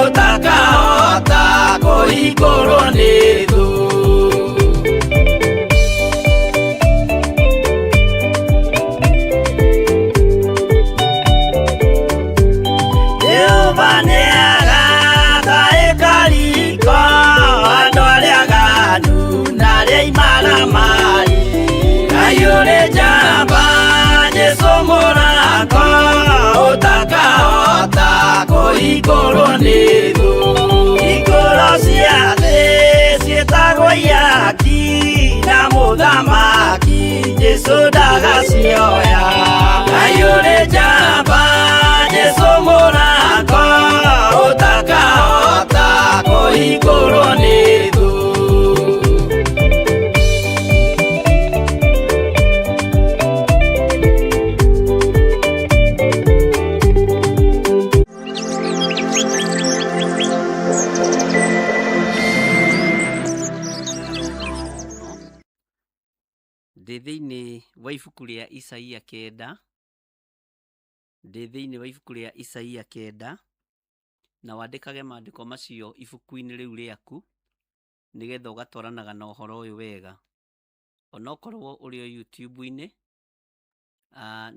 Speaker 1: ũtakahota kũhingũrwo nĩ thũ. Jehova nĩagataĩka riko, andũ arĩa aganu na arĩa imaramari. Ngai ũrĩ njamba, Jesũ mũrako, ũtakahota kũhingũrwo nĩ thũ. Hingũro cia thĩ ciĩtagwo ihaki, na mũthamaki Jesũ ndagacioya. Ngai ũrĩ njamba, Jesũ mũrako, ũtakahota kũhingũrwo nĩ thũ.
Speaker 2: Ndĩ thĩinĩ wa ibuku rĩa Isaia 9, ndĩ thĩinĩ wa ibuku rĩa Isaia 9, na wandĩkage maandĩko macio ibuku-inĩ rĩu rĩaku, nĩgetha ũgatwaranaga na ũhoro ũyũ wega. Onokorwo ũrĩ o YouTube-inĩ,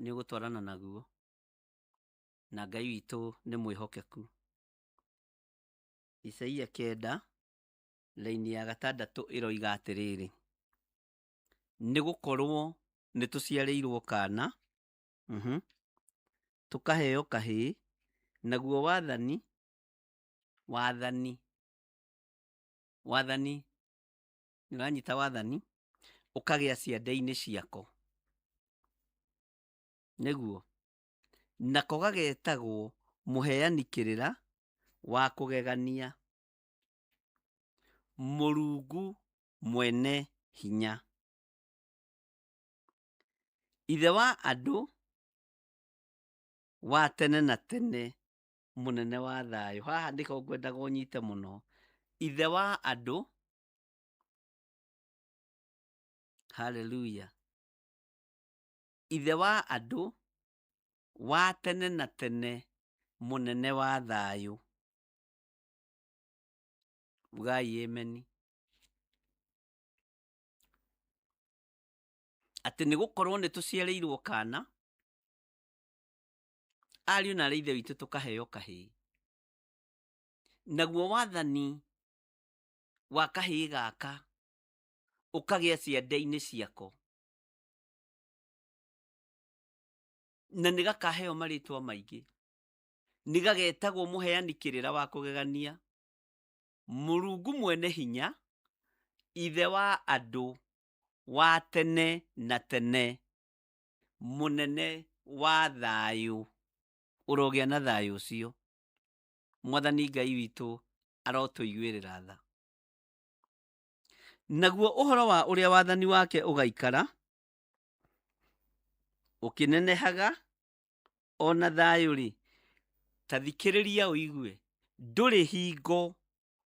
Speaker 2: nĩ ũgũtwarana naguo, na Ngai witũ nĩ mwĩhokeku. Isaia 9, raini ya 6 ĩroiga atĩrĩrĩ, nĩ gũkorwo nĩ tũciarĩirwo kana, tũkaheo kahĩĩ, naguo wathani, wathani, wathani, nĩ ũranyita wathani, ũkagĩa ciande-inĩ ciako. Nĩguo, nako gagetagwo mũheani kĩrĩra wa kũgegania, Mũrungu mwene hinya, Ithe wa andũ wa tene na tene, mũnene wa thayũ. Haha nĩho ngwendaga ũnyite mũno. Ithe wa andũ, haleluya, Ithe wa andũ wa tene na tene, mũnene wa thayũ. Ugai ameni. Atĩ nĩ gũkorwo nĩ tũciarĩirwo kana, ariũ na arĩ ithe witũ tũkaheo kahĩĩ, naguo wathani wa kahĩĩ gaka ũkagĩa ciande-inĩ ciako, na nĩ gakaheo marĩtwa maingĩ, nĩ gagetagwo mũheani kĩrĩra wa kũgegania, Mũrungu mwene hinya, Ithe wa andũ wa tene na tene, mũnene wa thayũ. Ũrogĩa na thayũ ũcio. Mwathani Ngai witũ arotũiguĩrĩra tha. Naguo ũhoro wa ũrĩa wathani wake ũgaikara ũkĩnenehaga ona thayũ-rĩ, ta thikĩrĩria ũigue, ndũrĩ hingo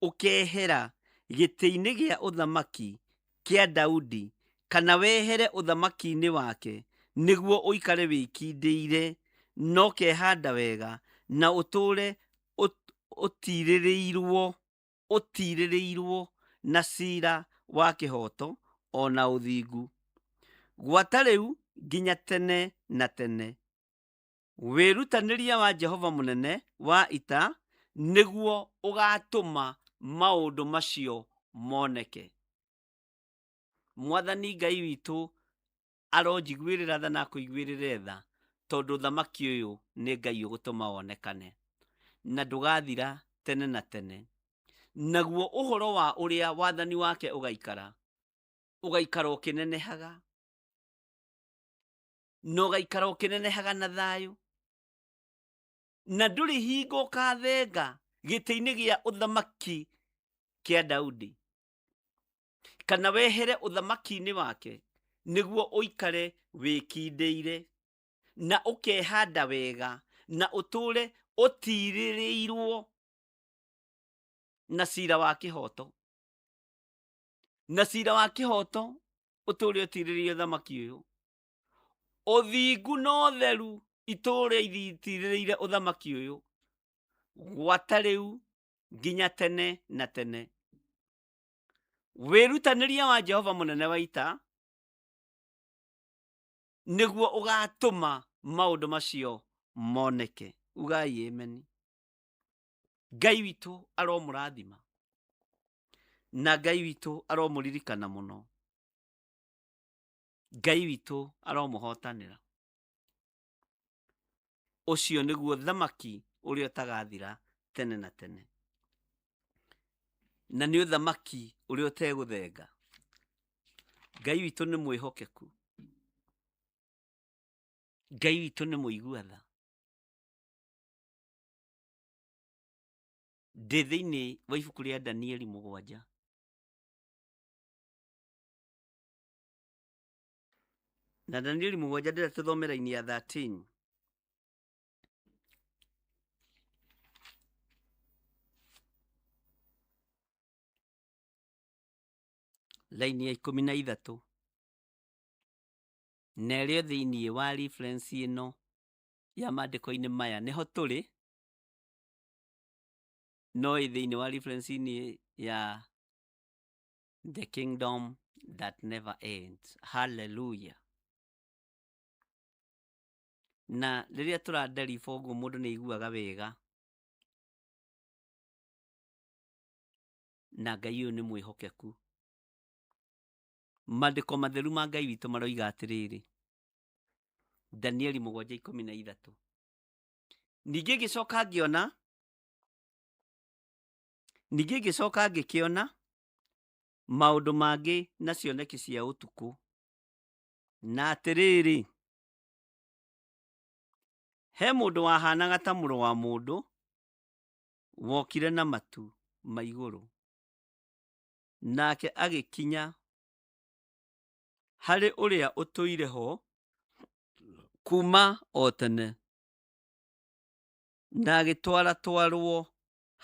Speaker 2: ũkehera gĩtĩ-inĩ gĩa ũthamaki kĩa Daudi, kana wehere ũthamaki-inĩ wake, nĩguo ũikare wĩkindĩire, na ũkehanda wega, na ũtũũre ũtiirĩrĩirwo na cira wa kĩhooto o na ũthingu, gwata rĩu nginya tene na tene. Wĩrutanĩria wa Jehova mũnene wa ita nĩguo ũgaatũma maũndũ macio moneke. Mwathani Ngai witũ aronjiguĩrĩra tha na akũiguĩrĩre tha, tondũ ũthamaki ũyũ nĩ Ngai ũgũtũma wonekane, na ndũgathira tene na tene. Naguo ũhoro wa ũrĩa wathani wake ũgaikara, ũgaikara ũkĩnenehaga, na ũgaikara ũkĩnenehaga na thayũ, na ndũrĩ hingo ũkathenga gĩtĩ-inĩ gĩa ũthamaki kĩa Daudi, kana wehere ũthamaki-inĩ wake, nĩguo ũikare wĩkindĩire, na ũkehanda wega, na ũtũũre ũtiirĩrĩirwo na cira wa kĩhooto. Na cira wa kĩhooto ũtũũre ũtiirĩrĩire ũthamaki ũyũ. Ũthingu na ũtheru itũũre ithitirĩrĩire ũthamaki ũyũ gwata rĩu nginya tene na tene. Wĩrutanĩria wa Jehova mũnene wa ita nĩguo ũgatũma maũndũ macio moneke. Ugai ameni. Ngai witũ aromũrathima na Ngai witũ aromũririkana mũno. Ngai witũ aromũhotanĩra. Ũcio nĩguo thamaki ũrĩa ũtagathira tene na tene, na nĩ ũthamaki ũrĩa ũtegũthenga. Ngai witũ nĩ mwĩhokeku, Ngai witũ nĩ mũigua tha. Ndĩ thĩinĩ wa ibuku rĩa Danieli 7. Na Danieli 7 ndĩrenda tũthome raini ya 13. Raini ya 13. Na ĩrĩ thĩinĩ wa reference ĩno ya maandĩko-inĩ maya nĩho tũrĩ, no ĩ thĩinĩ wa reference-inĩ ya the kingdom that never ends. Hallelujah. Na rĩrĩa tũraderiba ũguo mũndũ nĩ aiguaga wega, na Ngai ũyũ nĩ mwĩhokeku. Maandĩko matheru ma Ngai witũ maroiga atĩrĩrĩ, Danieli 7:13. Ningĩ ngĩcoka ngĩona, ningĩ ngĩcoka ngĩkĩona maũndũ mangĩ na cioneki cia ũtukũ. Na atĩrĩrĩ, he mũndũ wahanaga ta mũrũ wa mũndũ wokire na matu ma igũrũ, nake agĩkinya harĩ ũrĩa ũtũire ho kuma o tene, na agĩtwaratwarwo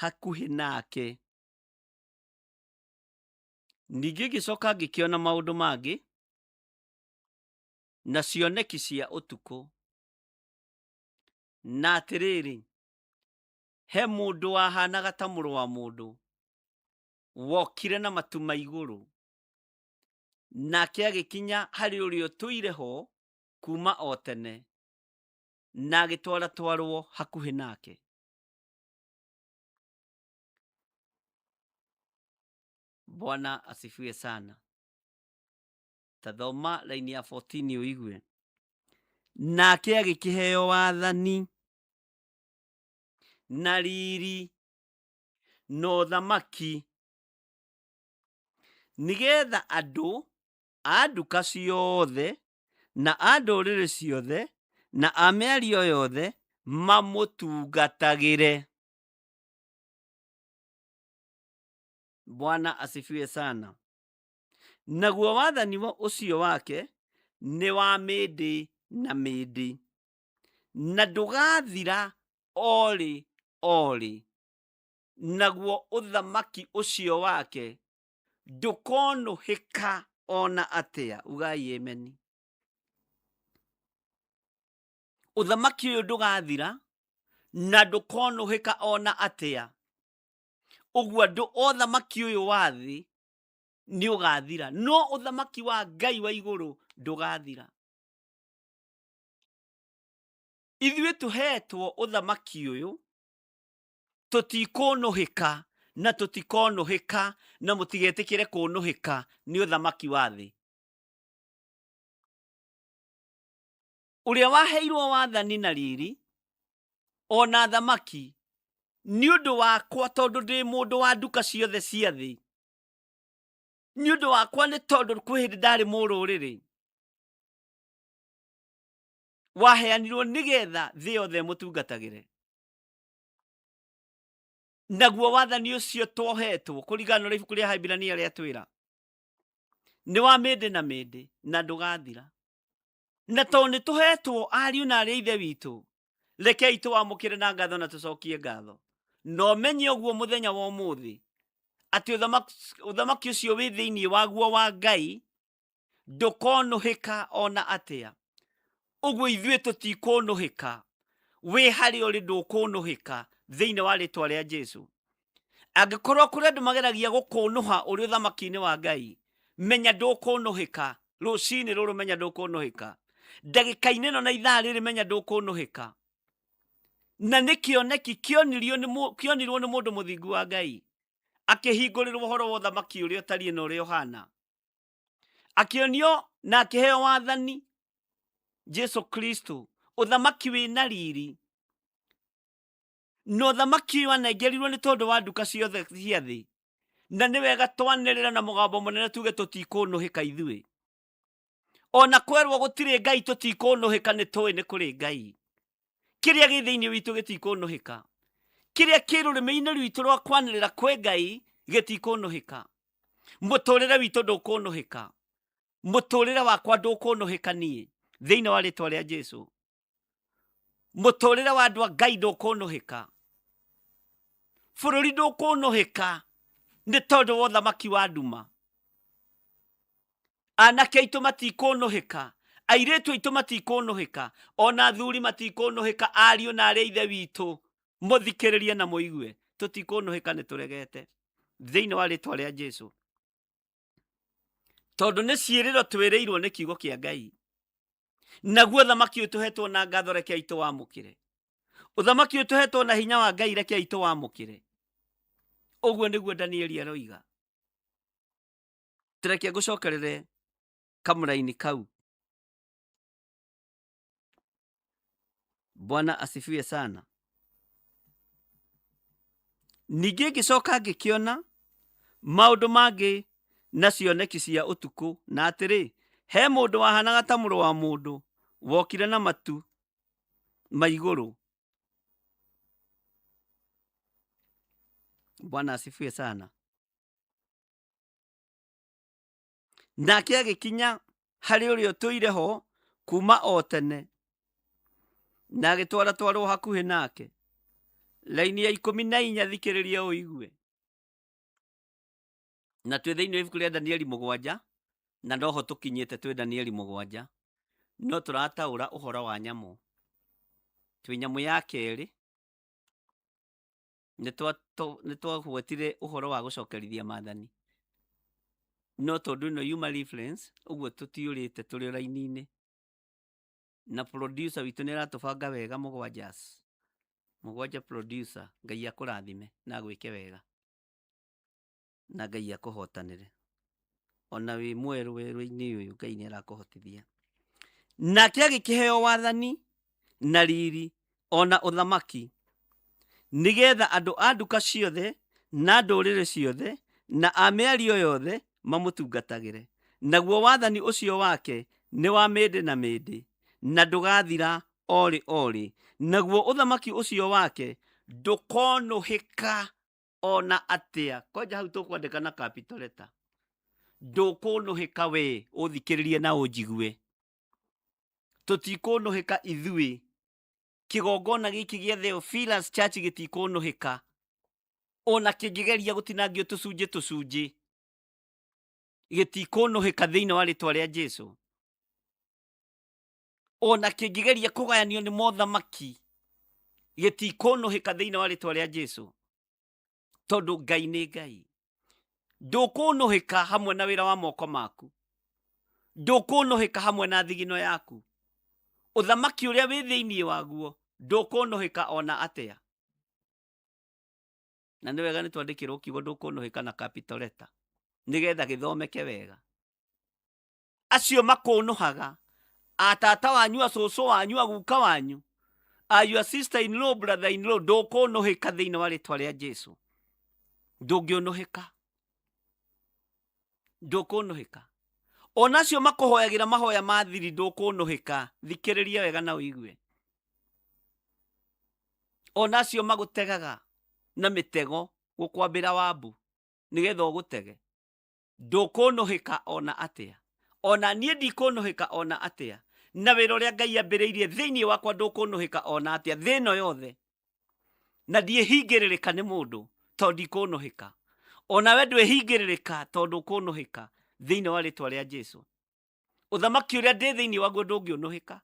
Speaker 2: hakuhĩ nake. Ningĩ ngĩcoka ngĩkĩona maũndũ mangĩ na cioneki cia ũtukũ. Na atĩrĩrĩ, he mũndũ wahanaga ta mũrũ wa mũndũ wokire na matu ma igũrũ, nake agĩkinya harĩ ũrĩa ũtũire ho kuma o tene, na agĩtwaratwarwo hakuhĩ nake. Bwana asifiwe sana. Tathoma raini ya 14 ũigue. Nake agĩkĩheo wathani na riri na ũthamaki, nĩgetha andũ a nduka ciothe na a ndũrĩrĩ ciothe na a mĩario yothe mamũtungatagĩre. Bwana asifiwe sana. Naguo wathani ũcio wake nĩ wa mĩndĩ na mĩndĩ, na ndũgathira orĩ orĩ. Naguo ũthamaki ũcio wake ndũkonũhĩka ona atĩa. Ugai ameni. Ũthamaki ũyũ ndũgathira na ndũkonũhĩka ona atĩa. Ũguo andũ othamaki ũyũ wa thĩ nĩ ũgathira, no ũthamaki wa Ngai wa igũrũ ndũgathira. Ithuĩ tũhetwo ũthamaki ũyũ tũtikũnũhĩka na tũtikonũhĩka, na mũtigetĩkĩre kũnũhĩka nĩ ũthamaki wa thĩ. Ũrĩa waheirwo wathani na riri ona thamaki nĩ ũndũ wakwa, tondũ ndĩ mũndũ wa nduka ciothe cia thĩ, nĩ ũndũ wakwa, nĩ tondũ kwĩ hĩndĩ ndarĩ mũrũrĩrĩ, waheanirwo nĩgetha thĩ yothe ĩmũtungatagĩre. Naguo wathani ũcio twohetwo kũringana na ũrĩa ibuku rĩa Haibrania rĩatwĩra nĩ wa mĩndĩ na mĩndĩ na ndũgathira. Na tondũ nĩ tũhetwo ariũ na arĩ a ithe witũ, rekei tũwamũkĩre na ngatho na tũcokie ngatho. Na ũmenye ũguo mũthenya wa ũmũthĩ atĩ ũthamaki ũcio wĩ thĩinĩ waguo wa Ngai ndũkonũhĩka ona atĩa. Ũguo ithuĩ tũtikũnũhĩka. Wĩ harĩa ũrĩ ndũkũnũhĩka thĩinĩ wa rĩtwa rĩa Jesu. Angĩkorwo kũrĩ andũ mageragia gũkũnũha ũrĩ ũthamaki-inĩ wa Ngai, menya ndũkũnũhĩka. Rũcinĩ rũrũ menya ndũkũnũhĩka. Ndagĩka-inĩ ĩno na ithaa rĩrĩ menya ndũkũnũhĩka. Na nĩ kĩoneki kĩonirio nĩ kĩonirwo nĩ mũndũ mũthingu wa Ngai, akĩhingũrĩrwo ũhoro wa ũthamaki ũrĩa ũtariĩ na ũrĩa ũhana. Akĩonio na akĩheo wathani Jesu Kristo, ũthamaki wĩna riri. Na ũthamaki ũyũ anengerirwo nĩ tondũ wa nduka ciothe cia thĩ. Na nĩ wega twanĩrĩra na mũgambo mũnene tuge tũtikũnũhĩka ithuĩ. Ona kwerwo gũtirĩ Ngai tũtikũnũhĩka, nĩ tũĩ nĩ kũrĩ Ngai. Kĩrĩa gĩ thĩinĩ witũ gĩtikũnũhĩka. Kĩrĩa kĩ rũrĩmĩ-inĩ rwitũ rwa kwanĩrĩra kwĩ Ngai gĩtikũnũhĩka. Mũtũrĩre witũ ndũkũnũhĩka. Mũtũrĩre wakwa ndũkũnũhĩka niĩ thĩinĩ wa rĩtwa rĩa Jesu. Mũtũrĩre wa andũ a Ngai ndũkũnũhĩka. Bũrũri ndũkũnũhĩka nĩ tondũ wa ũthamaki wa nduma. Anake aitũ matikũnũhĩka, airĩtu aitũ matikũnũhĩka, ona athuri matikũnũhĩka, ariũ na arĩ a ithe witũ, mũthikĩrĩrie na mũigue, tũtikũnũhĩka, nĩ tũregete thĩinĩ wa rĩtwa rĩa Jesu. Tondũ nĩ ciĩrĩro twĩrĩirwo nĩ kiugo kĩa Ngai. Naguo ũthamaki ũyũ tũhetwo na ngatho, rekei tũwamũkĩre. Ũthamaki ũyũ tũhetwo na hinya wa Ngai, rekei tũwamũkĩre. Ũguo nĩguo Danieli aroiga. Reke ngũcokerere kamũraini kau. Bwana asifiwe sana. Ningĩ ngĩcoka ngĩkĩona maũndũ mangĩ na cioneki cia ũtukũ, na atĩrĩ, he mũndũ wahanaga ta mũrũ wa mũndũ wokire na matu ma igũrũ. Bwana asifiwe sana. Nake agĩkinya harĩ ũrĩa ũtũire ho kuma o tene, na agĩtwaratwarwo hakuhĩ nake. Raini ya 14, thikĩrĩria ũigue. Na twĩ thĩinĩ wa ibuku rĩa Danieli 7, na noho tũkinyĩte twĩ Danieli 7, no tũrataũra ũhoro wa nyamũ. Twĩ nyamũ ya kerĩ, nĩ twagwetire ũhoro wa gũcokerithia maathani, no tondũ ĩno yuma reference ũguo tũtiũrĩte, tũrĩ o raini-inĩ, na producer witũ nĩ aratũbanga wega. Mũgwanjas mũgwanja, producer, Ngai akũrathime na agwĩke wega, na Ngai akũhotanĩre ona wĩ mwerũ werũ-inĩ ũyũ. Ngai nĩ arakũhotithia. Nake agĩkĩheo wathani na riri ona ũthamaki, nĩgetha andũ a nduka ciothe na ndũrĩrĩ ciothe na a mĩario yothe mamũtungatagĩre. Naguo wathani ũcio wake nĩ wa mĩndĩ na mĩndĩ, na ndũgathira orĩ orĩ, naguo ũthamaki ũcio wake ndũkonũhĩka ona atĩa. Kwanja hau tũkwandĩka na capital letter, ndũkũnũhĩka. We ũthikĩrĩrie na ũnjigue, tũtikũnũhĩka ithuĩ. Kĩgongona gĩkĩ gĩa Theophilus Church gĩtikũnũhĩka ona kĩngĩgeria gũtinangio tũcunjĩ tũcunjĩ, gĩtikũnũhĩka thĩinĩ wa rĩtwa rĩa Jesu. Ona kĩngĩgeria kũgayanio nĩ mothamaki, gĩtikũnũhĩka thĩinĩ wa rĩtwa rĩa Jesu, tondũ Ngai nĩ Ngai. Ndũkũnũhĩka hamwe na wĩra wa moko maku, ndũkũnũhĩka hamwe na thigino yaku. Ũthamaki ũrĩa wĩ thĩinĩ waguo ndũkũnũhĩka ona atĩa. Na nĩ wega nĩ twandĩkĩrwo kiugo ndũkũnũhĩka na capital letter, nĩgetha gĩthomeke wega. Acio makũnũhaga, atata wanyu, acũcũ wanyu, aguka wanyu, a your sister in law, brother in law, ndũkũnũhĩka thĩinĩ wa rĩtwa rĩa Jesu. Ndũngĩũnũhĩka, ndũkũnũhĩka. Ona acio makũhoyagĩra mahoya ma thiri, ndũkũnũhĩka. Thikĩrĩria wega na ũigue. Ona acio magũtegaga na mĩtego gũkwambĩra wambu nĩgetha ũgũtege, ndũkũnũhĩka ona atĩa. Ona niĩ ndikũnũhĩka ona atĩa, na wĩra ũrĩa Ngai ambĩrĩirie thĩinĩ wakwa ndũkũnũhĩka ona atĩa thĩ ĩno yothe. Na ndiĩhingĩrĩrĩka nĩ mũndũ, tondũ ndikũnũhĩka. Onawe ndwĩhingĩrĩrĩka, tondũ ũkũnũhĩka thĩinĩ wa rĩtwa rĩa Jesu. Ũthamaki ũrĩa ndĩ thĩinĩ waguo ndũngĩũnũhĩka.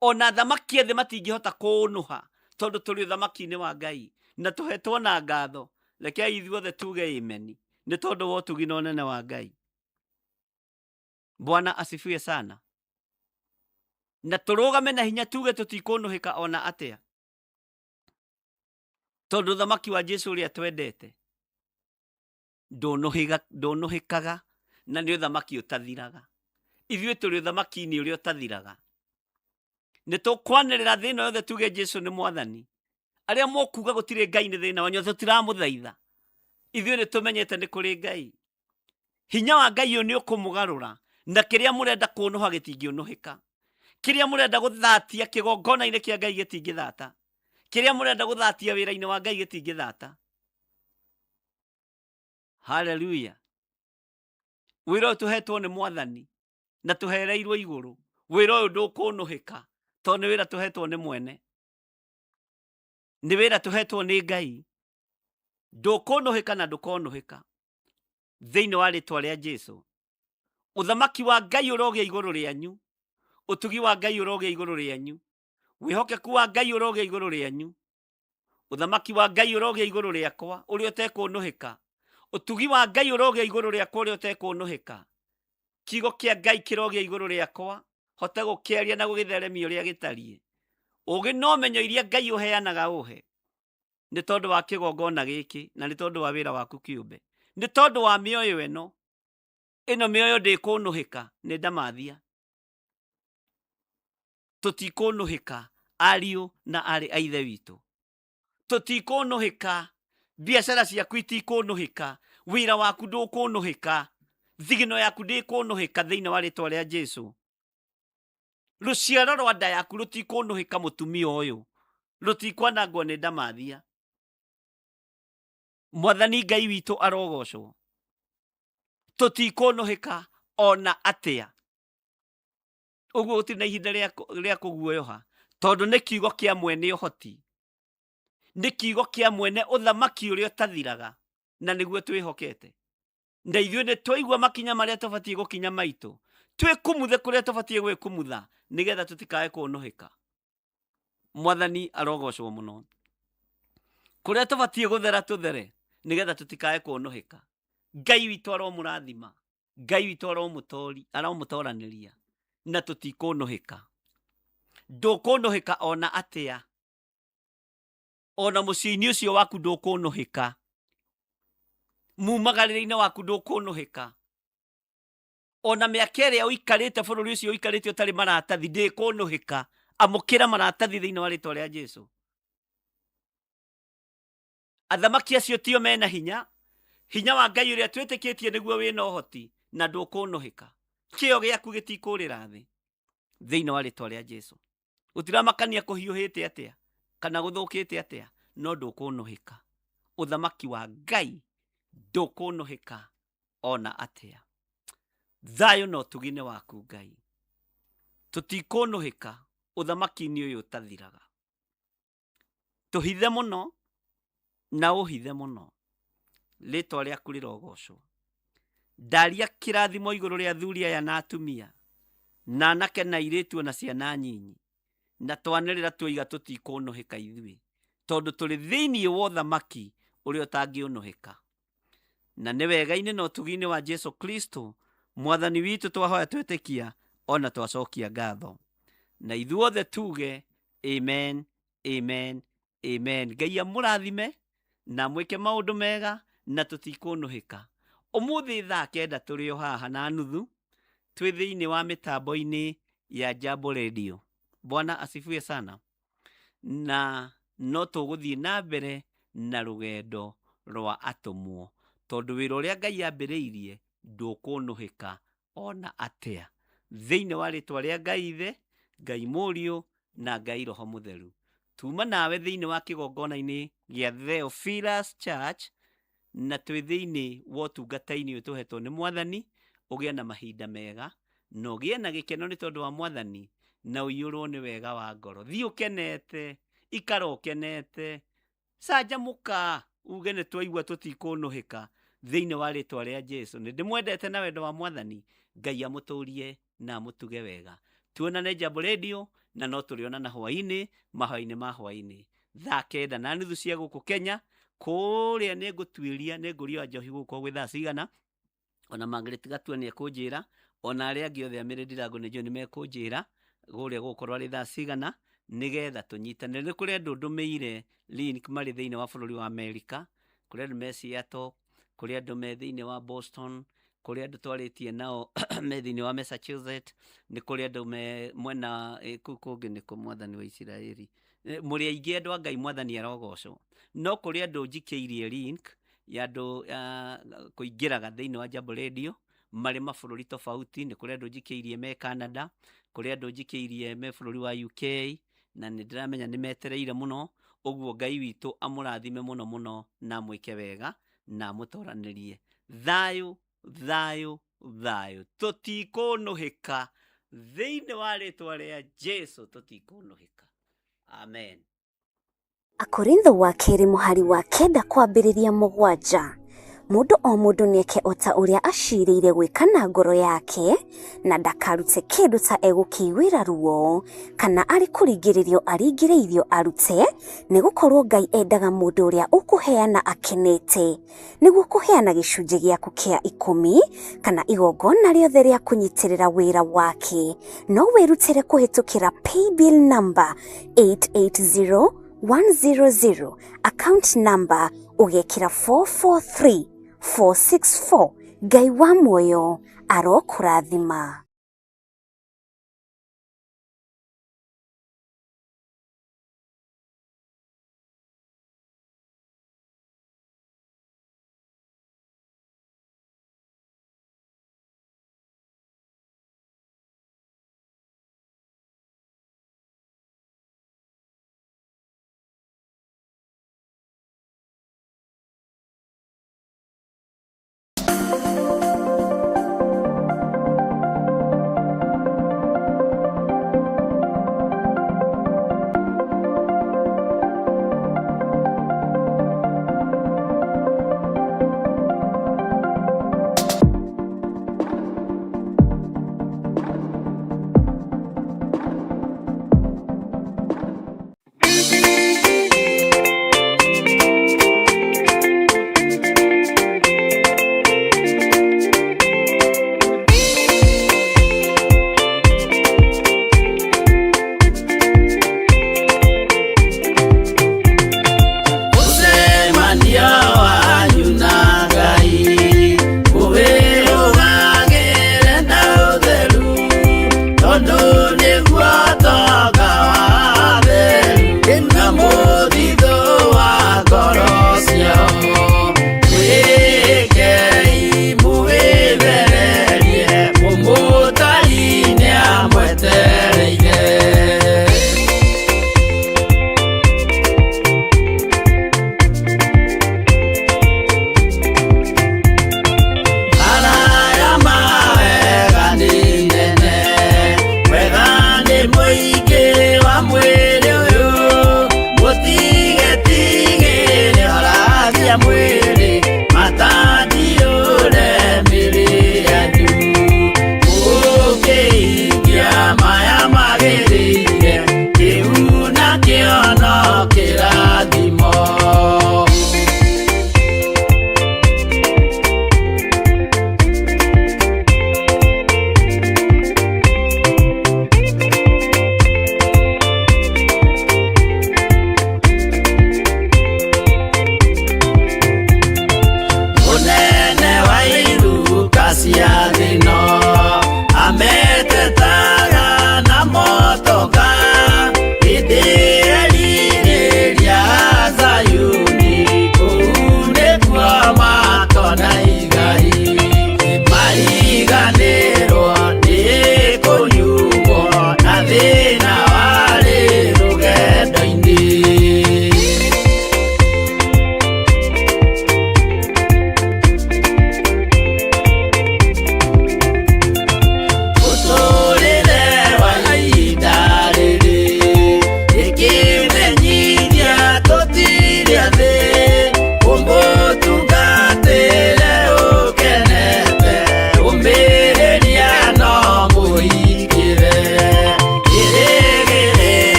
Speaker 2: Ona athamaki a thĩ matingĩhota kũũnũha, tondũ tũrĩ ũthamaki-inĩ wa Ngai na tũhetwo na ngatho. Rekei ithuothe tuge amen nĩ tondũ wa ũtugi na ũnene wa Ngai. Bwana asifiwe sana. Na tũrũgame na hinya tuge tũtikũnũhĩka ona atĩa, tondũ ũthamaki wa Jesu ũrĩa twendete ndũnũhĩkaga na nĩ ũthamaki ũtathiraga. Ithuĩ tũrĩ ũthamaki-inĩ ũrĩa ũtathiraga. Nĩ tũkwanĩrĩra thĩ ĩno yothe tuge Jesu nĩ mwathani. Arĩa mũkuga gũtirĩ Ngai nĩ thĩna wanyu, tũtiramũthaitha. Ithuĩ nĩ tũmenyete nĩ kũrĩ Ngai. Hinya wa Ngai ũyũ nĩ ũkũmũgarũra, na kĩrĩa mũrenda kũnũha gĩtingĩũnũhĩka. Kĩrĩa mũrenda gũthatia kĩgongona-inĩ kĩa Ngai gĩtingĩthata. Kĩrĩa mũrenda gũthatia wĩra-inĩ wa Ngai gĩtingĩthata. Haleluya. Wĩra ũyũ tũhetwo nĩ mwathani na tũhereirwo igũrũ, wĩra ũyũ ndũkũnũhĩka tondũ nĩ wĩra tũhetwo nĩ mwene, nĩ wĩra tũhetwo nĩ Ngai. Ndũkũnũhĩka na ndũkonũhĩka thĩinĩ wa rĩtwa rĩa Jesu. Ũthamaki wa Ngai ũrogĩa igũrũ rĩanyu, ũtugi wa Ngai ũrogĩa igũrũ rĩanyu, wĩhokeku wa Ngai ũrogĩa igũrũ rĩanyu, ũthamaki wa Ngai ũrogĩa igũrũ rĩakwa ũrĩa ũtekũnũhĩka, ũtugi wa Ngai ũrogĩa igũrũ rĩakwa ũrĩa ũtekũnũhĩka, kiugo kĩa Ngai kĩrogĩa igũrũ rĩakwa, hote gũkĩaria na gũgĩtheremia ũrĩa gĩtariĩ. Ũgĩ na ũmenyo iria Ngai ũheanaga ũhe, nĩ tondũ wa kĩgongona gĩkĩ na nĩ tondũ wa wĩra waku kĩũmbe, nĩ tondũ wa mĩoyo ĩno. Ĩno mĩoyo ndĩkũnũhĩka, nĩ ndamathia. Tũtikũnũhĩka ariũ na arĩ a ithe witũ, tũtikũnũhĩka, biacara ciaku itikũnũhĩka, wĩra waku ndũkũnũhĩka, thigino yaku ndĩkũnũhĩka thĩinĩ wa rĩtwa rĩa Jesu. Rũciaro rwa nda yaku rũtikũnũhĩka, mũtumia ũyũ rũtikwanangwo nĩ ndamathia. Mwathani Ngai witũ arogocwo. Tũtikũnũhĩka ona atĩa. Ũguo gũtirĩ na ihinda rĩa kũguoyoha, tondũ nĩ kiugo kĩa mwene ũhoti, nĩ kiugo kĩa mwene ũthamaki ũrĩa ũtathiraga, na nĩguo twĩhokete. Na ithuĩ nĩ twaigua makinya marĩa tũbatiĩ gũkinya maitũ, twĩkumuthe kũrĩa tũbatiĩ gwĩkumutha, nĩgetha tũtikae kũnũhĩka. Mwathani arogocwo mũno. Kũrĩa tũbatiĩ gũthera tũthere, nĩgetha tũtikae kũnũhĩka. Ngai witũ aromũrathima, Ngai witũ aromũtoranĩria, na tũtikũnũhĩka. Ndũkũnũhĩka ona atĩa, ona mũciĩ-inĩ ũcio waku ndũkũnũhĩka, mumagarĩre-inĩ waku ndũkũnũhĩka, ona mĩaka ĩrĩa ũikarĩte bũrũri ũcio ũikarĩte ũtarĩ maratathi ndĩkũnũhĩka. Amũkĩra maratathi thĩinĩ wa rĩtwa rĩa Jesu. Athamaki acio tio mena hinya, hinya wa Ngai ũrĩa twĩtĩkĩtie nĩguo wĩna ũhoti, na ndũkũnũhĩka. Kĩo gĩaku gĩtikũrĩra thĩ thĩinĩ wa rĩtwa rĩa Jesu. Gũtiramakania kũhiũhĩte atĩa kana gũthũkĩte atĩa, no ndũkũnũhĩka. Ũthamaki wa Ngai ndũkũnũhĩka ona atĩa. Thayũ na ũtugi nĩ waku Ngai. Tũtikũnũhĩka ũthamaki-inĩ ũyũ ũtathiraga. Tũhithe mũno na ũhithe mũno, rĩtwa rĩaku rĩrogocwo. Ndaria kĩrathimo igũrũ rĩa athuri aya na atumia, na anake na airĩtu ona ciana nyinyi, na twanĩrĩra twoiga tũtikũnũhĩka ithuĩ, tondũ tũrĩ thĩinĩ wa ũthamaki ũrĩa ũtangĩũnũhĩka. Na nĩ wega-inĩ na ũtugi-inĩ wa Jesu Kristo mwathani witũ twahoya twetĩkia ona twacokia ngatho. Na ithuothe tuge amen, amen, amen. Ngai amũrathime na amwĩke maũndũ mega na tũtikũnũhĩka. Ũmũthĩ thaa 9 tũrĩ o haha na nuthu twĩ thĩinĩ wa mĩtambo-inĩ ya Jambo Radio. Bwana asifiwe sana. Na no tũgũthiĩ na mbere na rũgendo rwa atũmwo, tondũ wĩra ũrĩa Ngai ambĩrĩirie ndũkũnũhĩka ona atĩa. Thĩinĩ wa rĩtwa rĩa Ngai Ithe, Ngai Mũriũ na Ngai Roho Mũtheru. Tuma nawe thĩinĩ wa kĩgongona-inĩ gĩa Theophilus Church, na twĩ thĩinĩ wa ũtungata-inĩ ũyũ tũhetwo nĩ Mwathani, ũgĩe na mahinda mega na ũgĩe na gĩkeno nĩ tondũ wa Mwathani, na ũiyũrwo nĩ wega wa ngoro. Thiĩ ũkenete, ikara ũkenete, canjamũka, uge nĩ twaigua tũtikũnũhĩka thĩinĩ wa rĩtwa rĩa Jesu. Nĩ ndĩmwendete na wendo wa Mwathani. Ngai amũtũrie na amũtuge wega. Tuonane Jambo Radio. Na no tũrĩonana hwaĩ-inĩ, mahwaĩ-inĩ ma hwaĩ-inĩ thaa 9:30 cia gũkũ Kenya. Kũrĩa nĩ ngũtuĩria, nĩ ngũria njohi gũkorwo gwĩ thaa cigana, ona Margaret Gatua nĩ ekũnjĩra, ona arĩa angĩ othe a Mĩrĩ Ndirango nĩ njũĩ nĩ mekũnjĩra kũrĩa gũgũkorwo arĩ thaa cigana, nĩgetha tũnyitanĩre. Nĩ kũrĩ andũ ndũmĩire link marĩ thĩinĩ wa bũrũri wa Amerika, kũrĩ andũ me Seattle, kũrĩ andũ me thĩinĩ wa Boston, kũrĩ andũ twarĩtie nao me thĩinĩ wa Massachusetts, nĩ kũrĩ andũ me mwena kũu kũngĩ nĩkũ mwathani wa Isiraeli. Mũrĩ aingĩ andũ a Ngai, mwathani arogocwo. No kũrĩ andũ njikĩirie link ya andũ kũingĩraga thĩinĩ wa Jambo Radio marĩ mabũrũri tofauti. Nĩ kũrĩ andũ njikĩirie me Canada, kũrĩ andũ njikĩirie me bũrũri wa UK, na nĩ ndĩramenya nĩ metereire mũno. Ũguo Ngai witũ amũrathime mũno mũno, na amwĩke wega, na amũtoranĩrie. Thayũ, thayũ, thayũ. Tũtikũnũhĩka thĩinĩ wa rĩtwa rĩa Jesu, tũtikũnũhĩka. Amen.
Speaker 3: Akorintho wa kerĩ mũhari wa 9 kwambĩrĩria 7. Mũndũ o mũndũ nĩeke o ta ũrĩa acirĩire gwĩka na ngoro yake, na ndakarute kĩndũ ta egũkĩiguĩra ruo kana arĩ kũringĩrĩrio aringĩrĩirio arute, nĩgũkorwo Ngai endaga mũndũ ũrĩa ũkũheana akenete. Nĩguo kũheana gĩcunjĩ gĩaku kĩa ikũmi kana igongona rĩothe rĩa kũnyitĩrĩra wĩra wake, no wĩrutĩre kũhĩtũkĩra paybill number 880100, account number ũgekĩra 443464. Ngai wa muoyo arokũrathima.